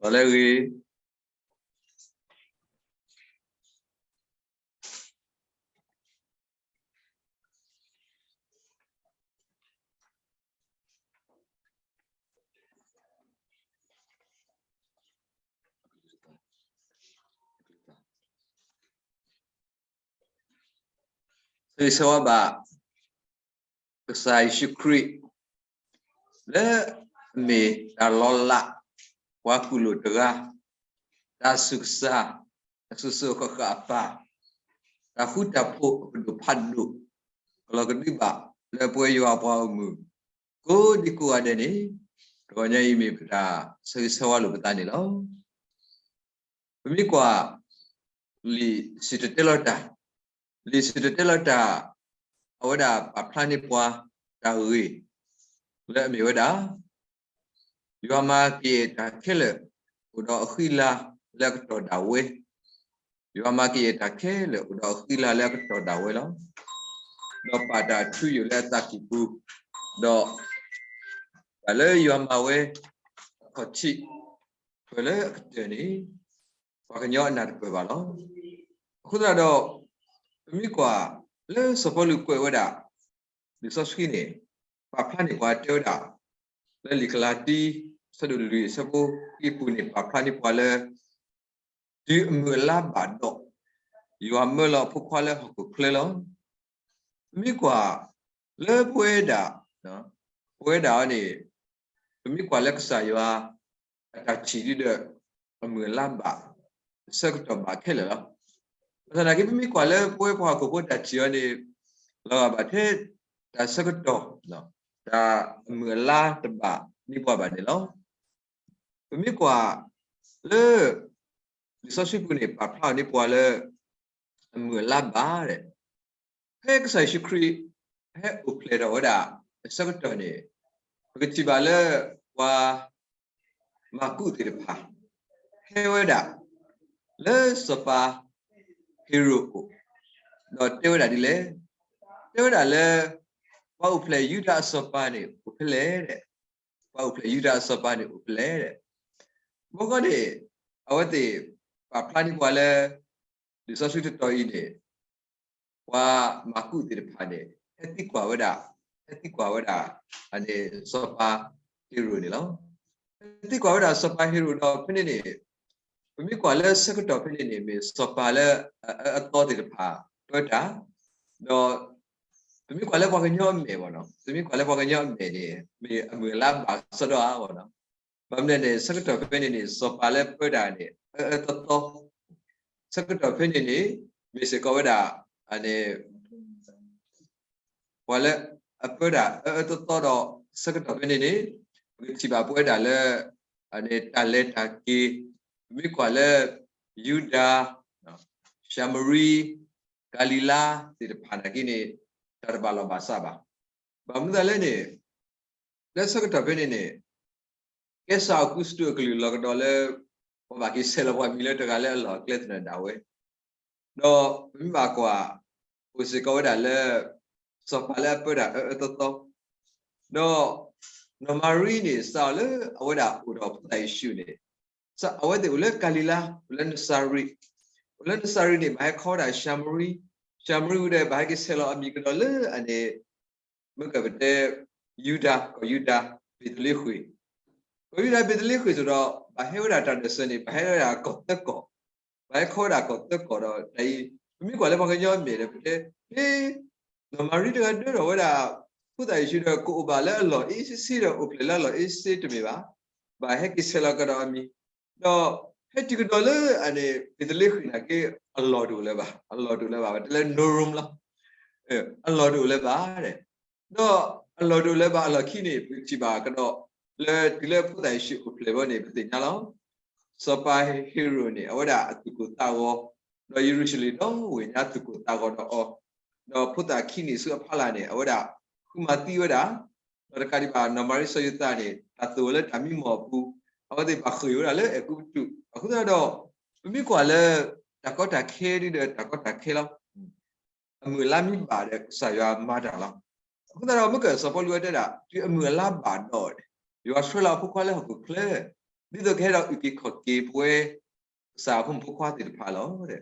ဒီးလၢဂ့ၤ ဆၢဂ့ၤဆၢဝါဘၣ် ကစၢ်ယ့ၣ်ၡူးခရံာ် လၢအမ့ၢ်တၢ်လီၤလး ပှၤကူၣ်လိာ်တဂၤ, တၢ်ဆူးကစၢ် တၢ်ဆူးဆူးဃၣ်ဃၣ်အပၢ်, တၢ်ဃူတၢ်ဖိးအကဒိၣ်ဖးဒိၣ် ကလီၤကဒုဘၣ် လၢပဝဲယွၤပှၤဂီၢ်မုၢ် ကိးဒံကိးဂၤဒဲးန့ၣ် တဂီၤညါအံၤမ့ၢ်ပတၢ်ဆၢဂ့ၤဆၢဝါလိာ်ပသးန့ၣ်လီၤ. ပမ့ၢ်ကွၢ် လံာ်စံၣ်တဲၤတဲလီၤတၢ်, လံာ်စံၣ်တဲၤတဲလီၤတၢ် အဝဲဒၣ်ပာ်ဖျါန့ၢ်ပှၤတၢ်ဂ့ၢ် လၢအမ့ၢ်ဝဲဒၣ် ယွၤမၤကယဲၢ်တၢ်ခဲလၢာ် အိၣ်ဒီးအဃံအလၤလၢအကတီၢ်ဒၣ်ဝဲ, ယွၤမၤကယဲၢ်တၢ်ခဲလၢာ် အိၣ်ဒီးအဃံအလၤလၢအကတီၢ်ဒၣ်ဝဲလီၤ. ဒီးပာ်တၢ်ထူယိာ်လၢအသးကံၢ်ပူၤ, ဒီး တၢ်လၢယွၤမၤဝဲ အခီၣ်ထံး ပၢၢ်လၢအကတၢၢ်န့ၣ် ပှၤကညီအနၢ်တပၢၢ်ဘၣ်လီၤ. အဃိသတးဒီး ပမ့ၢ်ကွၢ်လၢစီၤပီလူးကွဲးဝဲဒၣ် လံာ်စီဆှံန့ၣ် ပာ်ဖျါန့ၢ်ပှၤတဲဝဲဒၣ် လၢလံာ်ကလၤတံ ဆၢဒိၣ်လွံၢ်အဆၢဖိခံအပူၤန့ၣ် ပာ်ဖျါန့ၢ်ပှၤလၢ တုၤအမုၢ်အလါဘၣ်ဒီး ယွၤမၢလီၤအဖိခွါလၢဟီၣ်ခိၣ်ချၢလီၤ. ပမ့ၢ်ကွၢ် လၢပဝဲဒၣ် ပဝဲဒၣ်အံၤန့ၣ် ပမ့ၢ်ကွၢ်လၢကစၢ်ယွၤ အတၢ်ထံၣ်ဒ်ဒီး အမုၢ်အလါဘၣ် အဆၢကတီၢ်ဘၣ်ခဲလၢာ်လီၤ. ဘၣ်ဆၣ်သနာ်က့ ပမ့ၢ်ကွၢ်လၢပဝဲပှၤဟီၣ်ခိၣ်ဖိတၢ်ထံၣ်အံၤန့ၣ် လီၤဂာ်ဘၣ်ထဲ တၢ်ဆၢကတီၢ် တၢ်အမုၢ်အလါတဘၣ်န့ၢ်ပှၤဘၣ်န့ၣ်လီၤ. ပမ့ၢ်ကွၢ်လၢ လံာ်စီဆှံပူၤန့ၣ် ပာ်ဖျါအီၤန့ၢ်ပှၤလၢ အမုၢ်အလါဘၣ်ဒီး ဖဲကစၢ်ယ့ၣ်ၡူးခရံာ် ဟဲအိၣ်ဖျဲၣ်ထီၣ်ဝဲဒၣ် အဆၢကတီၢ်န့ၣ် ပကထံၣ်ဘၣ်လၢ ပှၤ မၢ်ကူးသ့ၣ်တဖၣ် ဟဲဝဲဒၣ် လၢစီၤပၤ ဟ့ရိၣ်အအိၣ် ဒီးတဲဝဲဒၣ်ဒ်လဲၣ်, တဲဝဲဒၣ်လၢ ပှၤအိၣ်ဖျဲၣ်ယူဒၤအစီၤပၤန့ၣ် အိၣ်ဖဲလဲၣ်ဒီး ပှၤအိၣ်ဖျဲၣ်ယူဒၤအစီၤပၤန့ၣ်အိၣ်ဖဲလဲၣ်ဒီး ဘီဃီန့ၣ် အဝဲသ့ၣ် ပာ်ဖျါန့ၢ်ပှၤလၢ လံာ်စီဆှံတတီၤအံၤန့ၣ် ပှၤမၢ်ကူးသ့ၣ်တဖၣ်န့ၣ် ဟဲသံကွၢ်ဝဲဒၣ်, ဟဲသံကွၢ်ဝဲဒၣ် အန့ၣ် စီၤပၤဟ့ရိၣ်န့ၣ်လီၤ. ဟဲသံကွၢ်ဝဲဒၣ်စီၤပၤဟ့ရိၣ်ဒီးဖဲန့ၣ်န့ၣ် ပမ့ၢ်ကွၢ်လၢဆၢကတီၢ်ဖဲန့ၣ်န့ၣ် မ့ၢ်စီၤပၤလၢအအၢအသီသ့ၣ်တဖၣ်ပၢတၢ်, ဒီး ပမ့ၢ်ကွၢ်လၢပှၤကညီအမဲာ်ဘၣ်နီၤ, ပမ့ၢ်ကွၢ်လၢပှၤကညီအမဲာ်န့ၣ် မ့ၢ်အမုၢ်အလါဘၣ်စီဒီဧါဘၣ်နီၤ. ဘၣ်မနုၤလဲၣ်န့ၣ် ဆၢကတီၢ်ဖဲန့ၣ်န့ၣ် စီၤပၤလၢပၢတၢ်န့ၣ် အအၢအသီသီ, ဆၢကတီၢ်ဖဲန့ၣ်န့ၣ် မ့ၢ်စ့ၢ်ကီးဝဲဒၣ် အန့ၣ် ပှၤလၢအပၢတၢ်အအၢအသီသီဒီး ဆၢကတီၢ်ဖဲန့ၣ်န့ၣ် ပကထံၣ်ဘၣ်ပဝဲဒၣ်လၢ အန့ၣ်တၢ်လဲၤတၢ်က့ၤ, ပမ့ၢ်ကွၢ်လၢ ယူဒၤ, ၡၤမရံ, ကၤလံၤလါသ့ၣ်တဖၣ်နာ်က့န့ၣ် တၢ်တဘၣ်လီၢ်ဘၣ်စးဘၣ်. ဘၣ်မနုၤလဲၣ်န့ၣ် လၢဆၢကတီၢ်ဖဲန့ၣ်န့ၣ် ကဲစၢ်အီကူစတူးအကလုၢ်လီၤကဒီးလၢ ပှၤဘၣ်က့ၤဆဲးလီၤပှၤမံၤလၢတဂၤလၢအလီၢ်အကျဲသနၢၣ်ဒၣ်ဝဲ, ဒီးပမ့ၢ်ဘၣ်ကွၢ် အိၣ်စ့ၢ်ကီးဝဲဒၣ်လၢ စီၤပၤလၢအပၢတၢ်အအၢအသီသီ, ဒီး နီၢ်မၤရံန့ၣ် စးထီၣ်လၢအဝဲဒၣ်အိၣ်ဒီးဖိသၣ်ယ့ၣ်ၡူးန့ၣ် အဝဲသ့ၣ်အိၣ်လၢကၤလံၤလါ, အိၣ်လၢနစၤရ့း, အိၣ်လၢနစၤရ့းန့ၣ် ဘၣ်ဟဲခီဝဲဒၣ်ၡၤမရံ, ၡၤမရံဝံၤဒီး ဘၣ်ဟဲက့ၤဆဲးလီၤအမံၤကဒီးလၢအန့ၣ် မ့ၢ်ကပတဲ ယူဒၤ, ကီၢ်ယူဒၤ, ဘ့းသလ့ဃ့ၣ်, ကီၢ်ယူဒၤဘ့းသလ့ဃ့ၣ်အသိးဒီး ဘၣ်ဟဲဝဲဒၣ်တၢ်ဒၢးစၢၤန့ၣ် ဘၣ်ဟဲဝဲဒၣ်ကီၢ်သၢကီၢ်, ဘၣ်ဟဲခီဝဲဒၣ်ကီၢ်သၢကီၢ်ဒီး တၢ်အံၤ ပမ့ၢ်ကွၢ်လၢပှၤကညီအမဲာ်ဒီး ပတဲ ဟ့ နီၢ်မၤရံတဂၤဒၢထီၣ်ဝဲဒၣ် ဖိသၣ်ယ့ၣ်ၡူးဒီး ကအိၣ်ဘၣ်လၢအလီၢ်အ့စ့စ့ဒီး အိၣ်ဖျဲၣ်လၢအလီၢ်အ့စ့တမ့ၢ်ဘၣ်, ဘၣ်ဟဲက့ၤဆဲးလီၤကဒီးအမံၤ, ဒီးဟဲတုၤကဒီးလၢအန့ၣ် ဘ့းသလ့ဃ့ၣ်နာ်က့ အလီၢ်တအိၣ်လၢၤဘၣ်, အလီၢ်တအိၣ်လၢၤဘၣ်, ဘၣ်တဲလၢ no room လီၤ, အလီၢ်တအိၣ်လၢၤဘၣ်ဒီး ဒီးအလီၢ်တအိၣ်လၢၤဘၣ်အလီၢ်ခံန့ၣ် ပကထံၣ်ဘၣ်ကဒီး လၢတုၤလၢဖိသၣ်ယ့ၣ်ၡူးအိၣ်ဖျဲၣ်ဘီန့ၣ် ပသ့ၣ်ညါလီၤ. စီၤပၤဟ့ရိၣ်န့ၣ် အဝဲဒၣ်အသူၣ်ကိၢ်သးဂီၤ, ဒီးယရူၤၡလ့ၣ်ဒီဝ့ၢ်ညါသူၣ်ကိၢ်သးဂီၤဒီးအီၤ, ဒီးဖိသၣ်ခံနံၣ်ဆူအဖီလာ်န့ၣ် အဝဲဒၣ်ဃုမၤသံဝဲဒၣ်, ဒီးတကးဒံးဘၣ် နီၢ်မၤရံစီၤယိၤသးန့ၣ် တၢ်သိၣ်ဝဲလၢတၢ်မံမီၢ်အပူၤ, အဝဲသ့ၣ်ဘၣ်ဃ့ၢ်ဝဲဒၣ်လၢအဲၤကူပတူး, အဃိသတးဒီး ပမ့ၢ်ကွၢ်လၢ တၢ်ကီတၢ်ခဲဒ်ဒီးတၢ်ကီတၢ်ခဲလီၤ. အမုၢ်အလါမ့ၢ်ဘၣ်ဒီး ကစၢ်ယွၤမၤတၢ်လီၤ. အဃိသတးဒီး မ့ၢ်ကစီၤပီလူးဝဲတဲဒၣ် တုၤအမုၢ်အလါဘၣ်ဒီး ယွၤဆှၢလီၤအဖိခွါလၢဟီၣ်ခိၣ်ချၢ, ဒ်သိးကဟဲဒီးအုၣ်က့ၤခီၣ်က့ၤပဝဲ ကစၢ်အဖိမုၣ်ဖိခွါသ့ၣ်တဖၣ်လီၤ.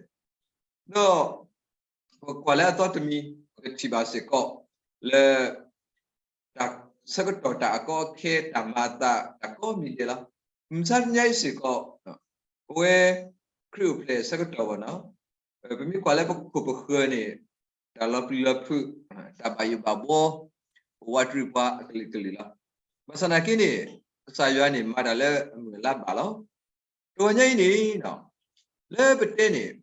ဒီး ပကွၢ်လၢအသီတမံၤ ပကထံၣ်ဘၣ်စ့ၢ်ကီး လၢ တၢ်ဆၢကတီၢ်တၢ်အကီအခဲ တၢ်မၤအသး တၢ်ကိးမံၤဒဲးလီၤ. မုၢ်ဆါတနံၤအံၤစ့ၢ်ကီး ပဝဲ ခရံာ်အိၣ်ဖျဲၣ်ဆၢကတီၢ်ဘၣ်နီၤ ပမ့ၢ်ကွၢ်လၢပခိၣ်ပဃၢၤန့ၣ် တၢ်လီၤပျံၤလီၤဖုး တၢ်ဘၣ်ယိၣ်ဘၣ်ဘှီ ပဝးတရံးပှၤအကလုာ်ကလုာ်လီၤ. ဘၣ်ဆၣ်သနာ်က့န့ၣ် ကစၢ်ယွၤန့ၣ် မၤတၢ်လၢအမုၢ်အလါဘၣ်လီၤ. တဂီၤညါအံၤန့ၣ် လၢပတဲန့ၣ်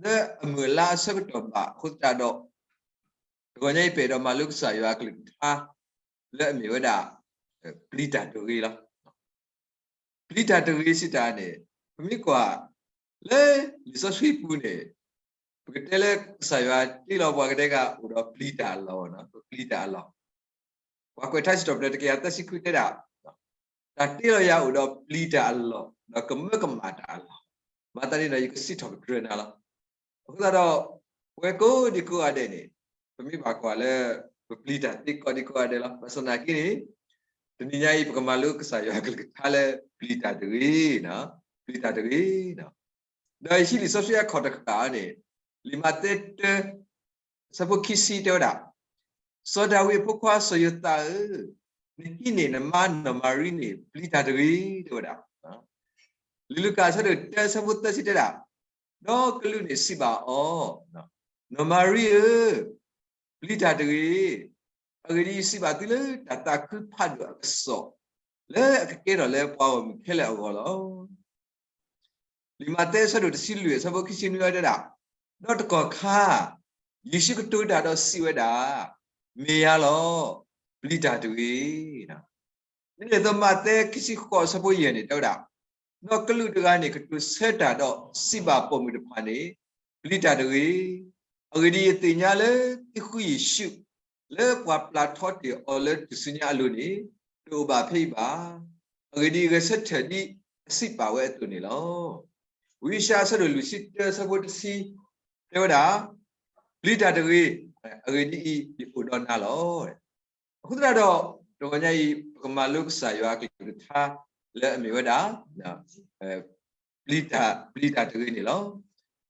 လၢအမုၢ်အလါအဆၢကတီၢ်ဘၣ်အဃိသတးဒီး တဂီၤညါအံၤ ပအဲၣ်ဒိးမၤလိကစၢ်ယွၤအကလုၢ်ကထါ လၢအမ့ၢ်ဝဲဒၣ် ပျံၤတၢ်တဂ့ၤလီၤ. ပျံၤတၢ်တဂ့ၤစံးတၢ်န့ၣ် ပမ့ၢ်ကွၢ် လၢလံာ်စီဆှံပူၤန့ၣ် ပကတဲလၢကစၢ်ယွၤတ့လီၤပှၤကဒဲက အိၣ်ဒီးပျံၤတၢ်အလီၢ်, ပပျံၤတၢ်အလီၢ်. ပှၤကွဲးထါစံးထီၣ်ပတြၢၤတကယၤသၢဆံခွံတဲဒၣ်, တၢ်တ့လီၤယၤအိၣ်ဒီးပျံၤတၢ်အလီၢ်, ဒီးကမၢကမၣ်တၢ်အလီၢ်, မၤသးဒ်န့ၣ်ဒီး ယကစံးထီၣ်ပတြၢၤနၤလီၤ. အဃိသတးဒီး ပဝဲကိးဒံကိးဂၤဒဲးန့ၣ် ပမ့ၢ်ဘၣ်ကွၢ်လၢ ပပျံၤတၢ်သ့ကိးဒံကိးဂၤဒဲးလီၤ. ဘၣ်ဆၣ်သနာ်က့န့ၣ် တနံၤညါအံၤ ပကမၤလိကစၢ်ယွၤအကလုၢ်ကထါလၢ ပျံၤတၢ်တဂ့ၤ, ပျံၤတၢ်တဂ့ၤ. ဒီးယဟံးလံာ်စီဆှံအခီၣ်တဃာ်န့ၣ် လံာ်မးသဲတၢ အဆၢဖိခံဆံတဲဝဲဒၣ်, စီၤဒၤဝံးအဖိခွါစီၤယိၤသးဧၢ, နကံးန့ၢ်နမါနီၢ်မၤရံန့ၣ် ပျံၤတၢ်တဂ့ၤ တဲဝဲဒၣ်. လံာ်လူၤကၣ်အဆၢဒိၣ်တၢ အဆၢဖိသၢဆံတဲဒၣ်, ဒီးကလူးန့ၣ်စံးဘၣ်အီၤ, နီၢ်မၤရံဧၢ, ပျံၤတၢ်တဂ့ၤ, အဂ့ၢ်ဒ်အံၤ, ယစံးဘၣ်သုလၢတၢ်သးခုဖးဒိၣ်အကစီၣ် လၢအကကဲထီၣ်လၢပှၤဂီၢ်မုၢ်ခဲလၢာ်အဂီၢ်လီၤ. လံာ်မးသဲအဆၢဒိၣ်တဆံလွံၢ် အဆၢဖိခံဆံနွံတဲဒၣ်, ဒီးတကီၢ်ခါ ယ့ၣ်ၡူးကတိၤတၢ်ဒီးစံးဝဲဒၣ်, မ့ၢ်ယၤလီၤ, ပျံၤတၢ်တဂ့ၤ. ဒ်န့ၣ်အသိးမးသဲခံဆံဃိးအဆၢဖိယဲၢ်န့ၣ်တဲဝဲဒၣ်, ဒီးကလူးတဂၤန့ၣ် ကတိၤဆၢတၢ်ဒီးစံးဘၣ်ပိာ်မုၣ်တဖၣ်န့ၣ်, ပျံၤတၢ်တဂ့ၤ. အဂ့ၢ်ဒ်အံၤ, ယသ့ၣ်ညါလၢသုဃုယ့ၣ်ၡူး လၢပှၤပျၢ်ထီတ့ၢ်အီၤလၢထူၣ်စုညါအလိၤန့ၣ် တအိၣ်ဘၣ်ဖဲအံၤဘၣ်. အဂ့ၢ်ဒ်အံၤ, ဂဲၤဆၢထၢၣ်ဒ်အစံးပာ်ဝဲအသိးန့ၣ်လီၤ. ဝံယၡါယၤအဆၢဒိၣ်လွံၢ်ဆံတၢ အဆၢဖိတဆံ တဲဝဲဒၣ်, ပျံၤတၢ်တဂ့ၤ, အဂ့ၢ်ဒ်အံၤ, ယအိၣ်ဒီးနၤလီၤ. အဃိသတးဒီး တဂီၤညါအံၤ ပကမၤလိကစၢ်ယွၤအကလုၢ်ကထါလၢအမ့ၢ်ဝဲဒၣ် ပျံၤတၢ်, ပျံၤတၢ်တဂ့ၤန့ၣ်လီၤ.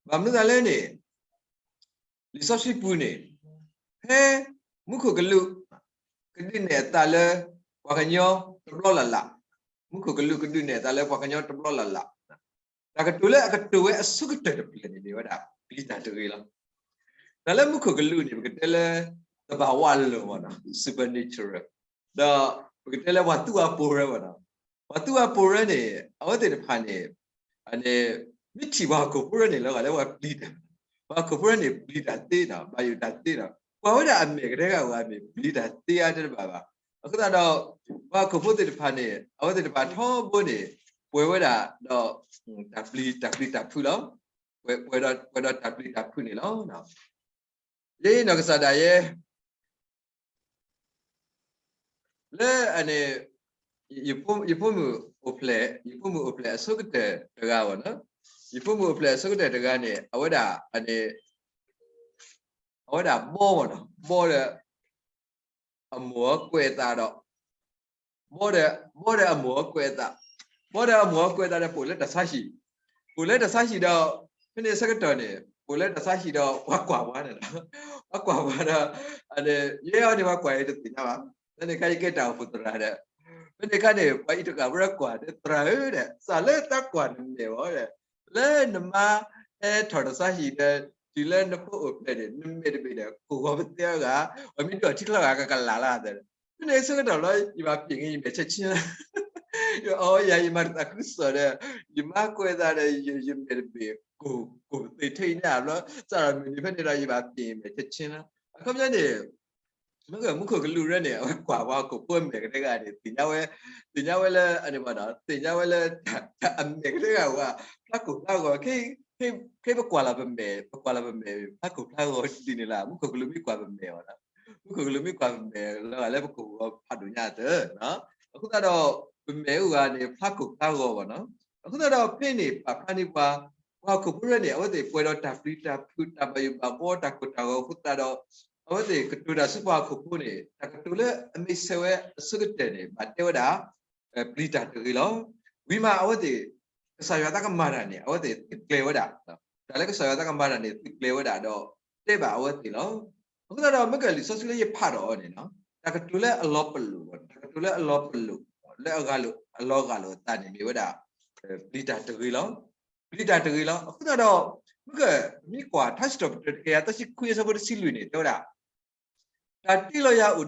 ဘၣ်မနုၤအဃိလဲၣ်န့ၣ် လံာ်စီဆှံပူၤန့ၣ် ဖဲမူခိၣ်ကလူး ကဒုးနဲၣ်အသးလၢပှၤကညီတဘျီလၢ်လၢ်, မူခိၣ်ကလူးကဒုးနဲၣ်အသးလၢပှၤကညီတဘျီလၢ်လၢ်, တၢ်ကတိၤလၢအကတိၤဝဲအဆိကတၢၢ်တဖျၢၣ်န့ၣ်မ့ၢ်ဝဲဒၣ် ပျံၤတၢ်တဂ့ၤလီၤ. တၢ်လၢမူခိၣ်ကလူးန့ၣ် ပကတဲလၢ သဘာဝလွံၢ်မ့ၢ်နီၤ, supernatural, ဒီးပကတဲလၢပှၤသူၣ်ဝါပိာ်ရၢမ့ၢ်နီၤ, ပှၤသူၣ်ဝါပိာ်ရၢန့ၣ် အဝဲသ့ၣ်တဖၣ်န့ၣ် အန့ၣ် မ့ၢ်ထံၣ်ပှၤဟီၣ်ခိၣ်ဖိရၢန့ၣ် လီၤဂာ်လၢပှၤပျံၤတၢ်, ပှၤဟီၣ်ခိၣ်ဖိရၢန့ၣ် ပျံၤတၢ်သ့နီၤ, ဘၣ်ယိၣ်တၢ်သ့နီၤ, ကွၢ်ဝဲဒၣ်အမဲာ်ကတဲဂၤဝဲမ့ၢ် ပျံၤတၢ်သ့အါတဲတဘၣ်ဘၣ်. အဃိသတးဒီး ပှၤဟီၣ်ခိၣ်ဖိသ့ၣ်တဖၣ်န့ၣ် အဝဲသ့ၣ်တဖၣ်ထီဘိန့ၣ် ပှဲၤဝဲဒၣ်ဒီး တၢ်ပျံၤ, တၢ်ပျံၤတၢ်ဖုးလီၤ. ပှဲၤ, ပှဲၤဒီး, ပှဲၤဒီးတၢ်ပျံၤတၢ်ဖုးန့ၣ်လီၤ. ယဲနီၢ်ကစၢ်ဒၣ်ယဲ လၢအန့ၣ် ယဖိ, ယဖိမုၣ်အိၣ်ဖျဲၣ်, ယဖိမုၣ်အိၣ်ဖျဲၣ်အဆိကတၢၢ်တဂၤမ့ၢ်နီၤ, ယဖိမုၣ်အိၣ်ဖျဲၣ်အဆိကတၢၢ်တဂၤန့ၣ် အဝဲဒၣ်အန့ၣ် အဝဲဒၣ်ဘီမ့ၢ်နီၤ, ဘီဒီး အမိၢ်အီၤကွဲးအသးဒီး ဘီဒီး, ဘီဒီးအမိၢ်အီၤကွဲးအသး, ဘီဒီးအမိၢ်အီၤကွဲးအသးဒီး ပအိၣ်လၢတၢ်ဆါဟံၣ်, ပအိၣ်လၢတၢ်ဆါဟံၣ်ဒီး ဖဲန့ၣ်အဆၢကတီၢ်န့ၣ် ပအိၣ်လၢတၢ်ဆါဟံၣ်ဒီး ပှၤကွၢ်ပှၤန့ၣ်လီၤ. ပှၤကွၢ်ပှၤဒီး ယဲအီၤန့ၣ် ပှၤကွၢ်အံၤတသ့ၣ်ညါဘၣ်. ဖဲန့ၣ်အခါ ယကဲတၢ်အိၣ်ဖှိၣ်သရၣ်ဒီး ဖဲန့ၣ်အခါန့ၣ် ပှၤအံးတဂၤဖိဒီးကွၢ်ဒီး သရၣ်ဧၢဒီး စးလၢတၢ်ကွၢ်နမဲာ်ဝဲဒီး လၢနမါဟဲထီၣ်တၢ်ဆါဟံၣ်ဒီး တုၤလၢနဖိအိၣ်ဖျဲၣ်န့ၣ် နမဲာ်တဘ့ၣ်ဒီး ကိၢ်ဂီၤပသဲအဂၤ, ပှၤမ့ၢ်ဒိၣ်ထံချီဂၤကကလၤလၢသးဒီး ဖဲန့ၣ်အဆၢကတီၢ်လီၤ ယဘၣ်ပ့ၢ်က့ၤယမဲာ်ဆၢဆ့လီၤ. ယအီယၤ ယမၤတၢ်သးခုကစီၣ်ဒီး ယမါကွဲးသးဒီး ယမဲာ်တဘ့ၣ် ကိၢ်, ကိၢ်ပသ့ၣ်ထဲအံၤန့ၣ်လီၤ. စးထီၣ်မုၢ်နံၤဖဲန့ၣ်ဒီး ယဘၣ်ပ့ၢ်ယမဲာ်ဆၢဆ့လီၤ. အခီပညီန့ၣ် မ့ၢ်မူခိၣ်ကလူးရၢန့ၣ် အဝဲကွၢ်ပှၤဟီၣ်ခိၣ်ဖိအမဲာ်ကတဲဂၤန့ၣ် သ့ၣ်ညါဝဲ, သ့ၣ်ညါဝဲလၢအန့ၣ်ဘၣ်ဒီး သ့ၣ်ညါဝဲလၢ အမဲာ်ကတဲဂၤဝဲ ဖျါကိၢ်ဖျါဂီၤ, ခဲအံၤပကွၢ်လီၤပမဲာ်, ပကွၢ်လီၤပမဲာ် ဖျါကိၢ်ဖျါဂီၤဒ်န့ၣ်လီၤ. မူခိၣ်ကလူးမ့ၢ်ကွၢ်ပမဲာ်ဘၣ်ဒီး မူခိၣ်ကလူးမ့ၢ်ကွၢ်ပမဲာ်လီၤဂာ်လၢပကဝီၤဖးဒိၣ်ညါအသိး အဃိသတးဒီး ပမဲာ်အိၣ်ဂၤန့ၣ် ဖျါကိၢ်ဖျါဂီၤဘၣ်နီၤ. အဃိသတးဒီးဖဲန့ၣ် ပာ်ဖျါန့ၢ်ပှၤ ပှၤဟီၣ်ခိၣ်ဖိရၢန့ၣ် အဝဲသ့ၣ်ပှဲၤဒီးတၢ်ပျံၤတၢ်ဖုး တၢ်ဘၣ်ယိၣ်ဘၣ်ဘှီ တၢ်ကိၢ်တၢ်ဂီၤအဃိသတးဒီး အဝဲသ့ၣ်ကတိၤတၢ်ဆူပှၤဟီၣ်ခိၣ်ဖိန့ၣ် တၢ်ကတိၤလၢအမ့ၢ်ဆၢဝဲအဆိကတၢၢ်န့ၣ် ဘၣ်တဲဝဲဒၣ် ပျံၤတၢ်တဂ့ၤလီၤ. ဝံၤမးအဝဲသ့ၣ် ကစၢ်ယွၤတၢ်ကမၤတၢ်န့ၣ် အဝဲသ့ၣ်သုးကျဲၤဝဲဒၣ်, တၢ်လၢကစၢ်ယွၤတၢ်ကမၤတၢ်န့ၣ် သုးကျဲၤဝဲဒၣ်ဒီး တဲဘၣ်အဝဲသ့ၣ်လီၤ. အဃိသတးဒီး မ့ၢ်ကလံာ်စီဆှံလၢယဖးဒီးအီၤန့ၣ် တၢ်ကတိၤလၢအလီၤပလိာ်, တၢ်ကတိၤလၢအလီၤပလိာ်, လၢအဂၤလိာ် အလီၤဂာ်လိာ်အသးန့ၣ်မ့ၢ်ဝဲဒၣ် ပျံၤတၢ်တဂ့ၤလီၤ. ပျံၤတၢ်တဂ့ၤလီၤ. အဃိသတးဒီး မ့ၢ်ကမ့ၢ်ကွၢ် ထါစံးထီၣ်ပတြၢၤ တကယၤသၢဆံခွံ အဆၢဖိတဆံလွံၢ်န့ၣ် တဲဝဲဒၣ် တၢ်တ့လီၤယၤအိၣ်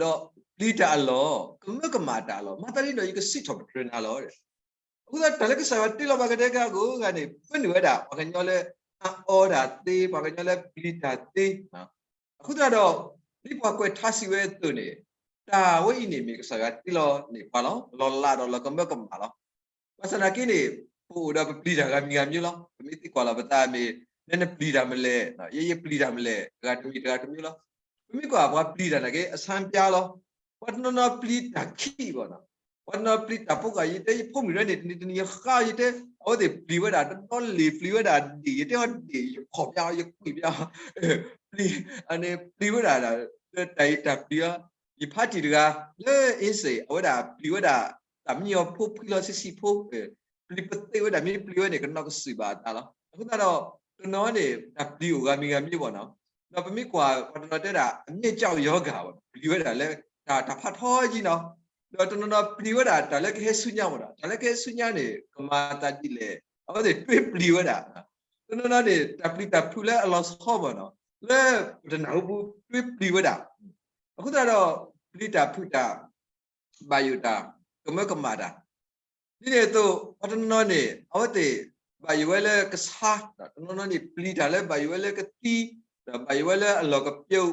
ဒီးပျံၤတၢ်အလီၢ်, ကမၢကမၣ်တၢ်အလီၢ်, မၤသးဒ်န့ၣ်ဒီး ယကစံးထီၣ်ပတြၢၤနၤလီၤ. အဃိသတး တၢ်လၢကစၢ်ယွၤတ့လီၤပှၤကဒဲကဂၤန့ၣ် ပၢနုာ်ဝဲဒၣ် ပှၤကညီလၢအအီတၢ်သ့, ပှၤကညီလၢပျံၤတၢ်သ့. အဃိသတးဒီး ဒ်ပှၤကွဲးထါစံးဝဲအသိးန့ၣ် တၢ်ဝဲအံၤန့ၣ်မ့ၢ်ကစၢ်ယွၤတ့လီၤန့ၢ်ပှၤလီၤ. လီၤလးဒီးလီၤကမၢကမၣ်လီၤ. ဘၣ်ဆၣ်သနာ်က့န့ၣ် ပအိၣ်ဒီးပပျံၤတၢ်ဂၤမံၤဂၤမံၤလီၤ. ပမ့ၢ်သံကွၢ်လီၤပသးမ့ၢ် နနပျံၤတၢ်မနုၤလဲၣ်, ယဲယပျံၤတၢ်မနုၤလဲၣ်, တဂၤတမံၤတဂၤတမံၤလီၤ. ပမ့ၢ်ကွၢ်ပှၤပျံၤတၢ်နာ်က့ အဆၢပျါလီၤ. ပှၤတနီၤနီၤပျံၤတၢ်ခံးဘၣ်နီၤ. ပှၤတနီၤပျံၤတၢ်ဖိဂၤ ယတဲယဖိမုၣ်ရဲန့ၣ် တနံၤတနံၤဃါ ယတဲ အဝဲသ့ၣ်ပျံၤဝဲဒၣ် တနီၤလ့ၣ်ပျံၤဝဲဒၣ်ဒ့ၣ် ယတဲအီၤဒ့ၣ် ယဖီၣ်ပျါအီၤ ယကွံာ်ပျါအီၤ ပျံၤ အန့ၣ်ပျံၤဝဲဒၣ် တၢ်အံၤတၢ်ပျံၤအီၤ ယဖါတံၢ်တဂၤ လၢအ့စ့ၣ် အဝဲဒၣ်ပျံၤဝဲဒၣ် တၢ်မံအီၤဖိဖှံလီၤဆံးဆံးဖိ ပျံၤပသ့ဝဲဒၣ် မ့ၢ်ပျံၤဝဲန့ၣ် ကနီၣ်ကစုာ်ဘၣ်အသးလီၤ. အဃိသတးဒီး တနီၤန့ၣ် တၢ်ပျံၤအိၣ်ဂၤမံၤဂၤမံၤဘၣ်နီၤ. ဒီးပမ့ၢ်ကွၢ် ပှၤတနီၤတဲဒၣ် အမျက်ကြောင့်ရောဂါ ဘၣ်နီၤ ပျံၤဝဲဒၣ်လၢ တၢ် တၢ်ဖးထီကံနီၤ. ဒီးတနီၤနီၤပျံၤဝဲဒၣ် တၢ်လၢကဟဲဆူညါဘၣ်နီၤ. တၢ်လၢကဟဲဆူညါန့ၣ် ကမၤသးဒ်လဲၣ် အဝဲသ့ၣ်တွ့ပျံၤဝဲဒၣ်. တနီၤနီၤန့ၣ် တၢ်ပျံၤတၢ်ဖုးလၢအလီၤဆီဘၣ်နီၤ လၢပတနၢ်ဟူပူၤတွ့ပျံၤဝဲဒၣ်. အဃိသတးဒီး ပျံၤတၢ်ဖုးတၢ် ဘၣ်ယိၣ်တၢ် ကမၢကမၣ်တၢ် ဒ်န့ၣ်အသိး ပှၤတနီၤနီၤန့ၣ် အဝဲသ့ၣ် ဘၣ်ယိၣ်ဝဲလၢကဆါ, တနီၤနီၤန့ၣ် ပျံၤတၢ်လၢဘၣ်ယိၣ်ဝဲလၢကသံ, ဒီးဘၣ်ယိၣ်ဝဲလၢအလီၢ်ကပျိ,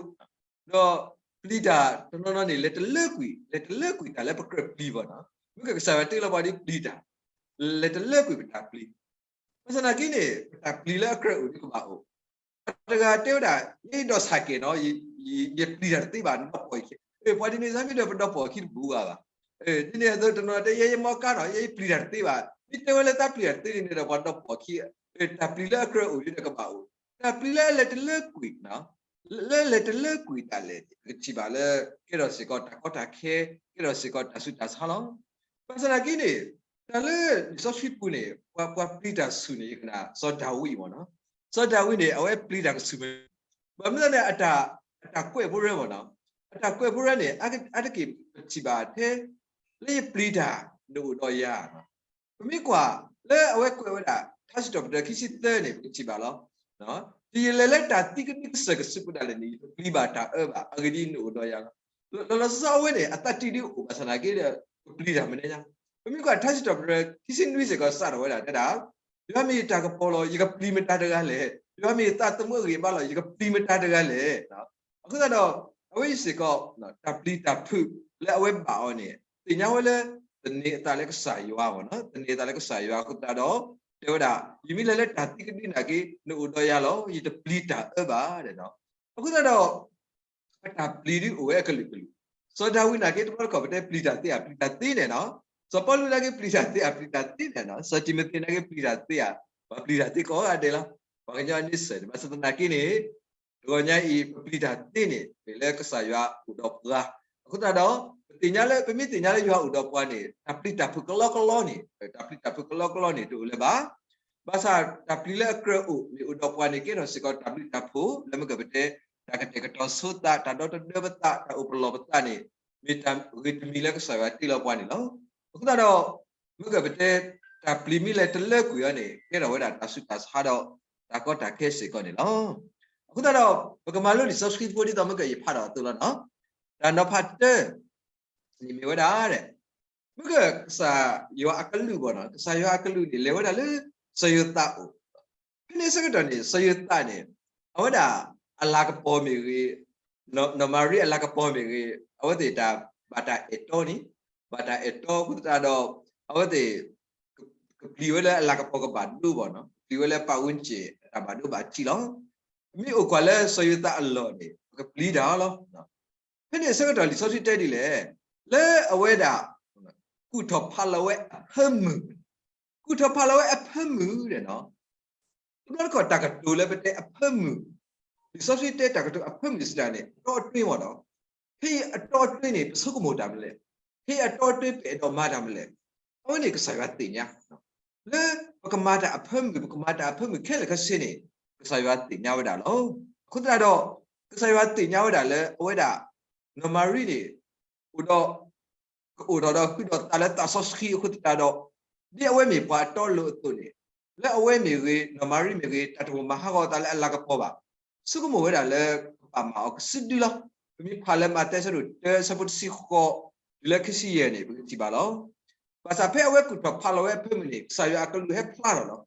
ဒီးပျံၤတၢ်တနီၤနီၤန့ၣ် လဲၤတလၢကွံာ်, လဲၤတလၢကွံာ်တၢ်လၢပကြၢးပျံၤဘၣ်နီၤ. မ့ၢ်ကကစၢ်ယွၤတ့လီၤပှၤဒ်ပျံၤတၢ်, လဲၤတလၢကွံာ်ပတၢ်ပျံၤ ဘၣ်ဆၣ်သနာ်က့န့ၣ် ပတၢ်ပျံၤလၢအကြၢးအိၣ်ဒ်ကဘၣ်အိၣ်. ပှၤတဂၤတဲဝဲဒၣ် ယဲယဒိးစၢ်ကဲၣ်နီၤ, ယပျံၤတၢ်တသ့ဘၣ် နဒီးပိာ်ယခံ. ပှၤဒ်န့ၣ်စ့ၢ်မ့ၢ်ဒီးပဒီးပိာ်အခံတဘူးဘၣ်ဘၣ်. ဒ်န့ၣ်အသိးတနီၤတဲ ယဲယမီကါနီၤ, ယဲယပျံၤတၢ်တသ့ဘၣ်. မ့ၢ်တဲဝဲလၢသးပျံၤတၢ်တသ့န့ၣ်ဒီး ပှၤဒီးပိာ်အခံ. တၢ်ပျံၤလၢအကြၢးအိၣ်ဒ်ဒီးကဘၣ်အိၣ်. တၢ်ပျံၤလၢအလဲၤတလၢကွံာ် လၢလဲၤတလၢကွံာ်ဒၣ်လဲာ်န့ၣ် ပကထံၣ်ဘၣ်လၢ ကဲထီၣ်စ့ၢ်ကီးတၢ်ကီတၢ်ခဲ, ကဲထီၣ်စ့ၢ်ကီးတၢ်ဆူးတၢ်ဆါလီၤ. ဘၣ်ဆၣ်သနာ်က့န့ၣ် တၢ်လၢလံာ်စီဆှံပူၤန့ၣ် ပှၤပျံၤတၢ်ဆူၣ်န့ၣ် ယကနၣ် စီၤဒၤဝံးမ့ၢ်နီၤ. စီၤဒၤဝံးန့ၣ် အဝဲပျံၤတၢ်ကဆူၣ်မ့ၢ် ဘၣ်မနုၤလဲၣ်န့ၣ် အတၢ်ကွဲးဖိရဲမ့ၢ်နီၤ. အတၢ်ကွဲးဖိရဲန့ၣ် အါတက့ၢ်ပထံၣ်ဘၣ်ထဲ လၢယပျံၤတၢ် နအိၣ်ဒီးယၤ ပမ့ၢ်ကွၢ်လၢအဝဲကွဲးဝဲဒၣ် ထါစံးထီၣ်ပတြၢၤခံဆံသၢန့ၣ် ပကထံၣ်ဘၣ်လီၤ. ဒ်ယလဲၤလၢတၢ်သံကဒုကစၢၢ်ကစုပူၤဒၣ်လဲာ်န့ၣ် ယတပျံၤဘၣ်တၢ်အၢဘၣ်, အဂ့ၢ်ဒ်အံၤ နအိၣ်ဒီးယၤလီၤ. လီၤလီၤဆီဆီအဝဲန့ၣ် အသးတံၢ်ဒ်အိၣ်ဘၣ်ဆၣ်သနာ်က့ဒီး ပပျံၤတၢ်မနုၤညါ. ပမ့ၢ်ကွၢ်ထါစံးထီၣ်ပတြၢၤ ခံဆံနွံစ့ၢ်ကီးစးထီၣ်ဝဲဒၣ်တဲဒၣ် ယွၤမ့ၢ်ယတၢ်ကပီၤလီၤ, ယကပျံၤမတၤတဂၤလဲၣ်. ယွၤမ့ၢ်ယသးသမူအဂံၢ်အဘါလီၤ, ယကပျံၤမတၤတဂၤလဲၣ်. အဃိသတးဒီး အဝဲအံၤစ့ၢ်ကီး တၢ်ပျံၤတၢ်ဖုးလၢအဝဲဘၣ်အီၤန့ၣ် သ့ၣ်ညါဝဲလၢ သန့ၤအသးလၢကစၢ်ယွၤမ့ၢ်နီၤ, သန့ၤအသးလၢကစၢ်ယွၤအဃိသတးဒီး တဲဝဲဒၣ် ယမ့ၢ်လဲၤလၢတၢ်သံကဒုနာ်က့ နအိၣ်ဒီးယၤလီၤ, ယတပျံၤတၢ်အၢဘၣ်. အဃိသတးဒီး အတၢ်ပျံၤဒ်အိၣ်ဝဲအကလုာ်ကလုာ်, စီၤဒၤဝံးနာ်က့ တဘျီတခီၣ်ပတဲပျံၤတၢ်သ့ဧါ ပျံၤတၢ်သ့န့ၣ်နီၤ, စီၤပီလူးနာ်က့ ပျံၤတၢ်သ့ဧါ ပျံၤတၢ်သ့န့ၣ်နီၤ, စီၤတံၤမသ့းနာ်က့ ပျံၤတၢ်သ့ဧါ, ပှၤပျံၤတၢ်သ့ကိးဂၤဒဲးလီၤ. ပှၤကညီအန့ဆၢၣ်န့ၣ် ဘၣ်ဆၣ်သနာ်က့န့ၣ် တဂီၤညါအံၤ ပပျံၤတၢ်သ့န့ၣ် မ့ၢ်လၢကစၢ်ယွၤအိၣ်ဒီးပှၤ. အဃိသတးဒီး ပသ့ၣ်ညါလၢ ပမ့ၢ်သ့ၣ်ညါလၢယွၤအိၣ်ဒီးပှၤန့ၣ် တၢ်ပျံၤတၢ်ဖုးကလီကလီန့ၣ် တၢ်ပျံၤတၢ်ဖုးကလီကလီန့ၣ် တအိၣ်လၢၤဘၣ်. ဘၣ်ဆၣ်တၢ်ပျံၤလၢအကြၢးအိၣ် မ့ၢ်အိၣ်ဒီးပှၤန့ၣ် ကဲထီၣ်စ့ၢ်ကီးတၢ်ပျံၤတၢ်ဖုး လၢမ့ၢ်ကပတဲ တၢ်ကတဲာ်ကတီၤဆိသး တၢ်ဒီသဒၢပသး တၢ်အိၣ်ပလီၢ်ပသးန့ၣ် မ့ၢ်တၢ်ဂ့ၤတမံၤလၢကစၢ်ယွၤတ့လီၤပှၤန့ၣ်လီၤ. အဃိသတးဒီး မ့ၢ်ကပတဲ တၢ်ပျံၤမ့ၢ်လဲၤတလၢကွံာ်အီၤန့ၣ် ကဲထီၣ်ဝဲဒၣ်တၢ်ဆူးတၢ်ဆါဒီး တၢ်ကီတၢ်ခဲစ့ၢ်ကီးန့ၣ်လီၤ. အဃိသတးဒီး ပကမၤလိလံာ်စီဆှံဖိဒ်သိးမ့ၢ်ကယဖးဒီးအသိးလီၤနီၤ. တၢ်နီၤဖးတၢ န့ၣ်မ့ၢ်ဝဲဒၣ် မ့ၢ်ကစၢ်ယွၤအကလူးဘၣ်နီၤ, ကစၢ်ယွၤအကလူးန့ၣ် လဲၤဝဲဒၣ်လၢစီၤယိၤသးအိၣ်. ဖဲန့ၣ်ဆၢကတီၢ်န့ၣ် စီၤယိၤသးန့ၣ် အဝဲဒၣ်အလၤကပီၤမ့ၢ်ဂ့ၤ, နီၢ်မၤရံအလၤကပီၤမ့ၢ်ဂ့ၤ, အဝဲသ့ၣ်တၢ်ဘၣ်တၢ်အဲၣ်တီန့ၣ်, ဘၣ်တၢ်အဲၣ်တီအဃိသတးဒီး အဝဲသ့ၣ် ကပျံၤဝဲလၢအလၤကပီၤကဘၣ်ဒိဘၣ်နီၤ, ကပျံၤဝဲလၢပတ်ဝန်းကျင် တၢ်ဘၣ်ဒိဘၣ်ထံးလီၤ. မ့ၢ်အိၣ်ကွၢ်လၢစီၤယိၤသးအလီၢ်န့ၣ် ပကပျံၤတၢ်အီၤလီၤ. ဖဲန့ၣ်ဆၢကတီၢ်လံာ်စီဆှံတဲဒ်လဲၣ်, လၢအဝဲဒၣ် ကူၣ်ထီၣ်ဖးလီၤဝဲအဖၢမုၢ်, ကူၣ်ထီၣ်ဖးလီၤဝဲအဖၢမုၢ်န့ၣ်နီၤ, တဘျီတခီၣ်တၢ်ကတိၤလၢပတဲအဖၢမုၢ်, လံာ်စီဆှံတဲတၢ်ကတိၤအဖၢမုၢ်စံးတၢ်န့ၣ် အတီအတြၢ်မ့ၢ်ဒီး, ဖဲအံၤအတီအတြၢ်န့ၣ် ပဆိကမိၣ်တၢ်မနုၤလဲၣ်, ဖဲအံၤအတီအတြၢ်ပအဲၣ်ဒိးမၤတၢ်မနုၤလဲၣ်, အဝဲန့ၣ်ကစၢ်ယွၤသ့ၣ်ညါ, လၢပကမၤတၢ်အဖၢမုၢ် ပကမၤတၢ်အဖၢမုၢ်ခဲလၢာ်ခဲဆ့န့ၣ် ကစၢ်ယွၤသ့ၣ်ညါဝဲဒၣ်လီၤ. အဃိသတးဒီး ကစၢ်ယွၤသ့ၣ်ညါဝဲဒၣ်လၢအဝဲဒၣ် နီၢ်မၤရံန့ၣ် အိၣ်ဒီး ကအိၣ်ထီၣ်ဒီးဃုာ်ဒီးသးလၢသးစီဆှံအဃိသတးဒီး ဒ်အဝဲမ့ၢ်ပှၤအတီအလိၤအသိးန့ၣ် လၢအဝဲမ့ၢ်ဂ့ၤနီၢ်မၤရံမ့ၢ်ဂ့ၤ တၢ်တအိၣ်မၤဟးဂီၤအသးလၢအလၤကပီၤဘၣ်. ဆိကမိၣ်ဝဲဒၣ်လၢကဘၣ်မၤအီၤကစုဒုလီၤ. ပမ့ၢ်ဖးလၢမးသဲအဆၢဒိၣ်တၢ အဆၢဖိတဆံဃိး တုၤလၢခံဆံယဲၢ်န့ၣ် ပကထံၣ်ဘၣ်လီၤ. ဘၣ်ဆၣ်ဖဲအဝဲကူၣ်ထီၣ်ဖးလီၤဝဲအဖၢမုၢ်န့ၣ် ကစၢ်ယွၤအကလူးဟဲဖျါထီၣ်လီၤ.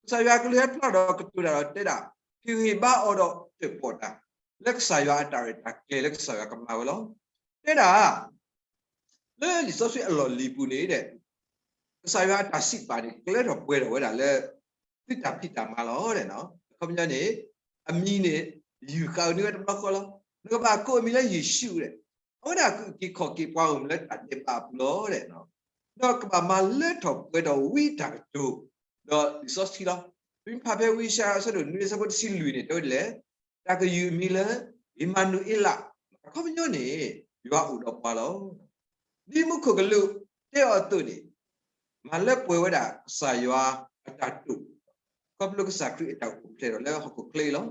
ကစၢ်ယွၤအကလူးဟဲဖျါထီၣ်ဒီးကတိၤတၢ်ဒီးတဲဒၣ်, ဟ့ၣ်ဂံၢ်ဟ့ၣ်ဘါအီၤဒီးတၢၣ်ပီၣ်တၢ် လၢကစၢ်ယွၤအတၢ်ရဲၣ်တၢ်ကျဲၤလၢကစၢ်ယွၤကမၤဝဲလီၤ. တဲဒၣ် လၢလံာ်စီဆှံအလီၢ်လံၤပူၤန့ၣ် ကစၢ်ယွၤအတၢ်စံးပာ်န့ၣ် ကလၢထီၣ်ပှဲၤထီၣ်ဝဲဒၣ်လၢ သုတၢ်ဖံးတၢ်မၤလီၤ. အခီပညီန့ၣ် အမံၤန့ၣ် ယုၢ်ဃာ်အုးန့ၢ်ဝဲတဘျီဃီလီၤ. နကဘၣ်ကိးအမံၤလၢယ့ၣ်ၡူးဒဲး, အဝဲဒၣ်ကအုၣ်က့ၤခီၣ်က့ၤပှၤအိၣ်မူလၢတၢ်ဒဲးဘးအပူၤလီၤ. ဒီးကဘၣ်မၤလၢထီၣ်ပှဲၤထီၣ်ဝံတၢ်ကတိၤ ဒီးလံာ်စီဆှံလီၤ. ပမ့ၢ်ဖးဖဲဝံယၡါယၤအဆၢဒိၣ်နွံအဆၢဖိတဆံလွံၢ်န့ၣ် တဲဝဲဒ်လဲၣ်, တၢ်ကယုၢ်အမံၤလၢ အ့မၤနူၤအ့လး, အခီပညီန့ၣ် ယွၤအိၣ်ဒီးပှၤလီၤ. ဒ်မူခိၣ်ကလူးတဲအီၤအသိးန့ၣ် မၤလၢပှဲၤဝဲဒၣ်ကစၢ်ယွၤအတၢ်တိာ်, ခီဖျိကစၢ်ခရံာ်အတၢ်အိၣ်ဖျဲၣ်ထီၣ်လၢဟီၣ်ခိၣ်ချၢအံၤလီၤ.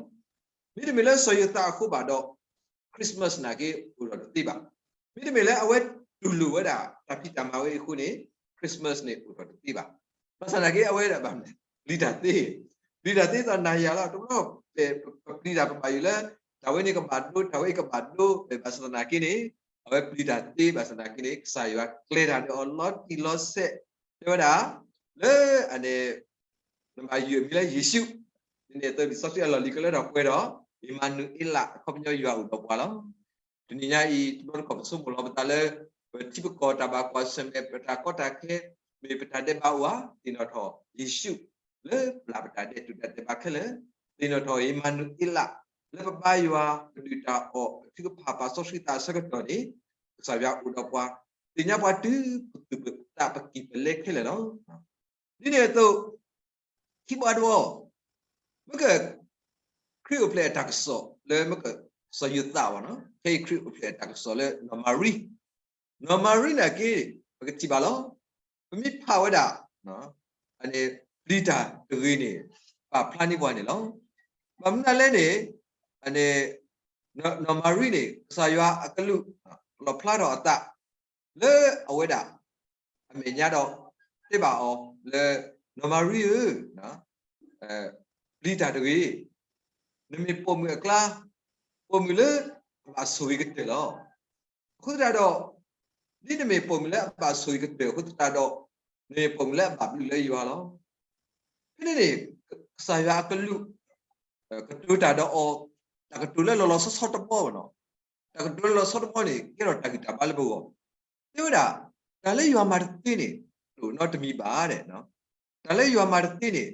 မ့တမ့ၢ်လၢစီၤယိၤသးအဃိဘၣ်ဒီး Christmas နာ်က့အိၣ်ထီၣ်တသ့ဘၣ်. မ့တမ့ၢ်လၢအဝဲတူၢ်လိာ်ဝဲဒၣ်တၢ်ဖံးတၢ်မၤဝဲအံၤအဃိန့ၣ် Christmas န့ၣ်အိၣ်ထီၣ်တသ့ဘၣ်. ဘၣ်ဆၣ်သနာ်က့အဝဲဒၣ်ဘၣ်မနုၤ ပျံၤတၢ်သ့, ပျံၤတၢ်သ့သိးနၤယၤလီၤ. တဘျီပပျံၤတၢ်ပဘၣ်ယိၣ်လၢ တၢ်ဝဲန့ၣ်ကဘၣ်ဒိ တၢ်ဝဲအံၤကဘၣ်ဒိ ဘၣ်ဆၣ်သနာ်က့န့ၣ် အဝဲပျံၤတၢ်သ့ဘၣ်ဆၣ်သနာ်က့န့ၣ် ကစၢ်ယွၤကျဲၤတၢ်ဒီးအီၤလီၤတံၢ်လီၤဆဲး တဲဝဲဒၣ် လၢအန့ၣ် နဘၣ်ယုၢ်အမံၤလၢယ့ၣ်ၡူး, ဒ်န့ၣ်အသိးလံာ်စီဆှံအလီၢ်လံၤကလၢထီၣ်ပှဲၤဒီး အ့မၤနူၤအ့လး အခီပညီယွၤအိၣ်ဒီးပှၤလီၤ. တနံၤညါအံၤ တဘျီတခီၣ်ပဆိကမိၣ်လီၤပသးလၢ ပထံပကီၢ်တၢ်ဘၣ်ကွၢ်ဆၢၣ်မဲာ် ပတၢ်ကီတၢ်ခဲ မ့ၢ်ပတၢ်ဒဲးဘးအိၣ်ဧါ, သ့ၣ်နီၣ်ထီၣ်ယ့ၣ်ၡူး လၢပျၢ်ပတၢ်ဒဲးတူၢ်တၢ်ဒဲးဘးခဲလၢာ်, သ့ၣ်နီၣ်ထီၣ်အ့မၤနူၤအ့လး လၢပဘါယွၤ ပဒုၣ်တၢ်အီၣ် ပထုကဖၣ်ပာ်စီဆှံသးအဆၢကတီၢ်န့ၣ် ကစၢ်ယွၤအိၣ်ဒီးပှၤ, သ့ၣ်ညါပှၤတုၤပသူၣ်ပသးပကံၢ်ပလဲခဲလၢာ်လီၤ. ဒ်န့ၣ်အသိး ခံဘီတဝီ မ့ၢ်က ခရံာ်အိၣ်ဖျဲၣ်အတၢ်ကစီၣ်လၢမ့ၢ်ကစီၤယိၤသးဘၣ်နီၤ, ခဲအံၤခရံာ်အိၣ်ဖျဲၣ်အတၢ်ကစီၣ်လၢနီၢ်မၤရံ, နီၢ်မၤရံနာ်က့ ပကထံၣ်ဘၣ်လီၤ. ပမ့ၢ်ဖးဝဲဒၣ် ပျံၤတၢ်တဂ့ၤန့ၣ် ပာ်ဖျါန့ၢ်ပှၤန့ၣ်လီၤ. ဘၣ်မနုၤလဲၣ်န့ၣ် နီၢ်မၤရံန့ၣ် ကစၢ်ယွၤအကလူး လီၣ်ဖျါထီၣ်အသး လၢအဝဲဒၣ် အမဲာ်ညါဒီး တဲဘၣ်အီၤလၢ နီၢ်မၤရံဧၢ, ပျံၤတၢ်တဂ့ၤ, နမ့ၢ်ပိာ်မုၣ်အကျါ, ပိာ်မုၣ်လၢအဘၣ်ဆိၣ်ဂ့ၤကတၢၢ်လီၤ. အဃိသတးဒီး ဒ်နမ့ၢ်ပိာ်မုၣ်လၢအဘၣ်ဆိၣ်ဂ့ၤကတၢၢ်အဃိသတးဒီး နမ့ၢ်ပိာ်မုၣ်လၢအဘၣ်ဘျုးလၢယွၤလီၤ. ဖဲန့ၣ်န့ၣ် ကစၢ်ယွၤအကလူး ကတိၤတၢ်ဒီးအီၤ တၢ်ကတိၤလၢလီၤလီၤဆီဆီတဘီဘၣ်နီၤ, တၢ်ကတိၤလၢလီၤဆီတဘီန့ၣ် ကဲထီၣ်တၢ်ဂံၢ်တၢ်ဘါလၢပဂီၢ်, တဲဝဲဒၣ် တၢ်လၢယွၤမၤတသ့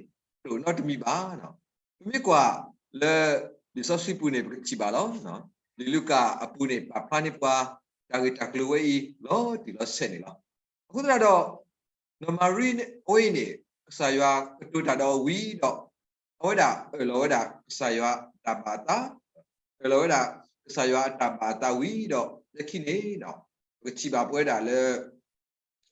န့ၣ် တအိၣ်နီတမံၤဘၣ်, တၢ်လၢယွၤမၤတသ့န့ၣ် တအိၣ်နီတမံၤဘၣ်. ပမ့ၢ်ကွၢ်လၢ လံာ်စီဆှံပူၤန့ၣ် ပကထံၣ်ဘၣ်လီၤ. လံာ်လူၤကၣ်အပူၤန့ၣ် ပာ်ဖျါန့ၢ်ပှၤ တၢ်ဂ့ၢ်တၢ်ကျိၤဝဲအံၤ လီၤတံၢ်လီၤဆဲးန့ၣ်လီၤ. အဃိသတးဒီး နီၢ်မၤရံအဝဲအံၤန့ၣ် ကစၢ်ယွၤကတိၤတၢ်ဒီးအီၤဝံၤဒီး အဝဲဒၣ်အၢၣ်လီၤဝဲဒၣ်ကစၢ်ယွၤအတၢ်ဘၣ်အသး, အၢၣ်လီၤဝဲဒၣ်ကစၢ်ယွၤအတၢ်ဘၣ်အသးဝံၤဒီး လၢခံန့ၣ် ပကထံၣ်ဘၣ်ပဝဲဒၣ်လၢ က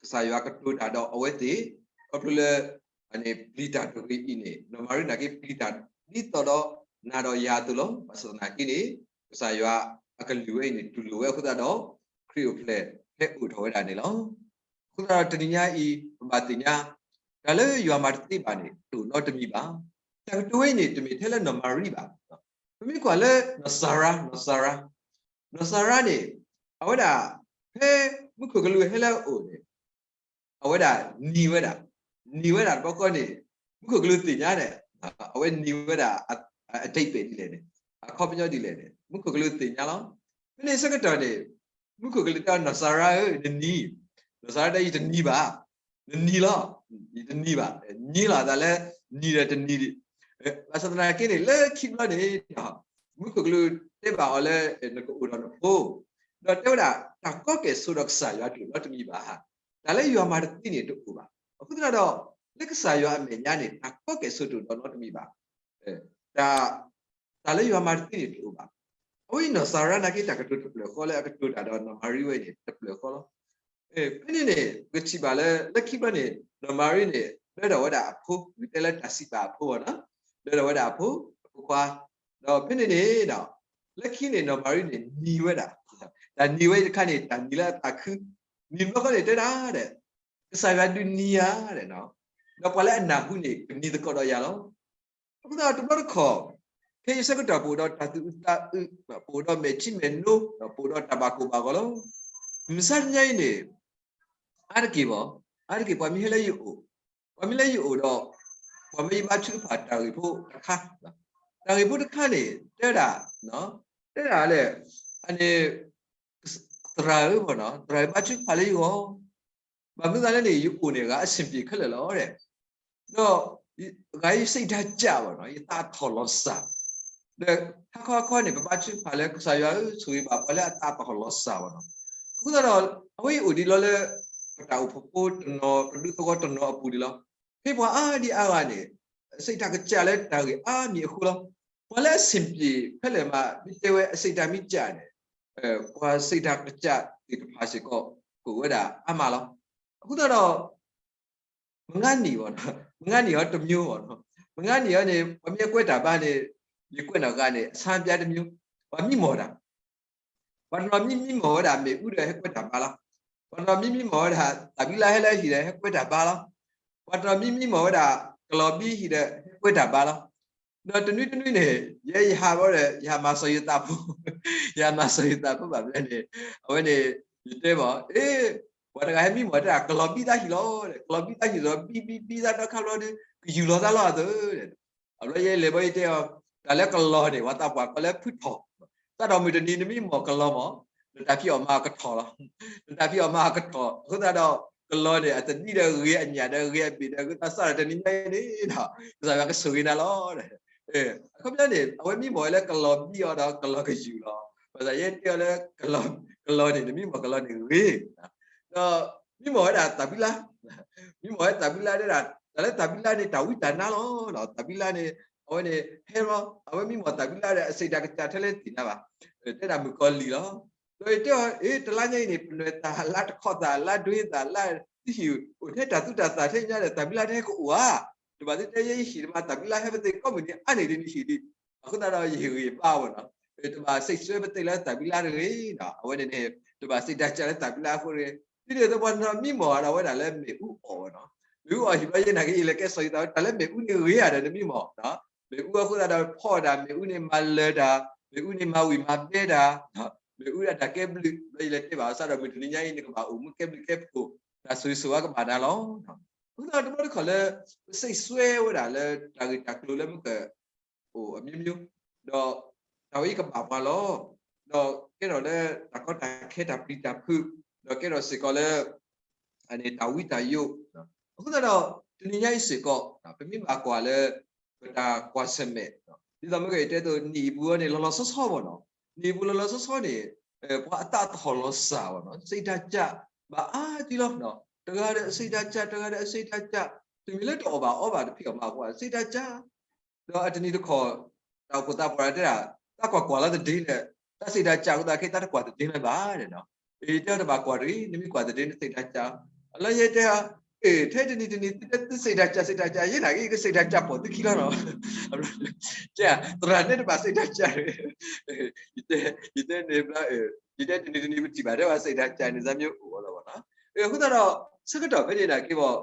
စၢ်ယွၤကတိၤတၢ်ဒီးအဝဲသ့ၣ် ခီဖျိလၢ ပျံၤတၢ်တဂ့ၤအံၤန့ၣ် နီၢ်မၤရံနာ်က့ ပျံၤတၢ်ဒ်သိးဒီးနၤဒီးယၤအသိးလီၤ. ဘၣ်ဆၣ်သနာ်က့န့ၣ် ကစၢ်ယွၤအကလုၢ်ဝဲအံၤန့ၣ် တူၢ်လိာ်ဝဲအဃိသတးဒီး ခရံာ်အိၣ်ဖျဲၣ်ဟဲအိၣ်ထီၣ်ဝဲဒၣ်န့ၣ်လီၤ. အဃိသတးဒီးတနံၤညါအံၤ ပဘၣ်သ့ၣ်ညါ တၢ်လၢယွၤမၤတသ့ဘၣ်န့ၣ် တအိၣ်နီတမံၤဘၣ်. တၢ်ကတိၤဝဲအံၤန့ၣ် တမ့ၢ်ထဲလၢနီၢ်မၤရံဘၣ်. ပမ့ၢ်ကွၢ်လၢနီၢ်စၤရါ, နီၢ်စၤရါ, နီၢ်စၤရါန့ၣ် အဝဲဒၣ် ဖဲမူခိၣ်ကလူးဟဲလၢအအိၣ်န့ၣ် အဝဲဒၣ်နံၤဝဲဒၣ်, နံၤဝဲဒၣ်တဘျီဃီန့ၣ် မူခိၣ်ကလူးသ့ၣ်ညါန့ၣ် အဝဲနံၤဝဲဒၣ် အဓိပ္ပာယ်ဒ်လဲၣ်န့ၣ်, အခီပညီဒ်လဲၣ်န့ၣ် မူခိၣ်ကလူးသ့ၣ်ညါလီၤ. ဖဲန့ၣ်ဆၢကတီၢ်န့ၣ် မူခိၣ်ကလူးတဲအီၤ နီၢ်စၤရါဧၢ, နနံၤ, နီၢ်စၤရါတဲ ယတနံၤဘၣ်, နနံၤလီၤ, ယတနံၤဘၣ်, နံၤလီၤသးလၢ နံၤဒီးတနံၤ, ဘၣ်ဆၣ်သနာ်က့န့ၣ် လၢခံဘျီန့ၣ် မူခိၣ်ကလူးတဲဘၣ်အီၤလၢ နကအိၣ်ဒီးနဖိ, ဒီးတဲဝဲဒၣ် တၢ်ကီကဲၣ်ဆိးဒီးကစၢ်ယွၤတအိၣ်နီတမံၤဘၣ်. တၢ်လၢယွၤမၤတသ့န့ၣ်တအိၣ်ဘၣ်. အဃိသတးဒီး လၢကစၢ်ယွၤအမဲာ်ညါန့ၣ် တၢ်ကီကဲၣ်ဆိးတအိၣ်ဒီးနီတမံၤဘၣ်. တၢ် တၢ်လၢယွၤမၤတသ့န့ၣ်တအိၣ်ဘၣ်. အဝဲအံၤနီၢ်စၤရါနာ်က့ တၢ်ကတိၤတဖျၢၣ်ဃီလၢအကတိၤတၢ်ဒီးနီၢ်မၤရံဝဲန့ၣ် တဖျၢၣ်ဃီလီၤ. ဖဲန့ၣ်န့ၣ် ပကထံၣ်ဘၣ်လၢ လၢခံဘျီန့ၣ် နီၢ်မၤရံန့ၣ် ဒၢထီၣ်ဝဲဒၣ်အဖိ, ပကတဲလၢတၢ်စံးပာ်အဖိဘၣ်နီၤ, ဒၢထီၣ်ဝဲဒၣ်အဖိ, အဖိခွါ, ဒီးဖဲန့ၣ်န့ၣ်ဒီး လၢခံန့ၣ် နီၢ်မၤရံန့ၣ်နံၤဝဲဒၣ်, တၢ်နံၤဝဲတခါန့ၣ် တၢ်နံၤလၢအသးခု, နံၤတဘျီဃီန့ၣ်တဲဒၣ်ဒီး ကစၢ်ယွၤဒုးနံၤဧါဒီး, ဒီးပှၤလၢအနၢ်ဟူန့ၣ် ကနံၤသကိးဒီးယၤလီၤ. အဃိသတးဒီးတဘျီတခီၣ်, ခဲအံၤဆၢကတီၢ်ပအိၣ်ဒီးတၢ်သူၣ်အုးသးအုး, ပအိၣ်ဒီးမဲာ်ထံမဲာ်နိ, ပအိၣ်ဒီးတၢ်ဘၣ်ကိၢ်ဘၣ်ဂီၤလီၤ. မုၢ်ဆါတနံၤအံၤန့ၣ် အါတက့ၢ်ဘၣ်, အါတက့ၢ်ပှၤမ့ၢ်ဟဲလၢယအိၣ်, ပှၤမ့ၢ်လၢယအိၣ်ဒီး ပှၤမ့ၢ်ယဘါထုကဖၣ်တၢ်ဂ့ၢ်ဖိတခါ, တၢ်ဂ့ၢ်ဖိတခါန့ၣ် တဲဒၣ်, တဲဒၣ်လဲၣ်, အန့ၣ် သရၣ်ဧၢ, သရၣ်ဧၢ ဘါထုကဖၣ်လၢယဂီၢ်, ဘၣ်မနုၤသးလဲၣ်န့ၣ် ယအိၣ်န့ၣ် ဂၤအဆင်ပြေခဲလၢာ်လီၤဒီး ဒီးဂၤအံၤယစိတ်ဓာတ်ကျဘၣ်နီၤ, ယသးထီၣ်လီၤစၢ်, ဒီးဟါခီဟါခီန့ၣ် ပဘါထုကဖၣ်လၢကစၢ်ယွၤဧၢ ဆိၣ်ဂ့ၤဘၣ်ပှၤလၢအသးထီၣ်လီၤစၢ်ဘၣ်နီၤ. အဃိသတးဒီး အဝဲအံၤအိၣ်ဒံးလီၤလၢ ပတၢ်အိၣ်ဖှိၣ်ဖိတနီၤ ပဒူသဝီတနီၤအပူၤဒံးလီၤ. ဖဲပှၤအါဒံအါဂၤန့ၣ် စိတ်ဓာတ်ကျလၢတၢ်ဂ့ၢ်အါမံၤအဃိလီၤ. ပှၤလၢအဆင်ပြေခဲလၢာ်မး မ့ၢ်တဲဝဲအစိတ်ဓာတ်မ့ၢ်ကျန့ၣ် ပှၤစိတ်ဓာတ်ကျသ့ၣ်တဖၣ်စ့ၢ်ကီး ကအိၣ်ဝဲဒၣ်အါမးလီၤ. အဃိသတးဒီး မငါးနီၤဘၣ်နီၤ, မငါးနီၤအီၤတမျိုးဘၣ်နီၤ, မငါးနီၤအီၤန့ၣ် ပှၤမ့ၢ်အကွဲးတၢ်ဘါန့ၣ် ယကွဲးနီၢ်ဂၤန့ၣ် အဆါပျါတမျိုး, ပှၤမံမီၢ်တၢ်, ပှၤတနီၤမံမံမီၢ်ဝဲဒၣ်မ့ၣ်အူဒီးဟဲကွဲးတၢ်ဘါလီၤ. ပှၤတနီၤမံမံမီၢ်ဝဲဒၣ် သးဘံလါဟဲလၢဟံၣ်ဒီးဟဲကွဲးတၢ်ဘါလီၤ. ပှၤတနီၤမံမံမီၢ်ဝဲဒၣ် ကလီၤဘံဟံၣ်ဒီးဟဲကွဲးတၢ်ဘါလီၤ. ဒီးတနွံတနွံန့ၣ် ယဲယဟးဘၣ်ဒီး ယဟးမၤစၢၤယသးဖိ, ယဟးမၤစၢၤယသးဖိဘၣ်ဘျဲၣ်န့ၣ်, အဝဲန့ၣ် ယတဲဘၣ်, အ့ ပှၤတဂၤဟဲမံမီၢ်တဲဒၣ် ကလီၤဘံသးဟံၣ်လီၤ, ကလီၤဘံသးဟံၣ်လီၤ ဘံဘံဘံသးဒီခါဘျီဒီး ကယူၢ်လီၤသးလီၤအသိး အဘျီယဲလဲၤဘၣ်ယတဲအီၤ, တၢ်လၢကလီၤန့ၣ် ပှၤသးပှၢ်ကိးလၢဖုထီၣ်, စးထီၣ်မုၢ်တနံၤနမံမီၢ်ကလီၤမီၢ်, နတၢ်ဖံးအီၣ်မၤအီၣ်ကထီၣ်လီၤ. နတၢ်ဖံးအီၣ်မၤအီၣ်ကထီၣ်, အဃိသတးဒီး ကလီၤန့ၣ် အတဒ်ဒီးဂ့ၤအညၣ်ဒီးဂ့ၤအဘ့ၣ်ဒီး အဃိသတးစးထီၣ်တနံၤညါအံၤန့ၣ်ဒီး ကစၢ်ယွၤကဆိၣ်ဂ့ၤနၤလီၤ. အခီပညီန့ၣ် အဝဲမံမီၢ်ဝဲလၢကလီၤဘံအီၤဒီးကလီၤကယူၢ်လီၤ. ဘၣ်ဆၣ်ယဲတဲအီၤလၢ ကလီၤန့ၣ် နမံမီၢ်ကလီၤန့ၣ်ဂ့ၤ ဒီးမံမီၢ်ဝဲဒၣ်သးဘံလါ, မံမီၢ်ဝဲသးဘံလါတဲဒၣ် တၢ်လၢသးဘံလါန့ၣ် တၢ်ဝံတၢ်နါလီၤ. သးဘံလါန့ၣ် အဝဲန့ၣ်ဟဲလီၤ, အဝဲမံမီၢ်သးဘံလါဒီး အစိတ်ဓာတ်ကျထဲလဲၣ်တသ့ၣ်ညါဘၣ်, တဲဒၣ်မုၣ်ကီၤလံၢ်လီၤ. ဒီးယတဲအီၤ အ့ တလါညါအံၤန့ၣ် ပနွဲၢ်သၣ်လါတခီသၣ်လါဒွံသၣ်လါ သုဟံၣ်အိၣ်ထဲတၢ်သူတၢ်သၣ်ထဲညါဒီး သးဘံလါတဟဲကအိၣ်ဧါ, တဘၣ်သ့ၣ်တဲယဲယဟံၣ်တမၤသးဘံလါဟဲပသ့ၣ်ကိးမုၢ်နံၤအါန့ၢ်ဒ်နဟံၣ်ဒံး, အဃိသတးဒီးယဟ့ၣ်ဂံၢ်ဘါအီၤဘၣ်နီၤ, တဘၣ်စိတ်စွဲပသ့ၣ်လၢသးဘံလါတဂ့ၤနီၤ, အဝဲန့ၣ်န့ၣ် တဘၣ်စိတ်ဓာတ်ကျလၢသးဘံလါအဃိတဂ့ၤ, ဒ်န့ၣ်အသိးပှၤတနီၤမံမီၢ်ဒီးဝဲဒၣ်လၢမ့ၣ်အူအီၣ်ဘၣ်နီၤ, မ့ၣ်အူအီၣ်ဟံၣ်ဘျီယဲနာ်က့ ယလဲၤကဲစီၤယံသးဝဲ တၢ်လၢမ့ၣ်အူန့ၣ်ဂ့ၤဧါဒီးနမံမီၢ်, မ့ၣ်အူအဃိသတးဒီးဖီၣ်တၢ် မ့ၣ်အူန့ၣ်မၤလၢၤတၢ်, မ့ၣ်အူန့ၣ်မၤဝံၣ်မၤဘဲတၢ်, မ့ၣ်အူအတၢ်ကဲဘျုး ဘျီယလဲၤတဲဘၣ်အီၤစးဒီးမုၢ်တနံၤညါအံၤ နကဘၣ်အိၣ်မူကဲဘျုးကဲဖှိၣ်, တၢ်ဆိၣ်ဂ့ၤဆိၣ်ဝါကဘၣ်နၤလီၤ. အဃိသတးဒီးတဘျီတခီၣ်လၢ ပစိတ်စွဲဝဲဒၣ်လၢတၢ်ဂ့ၢ်တၢ်ကျိၤလၢမ့ၢ်က အိၣ်အမျိုးမျိုး, ဒီးတၢ်ဝဲအံၤကဘၣ်ပှၤလီၤ, ဒီးကဲထီၣ်လၢတၢ်ကီတၢ်ခဲတၢ်ပျံၤတၢ်ဖုး, ဒီးကဲထီၣ်စ့ၢ်ကီးလၢ တၢ်ဝံတၢ်ယိး, အဃိသတးဒီး တနံၤညါအံၤစ့ၢ်ကီး ပမ့ၢ်ဘၣ်ကွၢ်လၢ ပတၢ်ကွၢ်ဆၢၣ်မဲာ်, ဒ်သိးမ့ၢ်ကတဲသိးနံၣ်အံၤပူၤန့ၣ် လီၤလီၤဆီဆီဘၣ်နီၤ, နံၣ်အံၤပူၤလီၤလီၤဆီဆီန့ၣ် ပှၤအသးထီၣ်လီၤစၢ်ဘၣ်နီၤ, စိတ်ဓာတ်ကျ ဘၣ်အါကံလီၤ, တဂၤဒီးအစိတ်ဓာတ်ကျ တဂၤဒီးအစိတ်ဓာတ်ကျ, တမ့ၢ်လၢတအီၣ်ဘၣ်အီဘၣ်တဖံးအီၣ်မၤအီၣ်အဃိ စိတ်ဓာတ်ကျ ဒီးအတနံၤတခီၣ် တၢ်အိၣ်ဖှိၣ်သးပှၢ်တဲဒၣ် သးကွၢ်ကွၢ်လီၤသဒ့ဒီး တၢ်စိတ်ဓာတ်ကျအဃိသတးခဲ သးတကွၢ်သဒ့လၢၤဘၣ်နီၤ, အတဲတဘၣ်ကွၢ်တဂ့ၤ နမ့ၢ်ကွၢ်သဒ့န့ၣ်စိတ်ဓာတ်ကျ, အလီၢ်ယဲတဲ အ့ ထဲတနံၤတနံၤ သုတဲသုစိတ်ဓာတ်ကျ စိတ်ဓာတ်ကျ ယဲနာ်က့ ယကစိတ်ဓာတ်ကျပိာ်သုခံလီၤနီၤ, သရၣ်န့ၣ်တဘၣ်စိတ်ဓာတ်ကျတဂ့ၤ, ယတဲ ယတဲန့ၣ်ဘျီ ယတဲတနံၤတနံၤပထံၣ်ဘၣ်တဲဘၣ်စိတ်ဓာတ်ကျန့ၣ် သးမ့ၢ်အိၣ်လီၤဘၣ်နီၤ, အဃိသတးဒီး ဆၢကတီၢ်ဖဲန့ၣ်နာ်က့ဘၣ်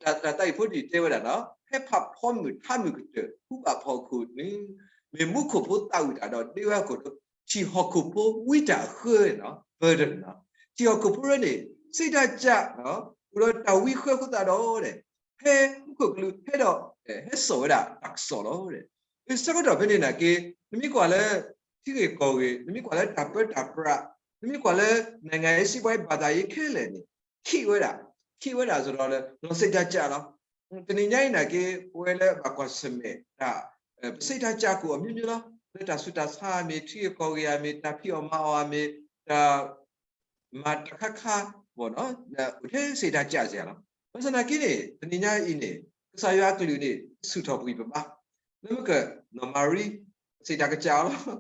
တၢ်သးအံၤဖိဒံးတဲဝဲဒၣ်နီၤ, ဖဲဖးဖီမုၢ်ထါမုၢ်ကတၢၢ် ဟူဘၣ်ဖီခိၣ်န့ၣ် မ့ၢ်မူခိၣ်ဖိသးဝံၣ်တၢ်ဒီး ဒ့ဝဲဟီၣ်ခိၣ်ဒီး ထံၣ်ဟီၣ်ခိၣ်ဖိဝံတၢ်အဃၢနီၤ, burden နီၤ, ထံၣ်ဟီၣ်ခိၣ်ဖိရၢန့ၣ် စိတ်ဓာတ်ကျ အိၣ်ဒီးတၢ်ဝံဃၢအဃိသတးဒီး ဖဲမူခိၣ်ကလူးဟဲဒီး ဟဲစိာ်ဝဲဒၣ်တၢ်ကစီၣ်လီၤ. ဆၢကတီၢ်ဖဲန့ၣ်နာ်က့ နမ့ၢ်ကွၢ်လၢ ထံဂ့ၢ်ကီၢ်ဂ့ၢ်, နမ့ၢ်ကွၢ်လၢတၢ်ပၢတၢ်ပြး, နမ့ၢ်ကွၢ်လၢ နိုင်ငံရေး စီးပွားရေး ဘာသာရေးခဲလၢာ်န့ၣ် ခံးဝဲဒၣ်, ခံးဝဲဒၣ်စ့ၢ်ကီးလၢ လီၤစိတ်ဓာတ်ကျလီၤ. တနံၤညါအံၤနာ်က့ ပဝဲလၢဘၣ်ကွၢ်ဆၢၣ်မဲာ်တၢ် စိတ်ဓာတ်ကျ ကအိၣ်အမျိုးမျိုးလီၤ. လၢတၢ်ဆူးတၢ်ဆါမ့ၢ် ထံဂ့ၢ်ကီၢ်ဂ့ၢ်ဧါမ့ၢ် တၢ်ဖံးအီၣ်မၤအီၣ်ဧါမ့ၢ် တၢ် မၤတၢ်ခါခါ အိၣ်ထဲစိတ်ဓာတ်ကျစ့ၢ်ဧါလီၤ. ဘၣ်ဆၣ်နာ်က့န့ၣ် တနံၤညါအံၤန့ၣ် ကစၢ်ယွၤအကလုၢ်န့ၣ် ဆူၣ်ထီၣ်ပှံၢ်ပဘါ, လၢမ့ၢ်က နီၢ်မၤရံ စိတ်ဓာတ်ကျလီၤ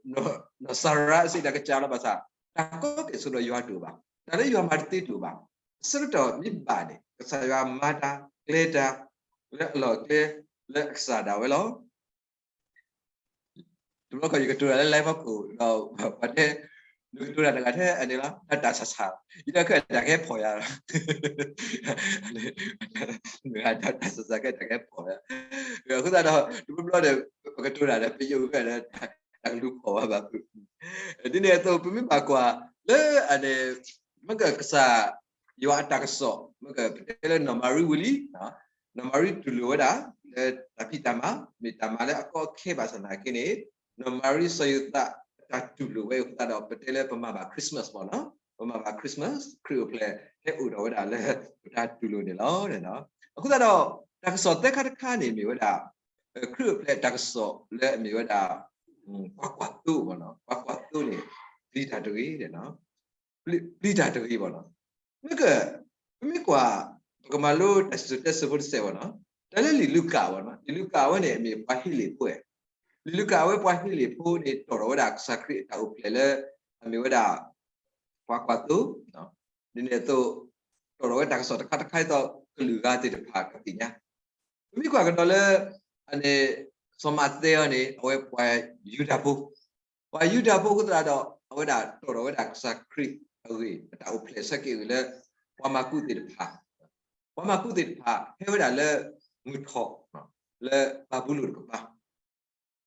နီၢ်စၤရါ စိတ်ဓာတ်ကျလီၤ ဘၣ်ဆၣ် တၢ်ကီကဲၣ်ဆိးဒီးယွၤတအိၣ်ဘၣ်. တၢ်လၢယွၤမၤတသ့တအိၣ်ဘၣ်. အဆၢကတီၢ်မ့ၢ်ဘၣ်န့ၣ် ကစၢ်ယွၤမၤတၢ်ကျဲၤတၢ် လၢအလီၢ်အကျဲ လၢအကစၢ်ဒၣ်ဝဲလီၤ. တဘျီခီယကတိၤတၢ်လၢ live ဖီခိၣ်ဒီး ပှၤတဲ နကတိၤတၢ်တဂၤထဲအန့ၣ်လီၤ တၢ်တၢ်ဆးဆး ယတၢ်ခဲတၢ်ကဟဲဖီၣ်ယၤလီၤ တၢ်တၢ်ဆးဆးခဲတၢ်ကဟဲဖီၣ်ယၤ အဃိသတးဒီး တဘျီဘျီဒီး ပကတိၤတၢ်ဒီး ပယိၣ်ကဲဒီး တၢ်ကလူၤဖီၣ်ဘၣ်ဘၣ် ဒ်န့ၣ်အသိး ပမ့ၢ်ဘၣ်ကွၢ်လၢအန့ၣ် မ့ၢ်ကကစၢ်ယွၤအတၢ်ကစီၣ် မ့ၢ်ကပတဲလၢနီၢ်မၤရံဝံၤလံ နီၢ်မၤရံတူၢ်လိာ်ဝဲဒၣ် လၢတၢ်ဖံးတၢ်မၤ မ့ၢ်တၢ်မၤလၢအကီအခဲဘၣ်ဆၣ်သနာ်က့န့ၣ် နီၢ်မၤရံစီၤယိၤသး အတၢ်တူၢ်လိာ်ဝဲအဃိသတးဒီး ပတဲလၢပမၤဘၣ် Christmas မ့ၢ်နီၤ ပမၤဘၣ် Christmas ခရံာ်အိၣ်ဖျဲၣ်ဟဲအိၣ်ထီၣ်ဝဲဒၣ်လၢ ပတၢ်တူၢ်လိာ်န့ၣ်လီၤ. အဃိသတးဒီး တၢ်ကစီၣ်သၢခါတခါန့ၣ်မ့ၢ်ဝဲဒၣ် ခရံာ်အိၣ်ဖျဲၣ်တၢ်ကစီၣ်လၢအမ့ၢ်ဝဲဒၣ် ပှၤကွၢ်သိမ့ၢ်နီၤ ပှၤကွၢ်သိန့ၣ် ပျံၤတၢ်တဂ့ၤ ပျံၤတၢ်တဂ့ၤမ့ၢ်နီၤ မ့ၢ်က ပမ့ၢ်ကွၢ် ပကမၤလိတၢ်စံၣ်စိၤတဲစိၤဖိတစဲးမ့ၢ်နီၤ တၢ်လၢလံာ်လူၤကၣ်မ့ၢ်နီၤ လံာ်လူၤကၣ်အဝဲန့ၣ် အမ့ၢ်ပှၤဟ့လ့ၣ်ဖိ လံာ်လူၤကၣ်အဝဲပှၤဟ့လ့ၣ်ဖိန့ၣ် တီၣ်ထီၣ်ဝဲဒၣ်ကစၢ်ခရံာ်အတၢ်အိၣ်ဖျဲၣ်လၢ အမ့ၢ်ဝဲဒၣ် ပှၤကွၢ်သိ ဒ်န့ၣ်အသိး တီၣ်ထီၣ်ဝဲတၢ်ကစီၣ်တခါတခါအသိး ကလုာ်ဂၤသ့ၣ်တဖၣ်ကသ့ၣ်ညါ ပမ့ၢ်ကွၢ်ကဒီးလၢ အန့ၣ် စီၤမးသဲအံၤန့ၣ် အဝဲပှၤယူဒၤဖိ, ပှၤယူဒၤဖိအဃိသတးဒီး အဝဲဒၣ်တီၣ်ထီၣ်ဝဲဒၣ်ကစၢ်ခရံာ်အဂ့ၢ် အတၢ်အိၣ်ဖျဲၣ်ဆၢက့ၤအဂ့ၢ်လၢ ပှၤမၤကူးသ့ၣ်တဖၣ်, ပှၤမၤကူးသ့ၣ်တဖၣ် ဟဲဝဲဒၣ်လၢ မုၢ်ထီၣ် လၢဘၤဘူလိၣ်တကပၤ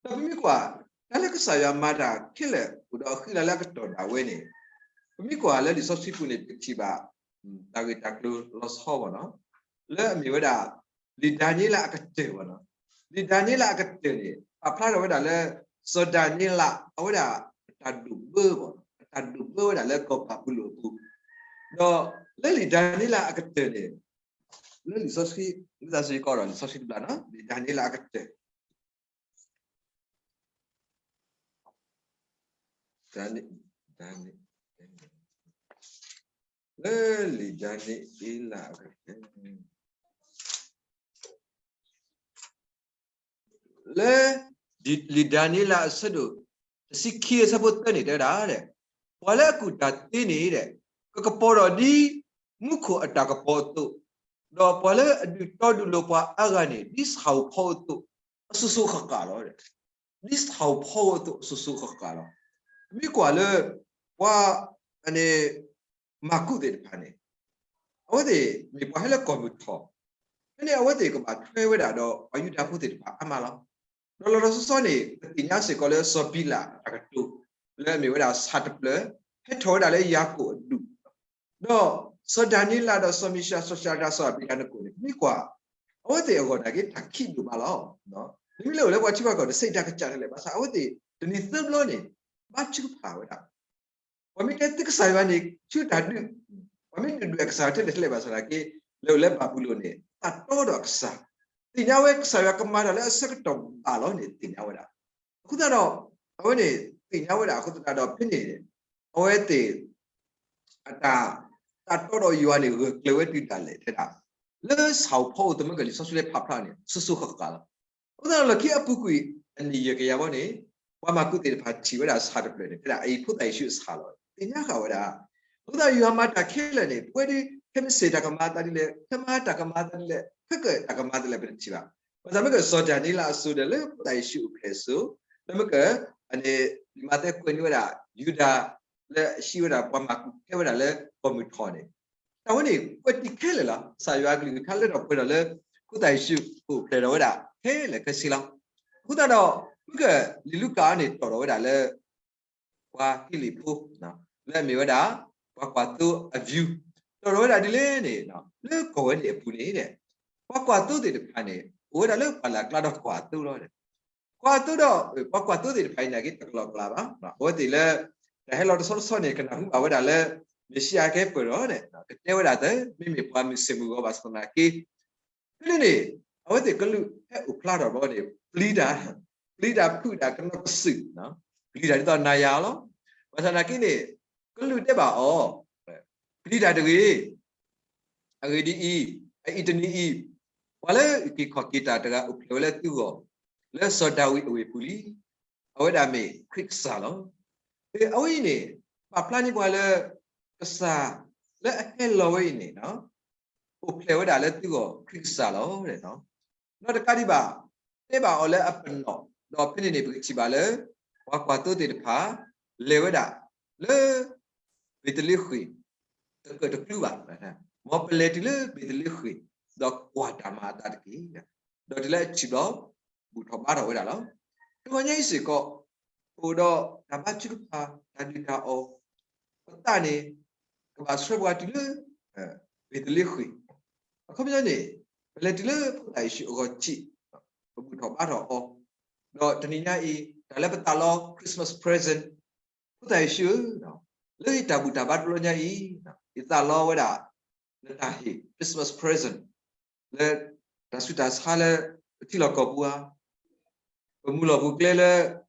ဒီးပမ့ၢ်ကွၢ် တၢ်လၢကစၢ်ယွၤမၤတၢ်ခဲလၢာ်အိၣ်ဒီးအဃံလၤလၢအကတီၢ်ဒၣ်ဝဲန့ၣ်, ပမ့ၢ်ကွၢ်လၢလံာ်စီဆှံပူၤန့ၣ် ပကထံၣ်ဘၣ် တၢ်ဂ့ၢ်တၢ်ကျိၤလီၤဆီမ့ၢ်နီၤ, လၢအမ့ၢ်ဝဲဒၣ် လံာ်ဒၤနံးယ့လးအကတၢၢ်မ့ၢ်နီၤ, လံာ်ဒၤနံးယ့လးအကတၢၢ်န့ၣ် ပာ်ဖျါထီၣ်ဝဲဒၣ်လၢ စီၤဒၤနံးယ့လး အဝဲဒၣ်အတၢ်ဒိၣ်ဘၢမ့ၢ်နီၤ, အတၢ်ဒိၣ်ဘၢဝဲဒၣ်လၢကီၢ်ဘၤဘူလိၣ်အပူၤ, ဒီးလၢလံာ်ဒၤနံးယ့လးအကတၢၢ်န့ၣ် လၢလံာ်စီဆှံ လံာ်စီဆှံကီးဒီးလံာ်စီဆှံတဘျီနီၤ, လံာ်ဒၤနံးယ့လးအကတၢၢ် ဒၤနံး, ဒၤနံး, လၢလံာ်ဒၤနံးယ့လးအကတၢၢ်, လၢ လံာ်ဒၤနံးယ့လးအဆၢဒိၣ် တဆံခံအဆၢဖိသၢန့ၣ်တဲဝဲဒၣ်, ပှၤလၢအကူၣ်တၢ်သ့န့ၣ် ကကပီၤထီၣ်ဒ်မူခိၣ်အတၢ်ကပီၤအသိး, ဒီးပှၤလၢအဒုးတီဒုးလိၤပှၤအါဂၤန့ၣ် ဒ်ဆၣ်ဧိၤဖီဧိၤအသိး အစိၤစိၤဃၣ်ဃၣ်လီၤ. ဒ်ဆၣ်ဧိၤဖီဧိၤအသိး အစိၤစိၤဃၣ်ဃၣ်လီၤ. မ့ၢ်ကွၢ်လၢ ပှၤ အန့ၣ် မၤကူးသ့ၣ်တဖၣ်န့ၣ် အဝဲသ့ၣ်မ့ၢ်ပှၤဟဲလၢကီၢ်မုၢ်ထီၣ်, ဖဲန့ၣ်အဝဲသ့ၣ်ကဘၣ်ထွဲဝဲဒၣ်ဒီးပှၤယူဒၤဖိသ့ၣ်တဖၣ်အါမးလီၤ. ဒီးလီၤလီၤဆီဆီန့ၣ် ပသ့ၣ်ညါစ့ၢ်ကီးလၢစီၤဘံလးအတၢ်ကတိၤ လၢအမ့ၢ်ဝဲဒၣ်ဆၣ်တဖျၢၣ် ဟဲထီၣ်ဝဲဒၣ်လၢယၤကိာ်အဒူၣ် ဒီးစီၤဒၤနံးယ့လးဒီးစီၤမံၡး စီၤၡဒြး စီၤအဘ့းနကိၣ်န့ၣ် ပမ့ၢ်ကွၢ် အဝဲသ့ၣ်အဂီၢ်နာ်က့ တၢ်ခံးဒိၣ်မးလီၤ. မ့မ့ၢ်လၢအိၣ်လၢပှၤထံပှၤကီၢ်တစဲး တၢ်ကစၢ်ဒ်လဲၣ် ဘၣ်ဆၣ်အဝဲသ့ၣ်တနံၤသၢဘျီန့ၣ် ဘါထုကဖၣ်ဝဲဒၣ် ပှၤမ့ၢ်တဲသုကစၢ်ယွၤန့ၣ် ဆူတၢ်ဒုး, ပှၤမ့ၢ်ဒုၣ်ဒွဲၣ်အကစၢ်ထဲလဲၣ်ထဲလဲၣ်ဘၣ်ဆၣ်သနာ်က့ လၢအိၣ်လၢဘၤဘူလိၣ်န့ၣ် သးတီဒီးအကစၢ်, သ့ၣ်ညါဝဲကစၢ်ယွၤကမၤတၢ်လၢအဆၢကတီၢ်ဘၣ်လီၤန့ၣ် သ့ၣ်ညါဝဲဒၣ်. အဃိသတးဒီး အဝဲန့ၣ် သ့ၣ်ညါဝဲဒၣ်အဃိသတးဒီး ဖဲန့ၣ် အဝဲသ့ၣ် အတၢ် တၢ်တီဒီးယွၤန့ၣ် ဂၢၢ်ကျၢၤဝဲတုၤဒၣ်လဲာ်ထဲဒၣ် လၢဆၣ်ဧိၤဖီဧိၤအသိး မ့ၢ်ကလံာ်စီဆှံလၢဖးဖျါန့ၣ် စိၤစိၤဃၣ်ဃၣ်လီၤ. အဃိသတးဒီး လၢခံအပူၤကွံာ် အနံၣ်ယဲၢ်ကယၤဘီန့ၣ် ပှၤမၤကူးသ့ၣ်တဖၣ်ထံၣ်ဝဲဒၣ်ဆၣ်တဖျၢၣ်န့ၣ် ထဲဒၣ်အအံၤဖိသၣ်ယ့ၣ်ၡူးအဆၣ်လီၤ. သ့ၣ်ညါဃာ်ဝဲဒၣ်. အဃိသတးဒီး ယွၤမၤတၢ်ခဲလၢာ်န့ၣ် ပဝဲဒၣ် ခဲမုၢ်ဆ့ၣ်တၢ်ကမၤအသးဒ်လဲၣ်, ခဲမုၢ်ဟါတၢ်ကမၤအသးဒ်လဲၣ်, ခဲကၢၣ်တၢ်ကမၤအသးဒ်လဲၣ် ပတထံၣ်ဘၣ်. ဘၣ်ဆၣ်မ့ၢ်ကစီၤဒၤနံးယ့လးအစိၤဒီး လၢဖိသၣ်ယ့ၣ်ၡူးအိၣ်ဖျဲၣ်အစိၤ, လၢမ့ၢ်က အန့ၣ် လံာ်မးသဲကွဲးန့ၢ်ဝဲဒၣ် ယူဒၤ လၢအဟံးဝဲဒၣ်ပှၤမၤကူး ဟဲဝဲဒၣ်လၢကီၢ်မုၢ်ထီၣ်န့ၣ် တၢ်ဝဲန့ၣ် ကွဲးတံၢ်ခဲလၢာ်လီၤ. ကစၢ်ယွၤအကလုၢ်ကထါလၢထီၣ်ပှဲၤထီၣ်လၢ ဖိသၣ်ယ့ၣ်ၡူးအိၣ်ဖျဲၣ်ထီၣ်ဝဲဒၣ် ခဲလၢာ်ခဲဆ့လီၤ. အဃိသတးဒီး မ့ၢ်ကလံာ်လူၤကၣ်န့ၣ် တီၣ်ထီၣ်ဝဲဒၣ်လၢ ပှၤဟ့လ့ၣ်ဖိ လၢအမ့ၢ်ဝဲဒၣ် ပှၤကွၢ်သိအ view တီၣ်ထီၣ်ဝဲဒၣ်ဒ်လဲၣ်န့ၣ် လၢကီၢ်ဝဲန့ၣ်အပူၤန့ၣ် ပှၤကွၢ်သိသ့ၣ်တဖၣ်န့ၣ် အိၣ်ဝဲဒၣ်လၢပှၢ်လၢ်ကျါဒီးကွၢ်သိလီၤ. ကွၢ်သိဒီး ပှၤကွၢ်သိသ့ၣ်တဖၣ်အံၤနာ်က့ တကလီကလးဘၣ်. အဝဲသ့ၣ်လၢ တၢ်ဟဲလီၤတဆီတဆီန့ၣ် ကနၢ်ဟူဘၣ်ဝဲဒၣ်လၢ မ့ၣ်ၡံအၤကဟဲပၢၢ်ထီၣ်န့ၣ် ကတဲဝဲဒၣ်သၢ မ့မ့ၢ်ပှၤမုၢ်ဆ့ၣ်မုၢ်ဂီၤဘၣ်ဆၣ်သနာ်က့ ဖဲန့ၣ်န့ၣ် အဝဲသ့ၣ်ကလုာ်ဟဲအိၣ်ဖျါထီၣ်ဘီန့ၣ် ပျံၤတၢ်, ပျံၤတၢ်ဖုးတၢ်ကနီၤကစုာ်, ပျံၤတၢ်ဒ်သိးနၤယၤလီၤ. ဘၣ်ဆၣ်သနာ်က့န့ၣ် ကလုာ်တဲဘၣ်အီၤ ပျံၤတၢ်တဂ့ၤ, အဂ့ၢ်ဒ်အံၤ, အအံၤတနံၤအံၤ, ပှၤလၢအအုၣ်က့ၤခီၣ်က့ၤတၢ်တဂၤအိၣ်ဖျဲၣ်ဝဲလၢသုဂီၢ်, လၢစီၤဒၤဝံးအဝ့ၢ်ပူၤလံ. အဝဲဒၣ်မ့ၢ်ခရံာ်ကစၢ်လီၤ. အဝဲအံၤန့ၣ် ပာ်ဖျါန့ၢ်ပှၤလၢ ကစၢ် လၢအဟဲလီၤဝဲအံၤန့ၣ် အိၣ်ဖျဲၣ်ဝဲဒၣ်လၢသုဂီၢ်ခရံာ်ကစၢ်လီၤ. နီတကးဒံးဘၣ်, တဲဘၣ်အီၤလၢအပနီၣ်, ဒီးဖဲန့ၣ်န့ၣ် ပကထံၣ်ဘၣ်လၢ ပှၤကွၢ်သိသ့ၣ်တဖၣ် လဲၤဝဲဒၣ်လၢ ဘ့းသလ့ဃ့ၣ် တကၢၢ်တကျူဘၣ်. မ်ပလဲၤတုၤလၢဘ့းသလ့ဃ့ၣ် ဒီးကွၢ်တၢ်မၤအသးတက့ၢ်. ဒီးတုၤလၢအထံၣ်ဘျီ ဘူၣ်ထီၣ်ဘါထီၣ်ဝဲဒၣ်လီၤ. တဂီၤညါအံၤစ့ၢ်ကီး အိၣ်ဒီးတၢ်ဘါထုကဖၣ် တၢ်ဒုၣ်တၢ်အီၣ် ပသးန့ၣ် ကဘၣ်ဆှၢပှၤတုၤလၢ ဘ့းသလ့ဃ့ၣ်. အခီပညီန့ၣ် ပလဲၤတုၤလၢဖိသၣ်ယ့ၣ်ၡူးအဂီၢ်ထံး, ပဘူၣ်ထီၣ်ဘါထီၣ်အီၤ, ဒီးတနံၤညါအံၤ တၢ်လၢပသးလီ Christmas present, ဖိသၣ်ယ့ၣ်ၡူးဧၢ, လၢယတၢ်ဘူၣ်တၢ်ဘါတဘျီညါအံၤ ယသးလီဝဲဒၣ် နတၢ်ဟ့ၣ် Christmas present လၢတၢ်ဆူးတၢ်ဆါလၢပထံလီၢ်ကီၢ်ပူၤဧါ, ပမုၢ်လီၢ်ပူၤကျဲလၢ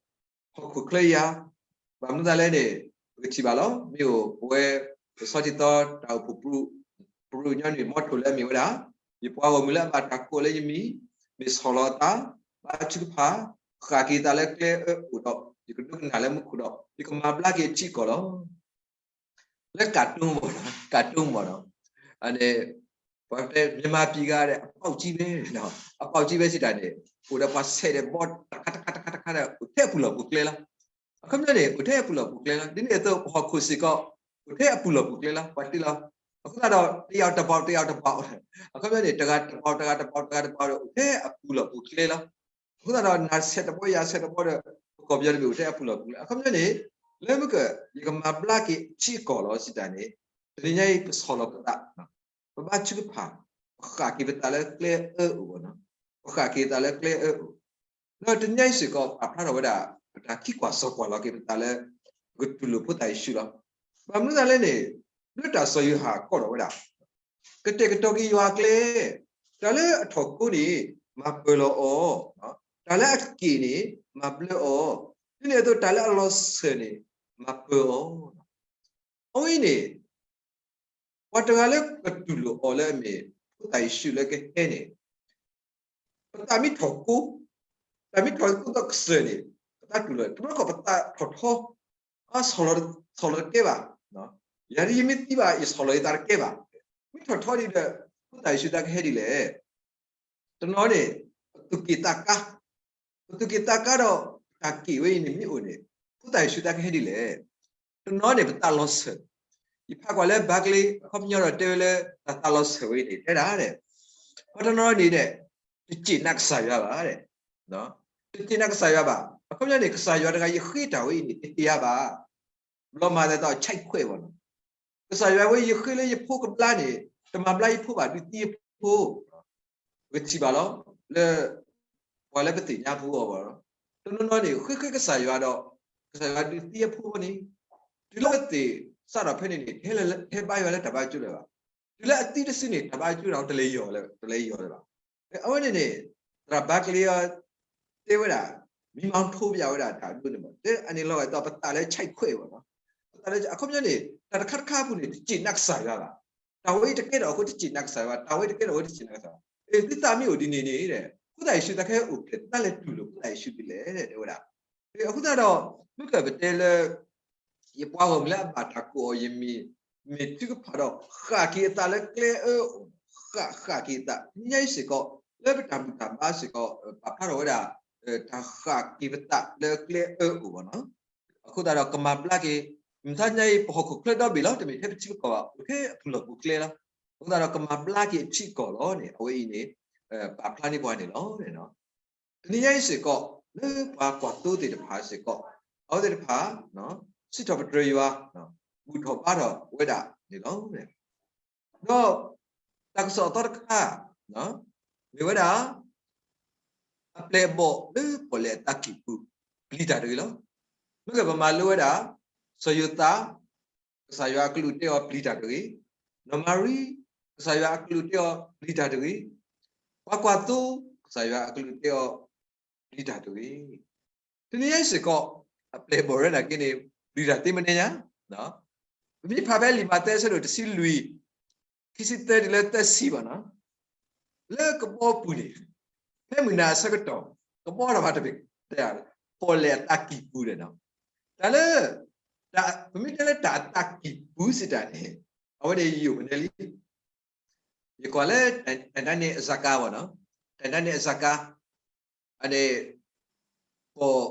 ဟီၣ်ခိၣ်ချၢအံၤဧါ. ဘၣ်မနုၤသးလဲၣ်န့ၣ် ပကထံၣ်ဘၣ်လီၤ. မ့ၢ်အိၣ်ပဝဲ ပဆီတံသီ တၢ်အိၣ်ဖှိၣ်ပရူၢ် ပရူၢ်ညီနုၢ် motto လၢအမ့ၢ်ဝဲဒၣ် ယပှၤဂီၢ်မုၢ်လၢအဘၣ်တၢ်ကိးလၢယမံၤ, မ့ၢ်ဆီၣ်လီၤအသး, ဘါထုကဖၣ်, ဃၣ်က့ၤအသးလၢကျဲအၢအိၣ်ဒီး ယကဒိကနၣ်လၢမူခိၣ်ဒီး ယကမၤဘျါက့ၤအထံအကီၢ်လီၤ. လၢကၣ်တူၢ်မီၢ်နီၤ, ကၣ်တူၢ်မီၢ်နီၤ, အန့ၣ် ပှၤတဲ မြန်မာပြည်က အပေါက်ကြီးပဲ, အပေါက်ကြီးပဲ စံးတၢ်န့ၣ် အိၣ်ဒီးပှၤဆဲးဒီးဘီ တခါတခါတခါတခါဒီး အိၣ်ထဲအပူၤလီၢ်ပူၤကျဲလီၤ. အခီပညီန့ၣ် အိၣ်ထဲအပူၤလီၢ်ပူၤကျဲလီၤ. ဒ်န့ၣ်အသိး ပဟီၣ်ခိၣ်စ့ၢ်ကီး အိၣ်ထဲအပူၤလီၢ်ပူၤကျဲလီၤ. ပှၤတ့လီၤ. အဃိသတးဒီး တစ်ယောက်တစ်ပေါက်, တစ်ယောက်တစ်ပေါက်, အခီပညီန့ၣ် တဂၤတစ်ပေါက်, တဂၤတစ်ပေါက်, တဂၤတစ်ပေါက်ဒီး အိၣ်ထဲအပူၤလီၢ်ပူၤကျဲလီၤ. အဃိသတးဒီး နဆဲးတဘီ ယဆဲးတဘီဒီး ပကီၢ်ပယီၤတဘ့ၣ်အိၣ်ထဲအပူၤလီၢ်ပူၤကျဲ. အခီပညီန့ၣ် လၢမုၢ်က ယကမၤဘျါက့ၤအထံအကီၢ်လီၤ စံးတၢ်န့ၣ် တနံၤညါအံၤ ပဆီၣ်လီၤပသး, ပဘါထုကဖၣ်, ပဃၣ်က့ၤပသးလၢကျဲအၢအိၣ်နီၤ, ပဃၣ်က့ၤသးလၢကျဲအၢအိၣ်. ဒီးတနံၤညါအံၤစ့ၢ်ကီး ပာ်ဖျါထီၣ်ဝဲဒၣ် ပတၢ်ခံကွၢ်စိာ်ကွၢ်လီၤက့ၤပသးလၢ ပကတူၢ်လိာ်ဖိသၣ်ယ့ၣ်ၡူးလီၤ. ဘၣ်မနုၤသးလဲၣ်န့ၣ် လၢတၢ်စီၤယိၤဟၣ်ကိးထီၣ်ဝဲဒၣ် ကတဲာ်ကတီၤက့ၤယွၤအကျဲ, တၢ်လၢအထီၣ်ကိန့ၣ် မၤပၢၤလီၤအီၤ, တၢ်လၢအက့ၣ်န့ၣ် မၤဘျၢအီၤ, ဒ်န့ၣ်အသိးတၢ်လၢအလီၤစၢၤန့ၣ် မၤပၢၤအီၤ. အဝဲအံၤန့ၣ် ပှၤတဂၤလၢကတူၢ်လိာ်အီၤလၢအမ့ၢ် ဖိသၣ်ယ့ၣ်ၡူးလၢကဟဲန့ၣ် ပသးမ့ၢ်ထီၣ်ကိ, ပသးမ့ၢ်ထီၣ်ကိသီကစၢၢ်န့ၣ် ပသးတူၢ်လိာ်, တဘျီခီၣ်ပသးထီၣ်ထီ, အါ ဆီၣ်လီၤတကဲဘၣ်, ယၤဒ်ယမ့ၢ်သံဘၣ် ယဆီၣ်လီၤယသးတကဲဘၣ်. မ့ၢ်ထီၣ်ထီဒ်ဒီး ဖိသၣ်ယ့ၣ်ၡူးသးကဟဲဒ်လဲၣ်. တနီၤန့ၣ် ပသူၣ်က့ၣ်သးကါ, ပသူၣ်က့ၣ်သးကါဒီး တၢ်က့ၣ်ဝဲအံၤန့ၣ်မ့ၢ်အိၣ်န့ၣ် ဖိသၣ်ယ့ၣ်ၡူးသးကဟဲဒ်လဲၣ်. တနီၤန့ၣ် ပသးလီၤစၢၤ, ယဖးကွၢ်လၢဘၣ်ကျ့ အခီပညီဒီးတဲဝဲလၢ တၢ်သးလီၤစၢၤဝဲအံၤန့ၣ် တဲဒၣ်ဒဲး ပှၤတနီၤန့ၣ်ဒီး တစ့ၢ်နာ်ကစၢ်ယွၤဘၣ်ဒဲး, တစ့ၢ်နာ်ကစၢ်ယွၤဘၣ်. အခီပညီန့ၣ် ကစၢ်ယွၤတဂၤ ယဃ့တၢ်ဝဲအံၤန့ၣ် တတ့ၢ်ယၤဘၣ်. ဘျီမၤသးသီ ချိုက်ခွဲး ဘၣ်နီၤ. ကစၢ်ယွၤဝဲ ယဃ့လၢယဖိကဘျါန့ၣ် တမၤဘျါယဖိဘၣ် ဒုးသံယဖိ ပကထံၣ်ဘၣ်လီၤ လၢ ပှၤလၢပသ့ၣ်ညါဖိအဂီၢ်ဘၣ်လီၤ. တနီၤနီၤန့ၣ် ဃ့ဃ့ကစၢ်ယွၤဒီး ကစၢ်ယွၤဒုးသံအဖိန့ၣ် တုၤလၢအသ့ၣ်စးထီၣ်ဖဲန့ၣ်န့ၣ် ဟဲဘါယွၤလၢတၢ်ဘါကၠိလၢၤဘၣ်. တုၤလၢအသံတစုန့ၣ် တၢ်ဘါကၠိတၢ်တလဲၤယီၤလၢၤ, တလဲၤယီၤလၢၤဘၣ်. အဝဲန့ၣ်န့ၣ် သရၣ်ဘၣ်ကျ့အီၤ တဲဝဲဒၣ် မံမီၢ်ထိပၠးဝဲဒၣ်တၢ်ဒိန့ၣ်မး တဲအန့ၣ်လီၤဂာ်ဒီး ပသးလၢချိုက်ခွဲး ဘၣ်နီၤ. ပသးလၢ အခီပညီန့ၣ် တၢ်တခါတခါအပူၤန့ၣ် တစ့ၢ်နာ်ကစၢ်ယွၤဘၣ်. တၢ်ဝဲအံၤတကဲထီၣ်အဃိ တစ့ၢ်နာ်ကစၢ်ယွၤ, တၢ်ဝဲအံၤတကဲထီၣ်အဃိ တစ့ၢ်နာ်ကစၢ်ယွၤ. အ့ သုသးမ့ၢ်အိၣ်ဒ်န့ၣ်န့ၣ် ဖိသၣ်ယ့ၣ်ၡူးသးကဟဲအိၣ်ဖျဲၣ် သုသးလဲၤတူၢ်လိာ်ဖိသၣ်ယ့ၣ်ၡူးဒ်လဲၣ် တဲဝဲဒၣ်. အဃိသတးဒီး မုၢ်ကၢၢ်ပတဲလၢ ယပှၤဂီၢ်မုၢ်လၢအဘၣ်တၢ်ကိးအီၤ ယမံၤ မ့ၢ်ထုကဖၣ်ဒီး ဃၣ်က့ၤအသးလၢကျဲအၢအိၣ်, ဃၣ်ဃၣ်က့ၤအသး ညါအံၤစ့ၢ်ကီး လၢပတၢ်ဘူၣ်တၢ်ဘါစ့ၢ်ကီး ပာ်ဖျါထီၣ်ဝဲဒၣ် တၢ်ဃၣ်က့ၤပသးလၢကျဲအၢအိၣ်ဘၣ်နီၤ. အဃိသတးဒီးကမၤဘျါက့ၤ မုၢ်ထါညါအံၤ ပဟီၣ်ခိၣ်ချၢဒီဘ့ၣ်လီၤ တမ့ၢ်ထဲပထံပကီၢ်ဘၣ် အိၣ်ထဲအပူၤလီၢ်ပူၤကျဲလီၤ. အဃိသတးဒီးကမၤဘျါက့ၤအထံအကီၢ်လီၤန့ၣ် အဝဲအံၤန့ၣ် ပာ်ဖျါန့ၢ်ပှၤန့ၣ်လီၤ. တနံၤညါအံၤစ့ၢ်ကီး လၢပှၤကွၢ်သိသ့ၣ်တဖၣ်စ့ၢ်ကီး အဝဲသ့ၣ်တဖၣ် စံးထီၣ်ပတြၢၤယွၤ ဘူၣ်ထီၣ်ဘါထီၣ်ဝဲဒၣ်န့ၣ်လီၤ. ဒီးတၢ်ကစီၣ်အသီတခါ မ့ၢ်ဝဲဒၣ် အပျဲၢ်အဘီၣ်လၢပီၣ်လဲၣ်အသးကံၢ်ပူၤ ပျံၤတၢ်တဂ့ၤလီၤ. မ့ၢ်ကပမၤလိဝဲဒၣ် စီၤယိၤသး ကစၢ်ယွၤအကလူးတဲအီၤပျံၤတၢ်တဂ့ၤ, နီၢ်မၤရံ ကစၢ်ယွၤအကလူးတဲအီၤပျံၤတၢ်တဂ့ၤ, ပှၤကွၢ်သိ ကစၢ်ယွၤအကလူးတဲအီၤပျံၤတၢ်တဂ့ၤ. တနံၤညါအံၤစ့ၢ်ကီး အပျဲၢ်အဘီၣ်ရဲၣ်နာ်က့န့ၣ် ပျံၤတၢ်သ့မနုၤညါ ပမ့ၢ်ဖးဖဲလံာ်မးသဲအဆၢဒိၣ်တဆံလွံၢ် ခံဆံသၢတုၤလၢသၢဆံဘၣ်နီၤ, လၢကဘီပူၤန့ၣ် ဖဲမုၢ်နၤအဆၢကတီၢ် ကဘီတဖၣ်တဘ့ၣ် ပီၣ်လဲၣ်အသးကံၢ်ပူၤန့ၣ်နီၤ, တၢ်လၢ ပမ့ၢ်တဲလၢတၢ်အသးကံၢ်ပူၤစံးတၢ်န့ၣ် အဝဲန့ၣ်ယိာ်ဖဲန့ၣ်လံ. ယကွၢ်လၢ တၢ်ဒၣ်န့ၣ်အစၢ်ကါဘၣ်နီၤ, တၢ်ဒၣ်န့ၣ်အစၢ်ကါ, အန့ၣ် ပိာ်,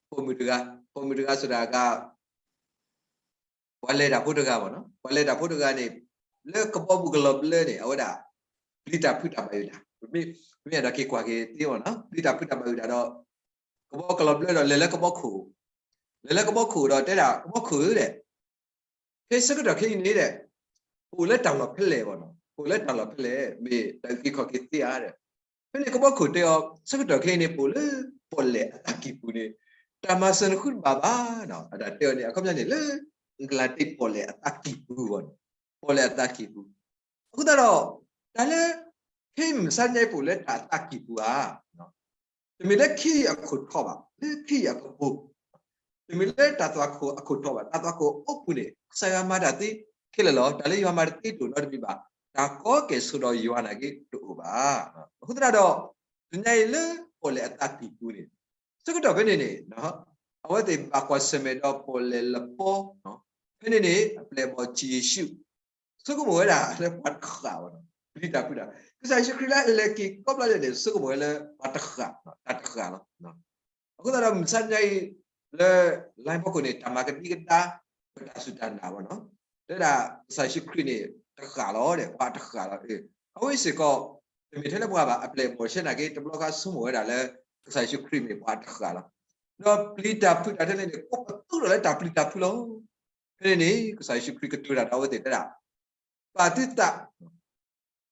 ပိာ်မုၣ်တဂၤ, ပိာ်မုၣ်တဂၤစံးဒၣ်က ပှၤလဲၤတၢ်ဖိတဂၤဘၣ်နီၤ, ပှၤလဲၤတၢ်ဖိတဂၤန့ၣ် လၢကဘီပူၤကလီၤဘျၢန့ၣ် အဝဲဒၣ် ပျံၤတၢ်ဖုးတၢ်ဘၣ်ယိၣ်တၢ်, ပမ့ၢ်အဲၣ်ဒိးက့ၤကွၢ်က့ၤသ့ဘၣ်နီၤ, ပျံၤတၢ်ဖုးတၢ်ဘၣ်ယိၣ်တၢ်ဒီး ကဘီကလီၤဘျၢဒီးလဲၤလၢကဘီခိၣ်, လဲၤလၢကဘီခိၣ်ဒီးတဲဒၣ်ကဘီခိၣ်ဧၢဒီး ဖဲဆၢကတီၢ်ခဲအံၤန့ၣ်ဒီး ပအိၣ်လၢတၢ်လီၢ်ဖဲလဲၣ်ဘၣ်နီၤ, ပအိၣ်လၢတၢ်လီၢ်ဖဲလဲၣ် မ့ၢ်တၢ်အုၣ်က့ၤခီၣ်က့ၤသ့ဧါဒီး ဖဲန့ၣ်ကဘီခိၣ်တဲအီၤ ဆၢကတီၢ်ခဲအံၤန့ၣ် ပအိၣ်လၢပီၣ်လဲၣ်အသးကံၢ်ပူၤန့ၣ် တၢ်မၤစၢၤနဃုတဘၣ်ဘၣ်နီၤ, အတၢ်တဲအီၤန့ၣ် အခီပညီန့ၣ်လၢ နကလၤတ့ၢ်ပီၣ်လဲၣ်အသးကံၢ်ပူၤဘၣ်နီၤ, ပီၣ်လဲၣ်အသးကံၢ်ပူၤ. အဃိသတးဒီး တၢ်လၢ ခဲအံၤမုၢ်မဆါတနံၤအံၤ ပအိၣ်လၢတၢ်အသးကံၢ်ပူၤဧါ တမ့ၢ်လၢခရံာ်အခိၣ်ထီၣ်ဘၣ်, လၢခရံာ်အကပူၤ, တမ့ၢ်လၢတၢ်သွၣ်ခိၣ်အခိၣ်ထီၣ်ဘၣ်, တၢ်သွၣ်ခိၣ်အိၣ်ပူၤန့ၣ် ကစၢ်ယွၤမၤတၢ်သ့ခဲလၢာ်လီၤ. တၢ်လၢယွၤမၤတသ့တအိၣ်နီတမံၤဘၣ်, တၢ်ကီကဲၣ်ဆိးဒီးယွၤနာ်က့တအိၣ်ဘၣ်. အဃိသတးဒီး တနံၤအံၤလၢပီၣ်လဲၣ်အသးကံၢ်ပူၤန့ၣ် ဆၢကတီၢ်ဖဲန့ၣ်န့ၣ် အဝဲသ့ၣ်ဘၣ်ကွၢ်ဆၢၣ်မဲာ်ဒီးပီၣ်လဲၣ်လပီ, ဖဲန့ၣ်န့ၣ် အပျဲၢ်အဘီၣ်စံးယ့ၣ်ၡူး ဆိကမိၣ်ဝဲဒၣ်လၢပှၤတဃၣ်ဘၣ်နီၤ, ပျံၤတၢ်ဖုးတၢ်, ကစၢ်ယ့ၣ်ၡူးခရံာ်လၢအလဲၤက့ၤကီးဘျီလဲၣ်န့ၣ် ဆိကမိၣ်ဝဲလၢပှၤတဃၣ်, တၢ်တဃၣ်လီၤ. အဃိသတးဒီးမုၢ်မဆါတနံၤအံၤ လၢ line ဖီခိၣ်န့ၣ် တၢ်မၤကဒံကဒါ ပတၢ်စူၢ်တၢ်နာ်ဘၣ်နီၤ, တဲဒၣ်ကစၢ်ယ့ၣ်ၡူးခရံာ်န့ၣ် တဃၣ်လီၤဒီး ပှၤတဃၣ်လီၤ. အဝဲစ့ၢ်ကီး တမ့ၢ်ထဲလၢပှၤဘၣ် အပျဲၢ်အဘီၣ်ဆဲနာ်က့ တဘျီဃီဆိကမိၣ်ဝဲဒၣ်လၢ ကစၢ်ယ့ၣ်ၡူးခရံာ်မ့ၢ်ပှၤတဃၣ်လီၤ. ဒီးပျံၤတၢ်ဖုးတၢ်ထဲလဲၣ်န့ၣ် အိၣ်ပသူဒီးလၢတၢ်ပျံၤတၢ်ဖုးလီၤ. ဖဲန့ၣ်န့ၣ် ကစၢ်ယ့ၣ်ၡူးခရံာ်ကတိၤတၢ်ဒီးအဝဲသ့ၣ်တဲဒၣ် ပာ်သုသး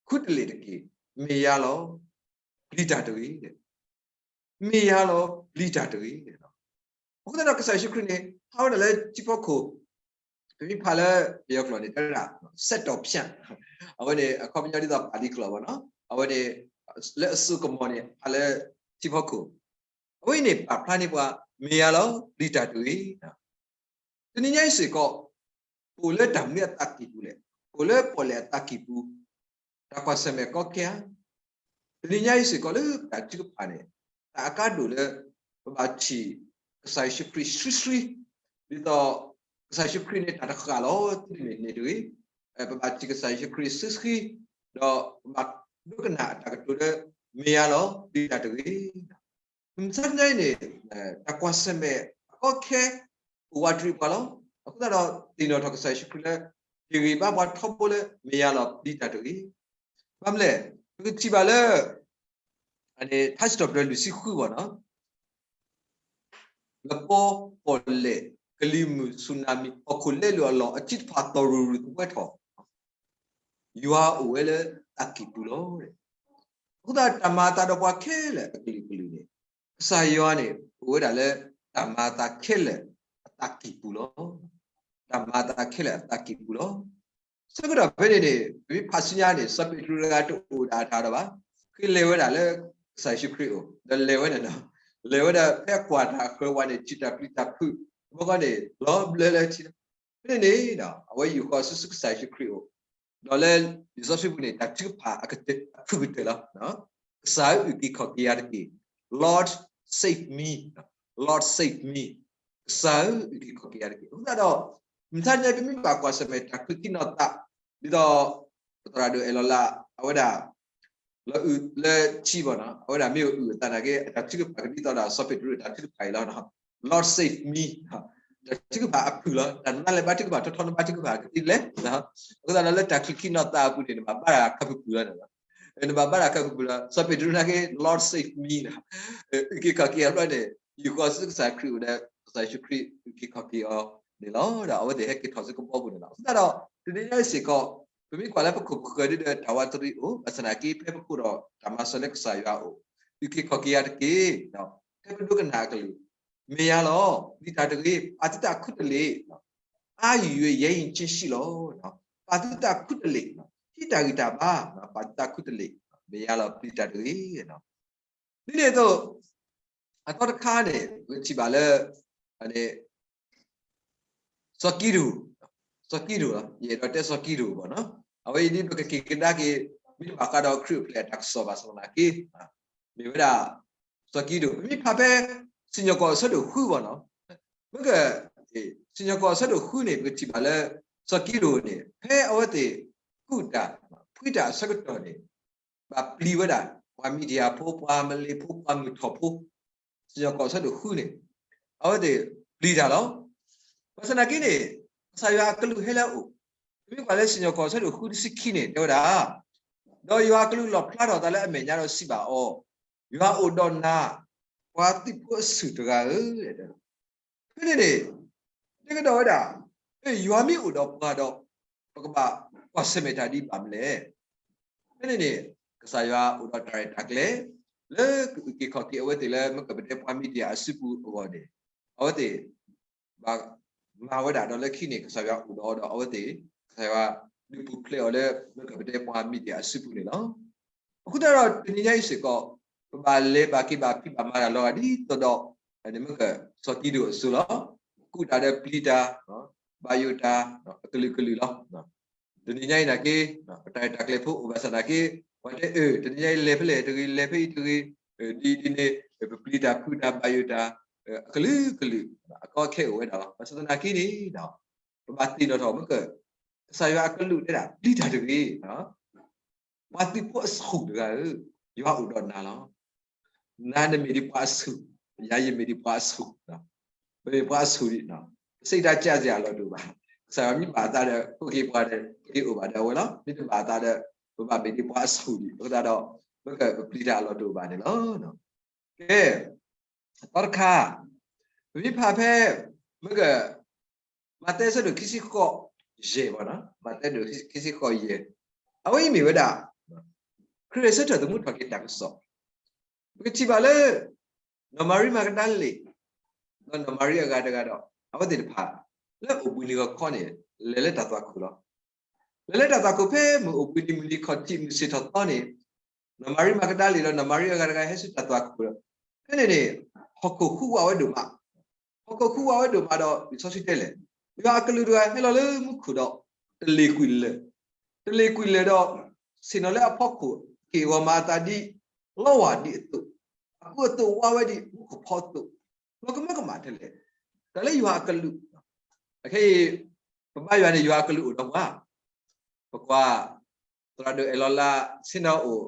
ခူတလ့ၢ်တက့ၢ်, မ့ၢ်ယၤလီၤ, ပျံၤတၢ်တဂ့ၤ. မ့ၢ်ယၤလီၤ, ပျံၤတၢ်တဂ့ၤ. အဃိသတးဒီးကစၢ်ယ့ၣ်ၡူးခရံာ်န့ၣ် ဟးဝဲဒၣ်လၢထံဖီခိၣ်, ပမ့ၢ်ဖးလၢပယီၤကျိာ်န့ၣ် တဲဒၣ် စက်တော်ဖျတ်, အဝဲန့ၣ် အခီပညီဒ်သိးပာ်လံကျိာ်ဘၣ်နီၤ, အဝဲန့ၣ် လၢအစိကမီၤန့ၣ် ဖးလၢထံဖီခိၣ် အဝဲအံၤန့ၣ် ပာ်ဖျါန့ၢ်ပှၤ မ့ၢ်ယၤလီၤ, ပျံၤတၢ်တဂ့ၤ. တနံၤညါအံၤစ့ၢ်ကီး ပအိၣ်လၢတၢ်မနုၤအသးကံၢ်ပူၤလဲၣ်, ပအိၣ်လၢပီၣ်လဲၣ်အသးကံၢ်ပူၤ, တၢ်ကွၢ်ဆၢၣ်မဲာ်ကီခဲဧါ. တနံၤညါအံၤစ့ၢ်ကီးလၢပတၢ်ထုကဖၣ်န့ၣ် တၢ်အကါဒိၣ်လၢ ပဘၣ်ထံၣ် ကစၢ်ယ့ၣ်ၡူးခရံာ်ဆှံဆှံ, ဒ်သိး ကစၢ်ယ့ၣ်ၡူးခရံာ်န့ၣ် တၢ်တဃၣ်လီၤ သုတမ့ၢ်န့ၣ်တဂ့ၤ, ပဘၣ်ထံၣ်ကစၢ်ယ့ၣ်ၡူးခရံာ်ဆှံဆှံ, ဒီးပဘၣ်ဒိကနၣ်အတၢ်ကတိၤလၢ မ့ၢ်ယၤလီၤ ပျံၤတၢ်တဂ့ၤ. မုၢ်မဆါတနံၤအံၤန့ၣ် တၢ်ကွၢ်ဆၢၣ်မဲာ်အကီခဲ အိၣ်ဝးတရံးပှၤလီၤ. အဃိသတးဒီးသ့ၣ်နီၣ်ထီၣ်ကစၢ်ယ့ၣ်ၡူးခရံာ်လၢ ဟ့ၣ်ဂံၢ်ဘါပှၤထီဘိလၢ မ့ၢ်ယၤလီၤ ပျံၤတၢ်တဂ့ၤ. ဘၣ်မနုၤလဲၣ်, ပကထံၣ်ဘၣ်လၢ ထါစံးထီၣ်ပတြၢၤလွံၢ်ဆံဃုဘၣ်နီၤ, လပီ, ပီၣ်လဲၣ်, ကလံၤမုၢ်, ဆူနၤမံ, ဟီၣ်ခိၣ်လဲလိာ်အလီၢ် အထံတဖၣ်သီၣ်ရူၤရူၤသပှဲထီၣ်, ယွၤအိၣ်ဝဲလၢအသးကံၢ်ပူၤလီၤ. အဃိသတး တၢ်မၤအသးဒီးပှၤခဲလၢာ်အကလုာ်ကလုာ်န့ၣ် ကစၢ်ယွၤန့ၣ် အိၣ်ဝဲဒၣ်လၢ တၢ်မၤအသးခဲလၢာ်အသးကံၢ်ပူၤလီၤ. တၢ်မၤအသးခဲလၢာ်အသးကံၢ်ပူၤလီၤ. ဆၢကတီၢ်ဖဲန့ၣ်န့ၣ် ပမ့ၢ်ဖးဆူညါန့ၣ် စီၤပ့းတရူးတဂၤတအိၣ်ဒၣ်အတၢ်ဒီးဘၣ်, ဃ့လဲၤဝဲဒၣ်လၢကစၢ်ယ့ၣ်ၡူးခရံာ်အအိၣ်, ဒီးလဲၤဝဲန့ၣ်, လဲၤဝဲဒၣ်ဖဲအကွၢ်တၢ်ဃၢၤဝဲန့ၣ် ထံၣ်တၢ်ပျံၤတၢ်ဖုး, တဘျီဃီန့ၣ် လီၤဘျၢလၢထံလီၤ. ဖဲန့ၣ်န့ၣ် အဝဲယူာ်ဃီၤဆူကစၢ်ယ့ၣ်ၡူးခရံာ်အအိၣ်, ဒီးလၢလံာ်စီဆှံပူၤန့ၣ် တၢ်ထုကဖၣ်အဖုၣ်ကတၢၢ်လီၤ. ကစၢ်ဧၢ အုၣ်က့ၤခီၣ်က့ၤယၤတက့ၢ်, Lord save me, Lord save me, ကစၢ်ဧၢ အုၣ်က့ၤခီၣ်က့ၤယၤတက့ၢ်. အဃိသတးဒီး မုၢ်မဆါတနံၤအံၤ ပမ့ၢ်ဘၣ်ကွၢ်ဆၢၣ်မဲာ်တၢ်ချံးခံနီၤသး, ဒ်သိး ပသရၣ်ဒိၣ်အဲၣ်လီၤလး အဝဲဒၣ် လီၤအုၣ်လၢထံဘၣ်နီၤ, အဝဲဒၣ်မ့ၢ်အုၣ်အသးနာ်က့ အတၢ်ထုကဖၣ်ကဒ်သိးဒီးစီၤပ့းတရူးအတၢ်ထုကဖၣ်အံၤလီၤ. Lord save me, တၢ်ထုကဖၣ်အဖုၣ်လီၤ. တၢ်နါလဲၤဘါထုကဖၣ်ထီထီနဘါထုကဖၣ်ကသံလဲၣ်. အဃိသတးဒီးလၢတၢ်ချံးခံနီၤသးအပူၤန့ၣ် နဘၣ်ဘါတၢ်ခါပူၤပူၤလီၤ. နဘၣ်ဘါတၢ်ခါပူၤပူၤလီၤ. စီၤပ့းတရူးနာ်က့ Lord save me နီၤ, အုၣ်က့ၤခီၣ်က့ၤအဘျီန့ၣ် ယူာ်ဃီၤဆူကစၢ်ခရံာ်အိၣ်ဒီး ကစၢ်ယ့ၣ်ၡူးခရံာ်အုၣ်က့ၤခီၣ်က့ၤအီၤန့ၣ်လီၤ. ဒီးအဝဲသ့ၣ်ဟဲက့ၤထီၣ်ဆူကဘီပူၤန့ၣ်လီၤ. အဃိသတးဒီး တနံၤညါအံၤစ့ၢ်ကီး ပမ့ၢ်ကွၢ်လၢပခိၣ်ပဃၢၤဒ်ဒီးတၢ်ဝးတရံးအိၣ်, ဘၣ်ဆၣ်သနာ်က့ ဖဲပခိၣ်ဒီးတၢ်မၤစၢၤလၢကစၢ်ယွၤအအိၣ်, အုၣ်က့ၤခီၣ်က့ၤယၤတက့ၢ်, ဖဲပဒိကနၣ်အကလုၢ်, မ့ၢ်ယၤလီၤ, ပျံၤတၢ်တဂ့ၤ, ပာ်သုသးခူတလ့ၢ်, အါယွၤယဲယံၤကၠ့ၣ်ၡံၣ်လီၤ. ပာ်သုသးခူတလ့ၢ်, ဟံးတၢ်ဂံၢ်တၢ်ဘါ, ပာ်သုသးခူတလ့ၢ်, မ့ၢ်ယၤလီၤ ပျံၤတၢ်တဂ့ၤ. ဒ်န့ၣ်အသိး အသီတခါန့ၣ် ပကထံၣ်ဘၣ်လၢ စီၤကံဒိၣ်, စီၤကံဒိၣ်လီၤ, ယအဲၣ်ဒိးတဲစီၤကံဒိၣ်ဘၣ်နီၤ, အဝဲအံၤဒ်သိးကက့ၤကဒါက့ၤ မ့ၢ်တဘၣ်ဃးဒီးခရံာ်အိၣ်ဖျဲၣ်အတၢ်ကစီၣ်ဘၣ်ဆၣ်သနာ်က့ မ့ၢ်ဝဲဒၣ် စီၤကံဒိၣ်, ပမ့ၢ်ဖးဖဲ စံၣ်ညီၣ်ကွီၢ်အဆၢဒိၣ်ဃုဘၣ်နီၤ, မ့ၢ်က စံၣ်ညီၣ်ကွီၢ်အဆၢဒိၣ်ဃုန့ၣ် ပကထံၣ်ဘၣ်လၢ စီၤကံဒိၣ်န့ၣ် ဖဲအဝဲသ့ၣ်ကူၣ်တၢ် ဖှံတၢ်အဆၢကတီၢ်န့ၣ် ဘၣ်ပျံၤဝဲဒၣ် ပှၤမံၤဒယၣ်ဖိ ပှၤမလ့ၣ်ဖိ ပှၤမုၢ်ထီၣ်ဖိ စံၣ်ညီၣ်ကွီၢ်အဆၢဒိၣ်ဃုန့ၣ် အဝဲသ့ၣ်ပျံၤတၢ်လီၤ. ဘၣ်ဆၣ်သနာ်က့န့ၣ် ကစၢ်ယွၤအကလူးဟဲလၢအအိၣ်, ပမ့ၢ်ကွၢ်လၢစံၣ်ညီၣ်ကွီၢ်အဆၢဒိၣ်ဃုတဆံခံန့ၣ် တဲဝဲဒၣ်, ဒီးယွၤအကလူးလီၣ်ဖျါထီၣ်အသးလၢအမဲာ်ညါဒီးစံးဘၣ်အီၤ, ယွၤအိၣ်ဒီးနၤ, ပှၤသုးဖိအဆူၣ်တဂၤဧၢ, ဖဲန့ၣ်န့ၣ် တဲကဒီးဝဲဒၣ်, ယွၤမ့ၢ်အိၣ်ဒီးပှၤဒီး ပကဘၣ်ကွၢ်ဆၢၣ်မဲာ်တၢ်ဒ်ဘၣ်မနုၤလဲၣ်. ဖဲန့ၣ်န့ၣ် ကစၢ်ယွၤအိၣ်ဒီးတၢ်ရဲၣ်တၢ်ကျဲၤ လၢကအုၣ်က့ၤခီၣ်က့ၤအဝဲသ့ၣ်လၢမ့ၢ်ကပတဲပှၤမံၤဒယၣ်အစုပူၤအဂီၢ်န့ၣ် အဝဲသ့ၣ် ဘၣ်မၤဝဲဒၣ်ဒီးလၢခံန့ၣ် ကစၢ်ယွၤအိၣ်ဒီးဒီးအဝဲသ့ၣ် ကစၢ်ယွၤဒုးပူၤဖျဲးအီၤလၢမ့ၢ်ကပတဲပှၤမံၤဒယၣ်အစုပူၤန့ၣ်လီၤ. အဃိသတးဒီးတနံၤညါအံၤစ့ၢ်ကီး ပဘၣ်လဲၤဘၣ်က့ၤဘၣ်ဖံးဘၣ်မၤတၢ်လီၤဂာ်ဒ်သိးဒီး မ့ၢ်ကစီၤကံဒိၣ်အစိၤလီၤ. ကူၣ်တၢ်ဒီးပျံၤတၢ်, ဘၣ်ယိၣ်တၢ် အကလုာ်ကလုာ်လီၤ. တနံၤညါအံၤနာ်က့ ပတၢ်ရဲၣ်တၢ်ကျဲၤဖိအိၣ်ဘၣ်ဆၣ်နာ်က့ ပှၤတဲအၢ တနံၤညါအံၤလဲၤဖဲလဲၣ်တဂ့ၤ လဲၤဖဲအံၤတဂ့ၤ, ဒ်ဒ်န့ၣ် ပပျံၤတၢ်ဖုးတၢ် ဘၣ်ယိၣ်တၢ် အကလုာ်ကလုာ် အကီအခဲအိၣ်ဝဲဒၣ်လီၤ. ဘၣ်ဆၣ်သနာ်က့န့ၣ် ပဘၣ်သ့ၣ်နီၣ်ထီၣ်မ့ၢ်က ကစၢ်ယွၤအကလုာ်တဲဒၣ် ပျံၤတၢ်တဂ့ၤ ပှၤသုးဖိအဆူၣ်တဂၤဧၢ, ယွၤအိၣ်ဒီးနၤလီၤ. နၤနမ့ၢ်ဒံးပှၤအဆူၣ်, ယၤယမ့ၢ်ဒံးပှၤအဆူၣ်, ပမ့ၢ်ပှၤအဆူၣ်ဒံး, ပစိတ်ဓာတ်ကျစရာအလီၢ်တအိၣ်ဘၣ်. ကစၢ်ယွၤမ့ၢ်ဘၣ်အသးဒီး ခိၣ်က့ၤပှၤဒီး က့ၤအိၣ်ဘၣ်ဒီးအဝဲလီၤ. မ့ၢ်တဘၣ်အသးဒီး ပဘၣ်မ့ၢ်ဒံးပှၤအဆူၣ်ဒံး အဃိသတးဒီး မ့ၢ်ကပပျံၤတၢ်အလီၢ်တအိၣ်ဘၣ်န့ၣ်လီၤ. ကဲ သီတခါ ပမ့ၢ်ဖးဖဲ မ့ၢ်က မးသဲအဆၢဒိၣ်ခံဆံဃိးယဲၢ်ဘၣ်နီၤ, မးသဲဒိၣ်ခံဆံဃိးယဲၢ်, အဝဲအံၤမ့ၢ်ဝဲဒၣ် ခရံာ်အဆၢထၢၣ်သမူထီၣ်က့ၤတၢ်ကစီၣ်, ပကထံၣ်ဘၣ်လၢ နီၢ်မၤရံမၤကဒၤလ့ၣ် ဒီးနီၢ်မၤရံအဂၤတဂၤဒီး အဝဲသ့ၣ်တဖၣ် လၢအိၣ်ဘှံးနံၤဂီၤခီန့ၣ် လဲၤလၢတၢ်သွၣ်ခိၣ်လီၤ. လဲၤလၢတၢ်သွၣ်ခိၣ်ဖဲမုၢ်အိၣ်ဘှံးနံၤမုၢ်နံၤခီၣ်ထံးမုၢ်ဆ့ၣ်ထီၣ်သီန့ၣ် နီၢ်မၤရံမၤကဒၤလ့ၣ်ဒီးနီၢ်မၤရံအဂၤတဂၤဟဲဆူတၢ်သွၣ်ခိၣ်ဒီး ဖဲန့ၣ်န့ၣ် ဟီၣ်ခိၣ်ဃုဝးဝဲဒိၣ်မး, ဟီၣ်ခိၣ်ဃုဝးဝဲဒိၣ်မးဒီး လံာ်စီဆှံတဲလဲၣ်, ယွၤအကလူးတဂၤဟဲလီၤလၢမူခိၣ်ဒီး တလ့ၤကွံာ်လၢာ်, တလ့ၤကွံာ်လၢာ်ဒီး ဆ့ၣ်နီၤလၢအဖီခိၣ် က့ၢ်ဂီၤမၤအသးဒ် လီဝၢ်ဒံးအသိး, အကူအသိးဝါဝဲဒ်မူခိၣ်ဖီအသိး, လီၤကမၢကမၣ်ထဲလဲၣ်, တၢ်လၢယွၤအကလူး အခဲအံၤ ပဘါယွၤန့ၣ် ယွၤအကလူးအိၣ်ဒီးပှၤ, ပကွၢ် သရၣ်ဒိၣ်အဲၣ်လီၤလး ဆ့ၣ်နီၤအိၣ်,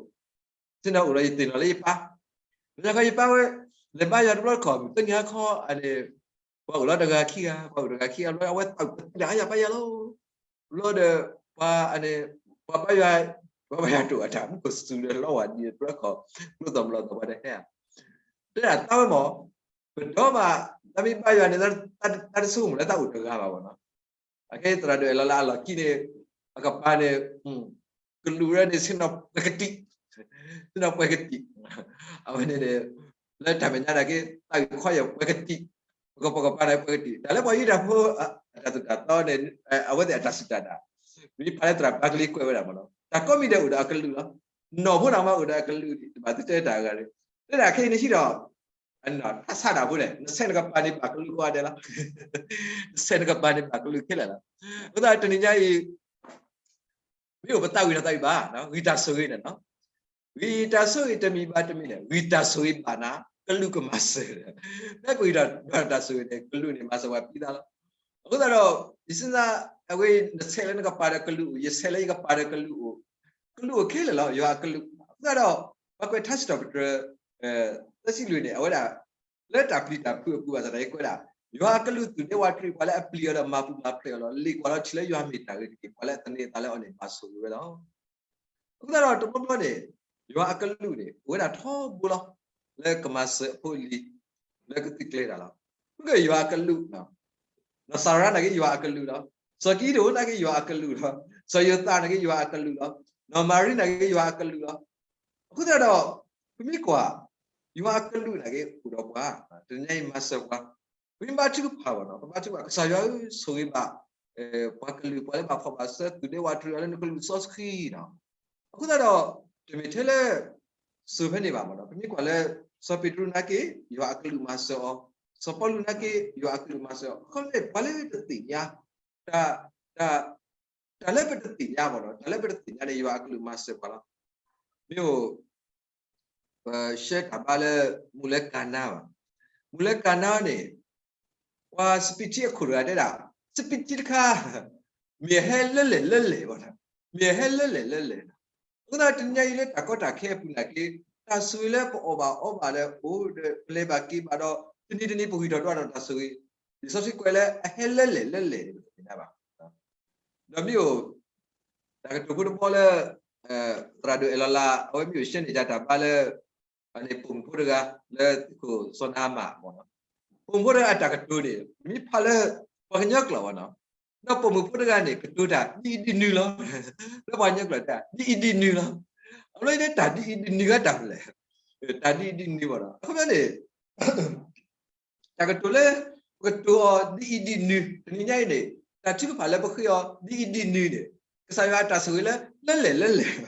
ဆ့ၣ်နီၤအိၣ်ဒီးယသ့ၣ်နီၣ်လၢယပၢ်, မ့ၢ်ခီယပၢ်ဝဲ လဲၤဘါယွၤတဘျီတခီၣ် မုၢ်သၢနံၤဟါခီန့ၣ် ပှၤအိၣ်လီၤတဂၤခံဂၤ, ပှၤအိၣ်တဂၤခံဂၤဘျီ အဝဲသးဝံၣ်ပှၤသံတၢ်အါယၤပၢ်ယၤလီၤ, ဘျီဒီး ပှၤန့ၣ် ပှၤဘါယွၤ ပှၤဘါယွၤတအိၣ်အတၢ်မူခိၣ်စူၤဒီးလီဝၢ်ဒံးတဘျီတခီၣ် ကျိသီၣ်မလီသီၣ်ပှၤဒီးဟဲဧါ, တဲဒၣ်တၢ်ဝဲမး ပဒီမး တၢ်မ့ၢ်ဘါယွၤန့ၣ် တၢ်တဆိကမိၣ်လၢတၢ်အိၣ်တဂၤဘၣ်ဘၣ်နီၤ, အခဲသရၣ်ဒိၣ်အဲၣ်လီၤလးအလီၢ်ခံန့ၣ် အကပၤန့ၣ် ကလူးရဲန့ၣ် ဆ့ၣ်နီၤပှဲၤကတံာ်, ဆ့ၣ်နီၤပှဲၤကတံာ်, အဝဲန့ၣ်န့ၣ် လၢတၢ်မဲာ်ညါနာ်က့ သးဝံၣ်ခွါယၤပှဲၤကတံာ်, ပကပၤကပၤန့ၣ်ပှဲၤကတံာ်, တၢ်လၢပှၤယူဒၤဖိ အတၢ်သိၣ်တၢ်သီန့ၣ် အဝဲသ့ၣ်အတၢ်စူၢ်တၢ်နာ်, မ့ၢ်ဖးလၢသရၣ်ပၢ်ကလံၤကွဲးဝဲဒၣ်မးနီၤ တၢ်ကိးမံၤဒဲးအိၣ်ဒီးအကလူးလီၤ, နီၢ်ဖိန့ၣ်မးအိၣ်ဒီးအကလူး တဘၣ်သုတဲတၢ်အဂၤန့ၣ်, တဲဒၣ်ခဲအံၤန့ၣ်ဟံးဒီး အတၢ်ဆါတၢ်ဖိန့ၣ် နဆဲးနကပၤန့ၣ်ဘၣ်ကလူးကိးဂၤဒဲးလီၤ, နဆဲးနကပၤန့ၣ်ဘၣ်ကလူးခဲလၢာ်လီၤ, အဃိသတးတနံၤညါအံၤ မ့ၢ်အိၣ်ပသးဝံၣ်နီၢ်သးဝံၣ်ဘၣ်, ဂံၢ်တၢ်ဆိၣ်ဂ့ၤန့ၣ်နီၤ, ဂံၢ်တၢ်ဆိၣ်ဂ့ၤတမံၤဘၣ်တမံၤန့ၣ် ဂံၢ်တၢ်ဆိၣ်ဂ့ၤဘၣ်နၤ ကလူးကမၤစၢၤ, ဖဲပဂံၢ်ဒီးတၢ်ဆိၣ်ဂ့ၤန့ၣ် ကလူးန့ၣ်မၤစၢၤပှၤပံသးလီၤ, အဃိသတးဒီး ယစံးသး အဝဲ နဆဲးလၢနကပၤဒီးကလူးအိၣ်, ယဆဲးလၢယကပၤဒီးကလူးအိၣ်, ကလူးအိၣ်ခဲလၢာ်လီၤ ယွၤအကလူး, အဃိသတးဒီး ပှၤကွဲးထါစံးထီၣ်ပတြၢၤ သၢဆံလွံၢ်န့ၣ် အဝဲဒၣ် လၢတၢ်ပျံၤတၢ်ဖုးအပူၤဘၣ်ဆၣ်သနာ်က့ကွဲးဒၣ်, ယွၤအကလူးသူၣ်ဒဲဝးတရံးပှၤလၢအပျံၤအီၤဒီးမၤပူၤမၤဖျဲးအီၤလီၤ, လ့ၣ်ကွၢ်လီၤထံလၢယွၤမ့ၢ်တၢ်ဂ့ၤတက့ၢ်, ပှၤလၢအသန့ၤအသးလၢအီၤန့ၣ် မၤဆိၣ်ဂ့ၤဝဲလီၤ. အဃိသတးဒီးတဘျီဘျီန့ၣ် ယွၤအကလူးန့ၣ် အိၣ်ဝဲဒၣ်ထီဘိလီၤ, လၢကမၤစၢၤအဖိအလံၤ လၢကသုးကျဲၤတၢ်လီၤ. မ့ၢ်ကယွၤအကလူး နီၢ်စၤရါနာ်က့ယွၤအကလူးလီၤ, စီၤကံဒိၣ်နာ်က့ယွၤအကလူးလီၤ, စီၤယိၤသးနာ်က့ယွၤအကလူးလီၤ, နီၢ်မၤရံနာ်က့ယွၤအကလူးလီၤ. အဃိသတးဒီး ပမ့ၢ်ကွၢ် ယွၤအကလူးနာ်က့အိၣ်ဒီးပှၤ, တနံၤညါအံၤမၤစၢၤပှၤ, ပမ့ၢ်ဘါထုကဖၣ်ဘၣ်နီၤ, ပဘါထုကဖၣ် ကစၢ်ယွၤဧၢ ဆိၣ်ဂ့ၤဘၣ် ပှၤကလုာ် ပှၤလၢဘၣ်ဖှီၣ်ဘၣ်စၢၤ သူၣ်ဒဲဝးတရံးအီၤလၢနကလုာ်စီဆှံနီၤ. အဃိသတးဒီး တမ့ၢ်ထဲလၢ စိၤဖဲန့ၣ်ဘၣ်မးနီၤ, ပမ့ၢ်ကွၢ်လၢ စီၤပ့းတရူးနာ်က့ ယွၤအကလုၢ်မၤစၢၤအီၤ, စီၤပီလူးနာ်က့ ယွၤအကလုၢ်မၤစၢၤအီၤ, အခီပညီ ပှၤလၢတသ့ၣ်ညါ တၢ် တၢ် တၢ်လၢပတသ့ၣ်ညါဘၣ်နီၤ, တၢ်လၢပတသ့ၣ်ညါန့ၣ် ယွၤအကလုၢ်မၤစၢၤပှၤလီၤ. မ့ၢ်အိၣ် ပဆှၢတၢ်ဘါလၢ မူးလၢကၤနါဘၣ်. မူးလၢကၤနါန့ၣ် ပှၤစပံးထံအခိၣ်တဂၤတဲဒၣ် စပံးထံတခါ မ့ၢ်အဟဲလၢလဲၣ်လၢလဲၣ်ဘၣ်, မ့ၢ်အဟဲလၢလဲၣ်လၢလဲၣ်. အဃိသတးတနံၤညါအံၤလၢတၢ်ကီတၢ်ခဲအပူၤနာ်က့ တၢ်ဆိၣ်ဂ့ၤလၢပအီၣ်ဘၣ်အီဘၣ်ဒီးအိၣ်ဒီး ပလဲၤဘၣ်က့ၤဘၣ်ဒီး တနံၤတနံၤပဂံၢ်ထီၣ်ဒွးထီၣ်တၢ်ဆိၣ်ဂ့ၤ, လံာ်စီဆှံကွဲးလၢအဟဲလၢလဲၣ်လၢလဲၣ်န့ၣ် ပတသ့ၣ်ညါဘၣ်. ဒီးမ့ၢ်အိၣ် တၢ်ကတိၤဖိတဘီလၢ သရၣ်ဒိၣ်အဲၣ်လီၤလး အဝဲမ့ၢ်အိၣ်ရှဲန့ၣ် တၢ်တၢ်ဘါလၢ ပိာ်မုၣ်ဖိတဂၤလၢသုးခိၣ်စီၤနါမၣ်မ့ၢ်နီၤ, ပိာ်မုၣ်ဖိတဂၤအတၢ်ကတိၤန့ၣ် မ့ၢ်ဖးလၢပှၤကညီကျိာ်ဘၣ်နီၤ, ဒီးပိာ်မုၣ်ဖိတဂၤန့ၣ် ကတိၤတၢ်ဒ်အံၤဒ်နုၤလီၤ, လၢပှၤကညီကျိာ်တၢ် ဒ်အံၤဒ်နုၤလီၤ, အဝဲန့ၣ်တၢ်ဒ်အံၤဒ်နုၤဂၤတၢ်မနုၤလဲၣ်, တၢ်ဒ်အံၤဒ်နုၤဘၣ်နီၤ, အခီပညီန့ၣ် တၢ်ကတိၤလၢ ပကတိၤအီၤဒ်အံၤဒ်နုၤ တနံၤညါအံၤန့ၣ် တၢ်ထုကဖၣ်လၢပဃ့အီၤဒ်အံၤဒ်နုၤန့ၣ် ကစၢ်ယွၤအတၢ်ဆိၣ်ဂ့ၤလၢ လၢလဲၣ်လၢလဲၣ်,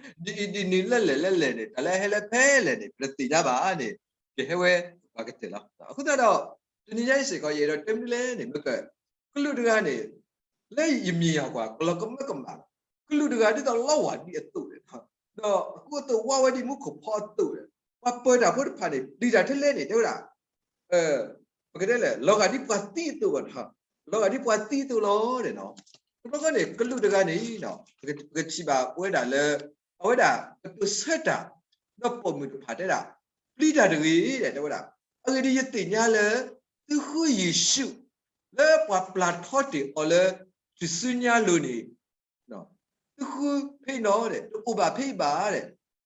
ဒ်အံၤဒ်နုၤလၢလဲၣ်လၢလဲၣ်န့ၣ် တၢ်လၢအဟဲလၢဖဲလဲၣ်န့ၣ် ပတသ့ၣ်ညါဘၣ်န့ၣ် ကဟဲဝဲပှၤကတၢၢ်လီၤ. အဃိသတးဒီး တနံၤညါအံၤစ့ၢ်ကီး ယအဲၣ်ဒိးတဲမနုၤလဲၣ်န့ၣ် မ့ၢ်က ကလူးတဂၤန့ၣ် လၢယမံၤယၤကွၢ် ကလီၤကမၢကမၣ်လီၤ, ကလူးတဂၤဒ်သိးလီဝၢ်ဒံအသိးန့ၣ် ဒီးအကူအသိးဝါဝဲဒ်မူခိၣ်ဖီအသိးန့ၣ် ပှၤပၢၤတၢ်ဖိတဖၣ်န့ၣ် ပျံၤတၢ်ထဲလဲၣ်န့ၣ် တဲဝဲဒၣ် ပကတဲလဲၣ် လီၤဂာ်ဒ်ပှၤသံအသိးဘၣ်နီၤ, လီၤဂာ်ဒ်ပှၤသံအသိးလီၤန့ၣ်နီၤ. တဘျီဃီန့ၣ် ကလူးတဂၤန့ၣ် ပကထံၣ်ဘၣ်ဝဲဒၣ်လၢ အဝဲဒၣ်ကတိၤဆၢတၢ် ဒီးပိာ်မုၣ်တဖၣ်တဲဒၣ် ပျံၤတၢ်တဂ့ၤ တဲဝဲဒၣ် အဂ့ၢ်ဒ်အံၤ ယသ့ၣ်ညါလၢ သုဃုယ့ၣ်ၡူး လၢပှၤပျၢ်ထီတ့ၢ်အီၤလၢ ထူၣ်စုညါလိၤန့ၣ် သုဃုဖဲအံၤနီၤ တအိၣ်ဘၣ်ဖဲအံၤဘၣ်,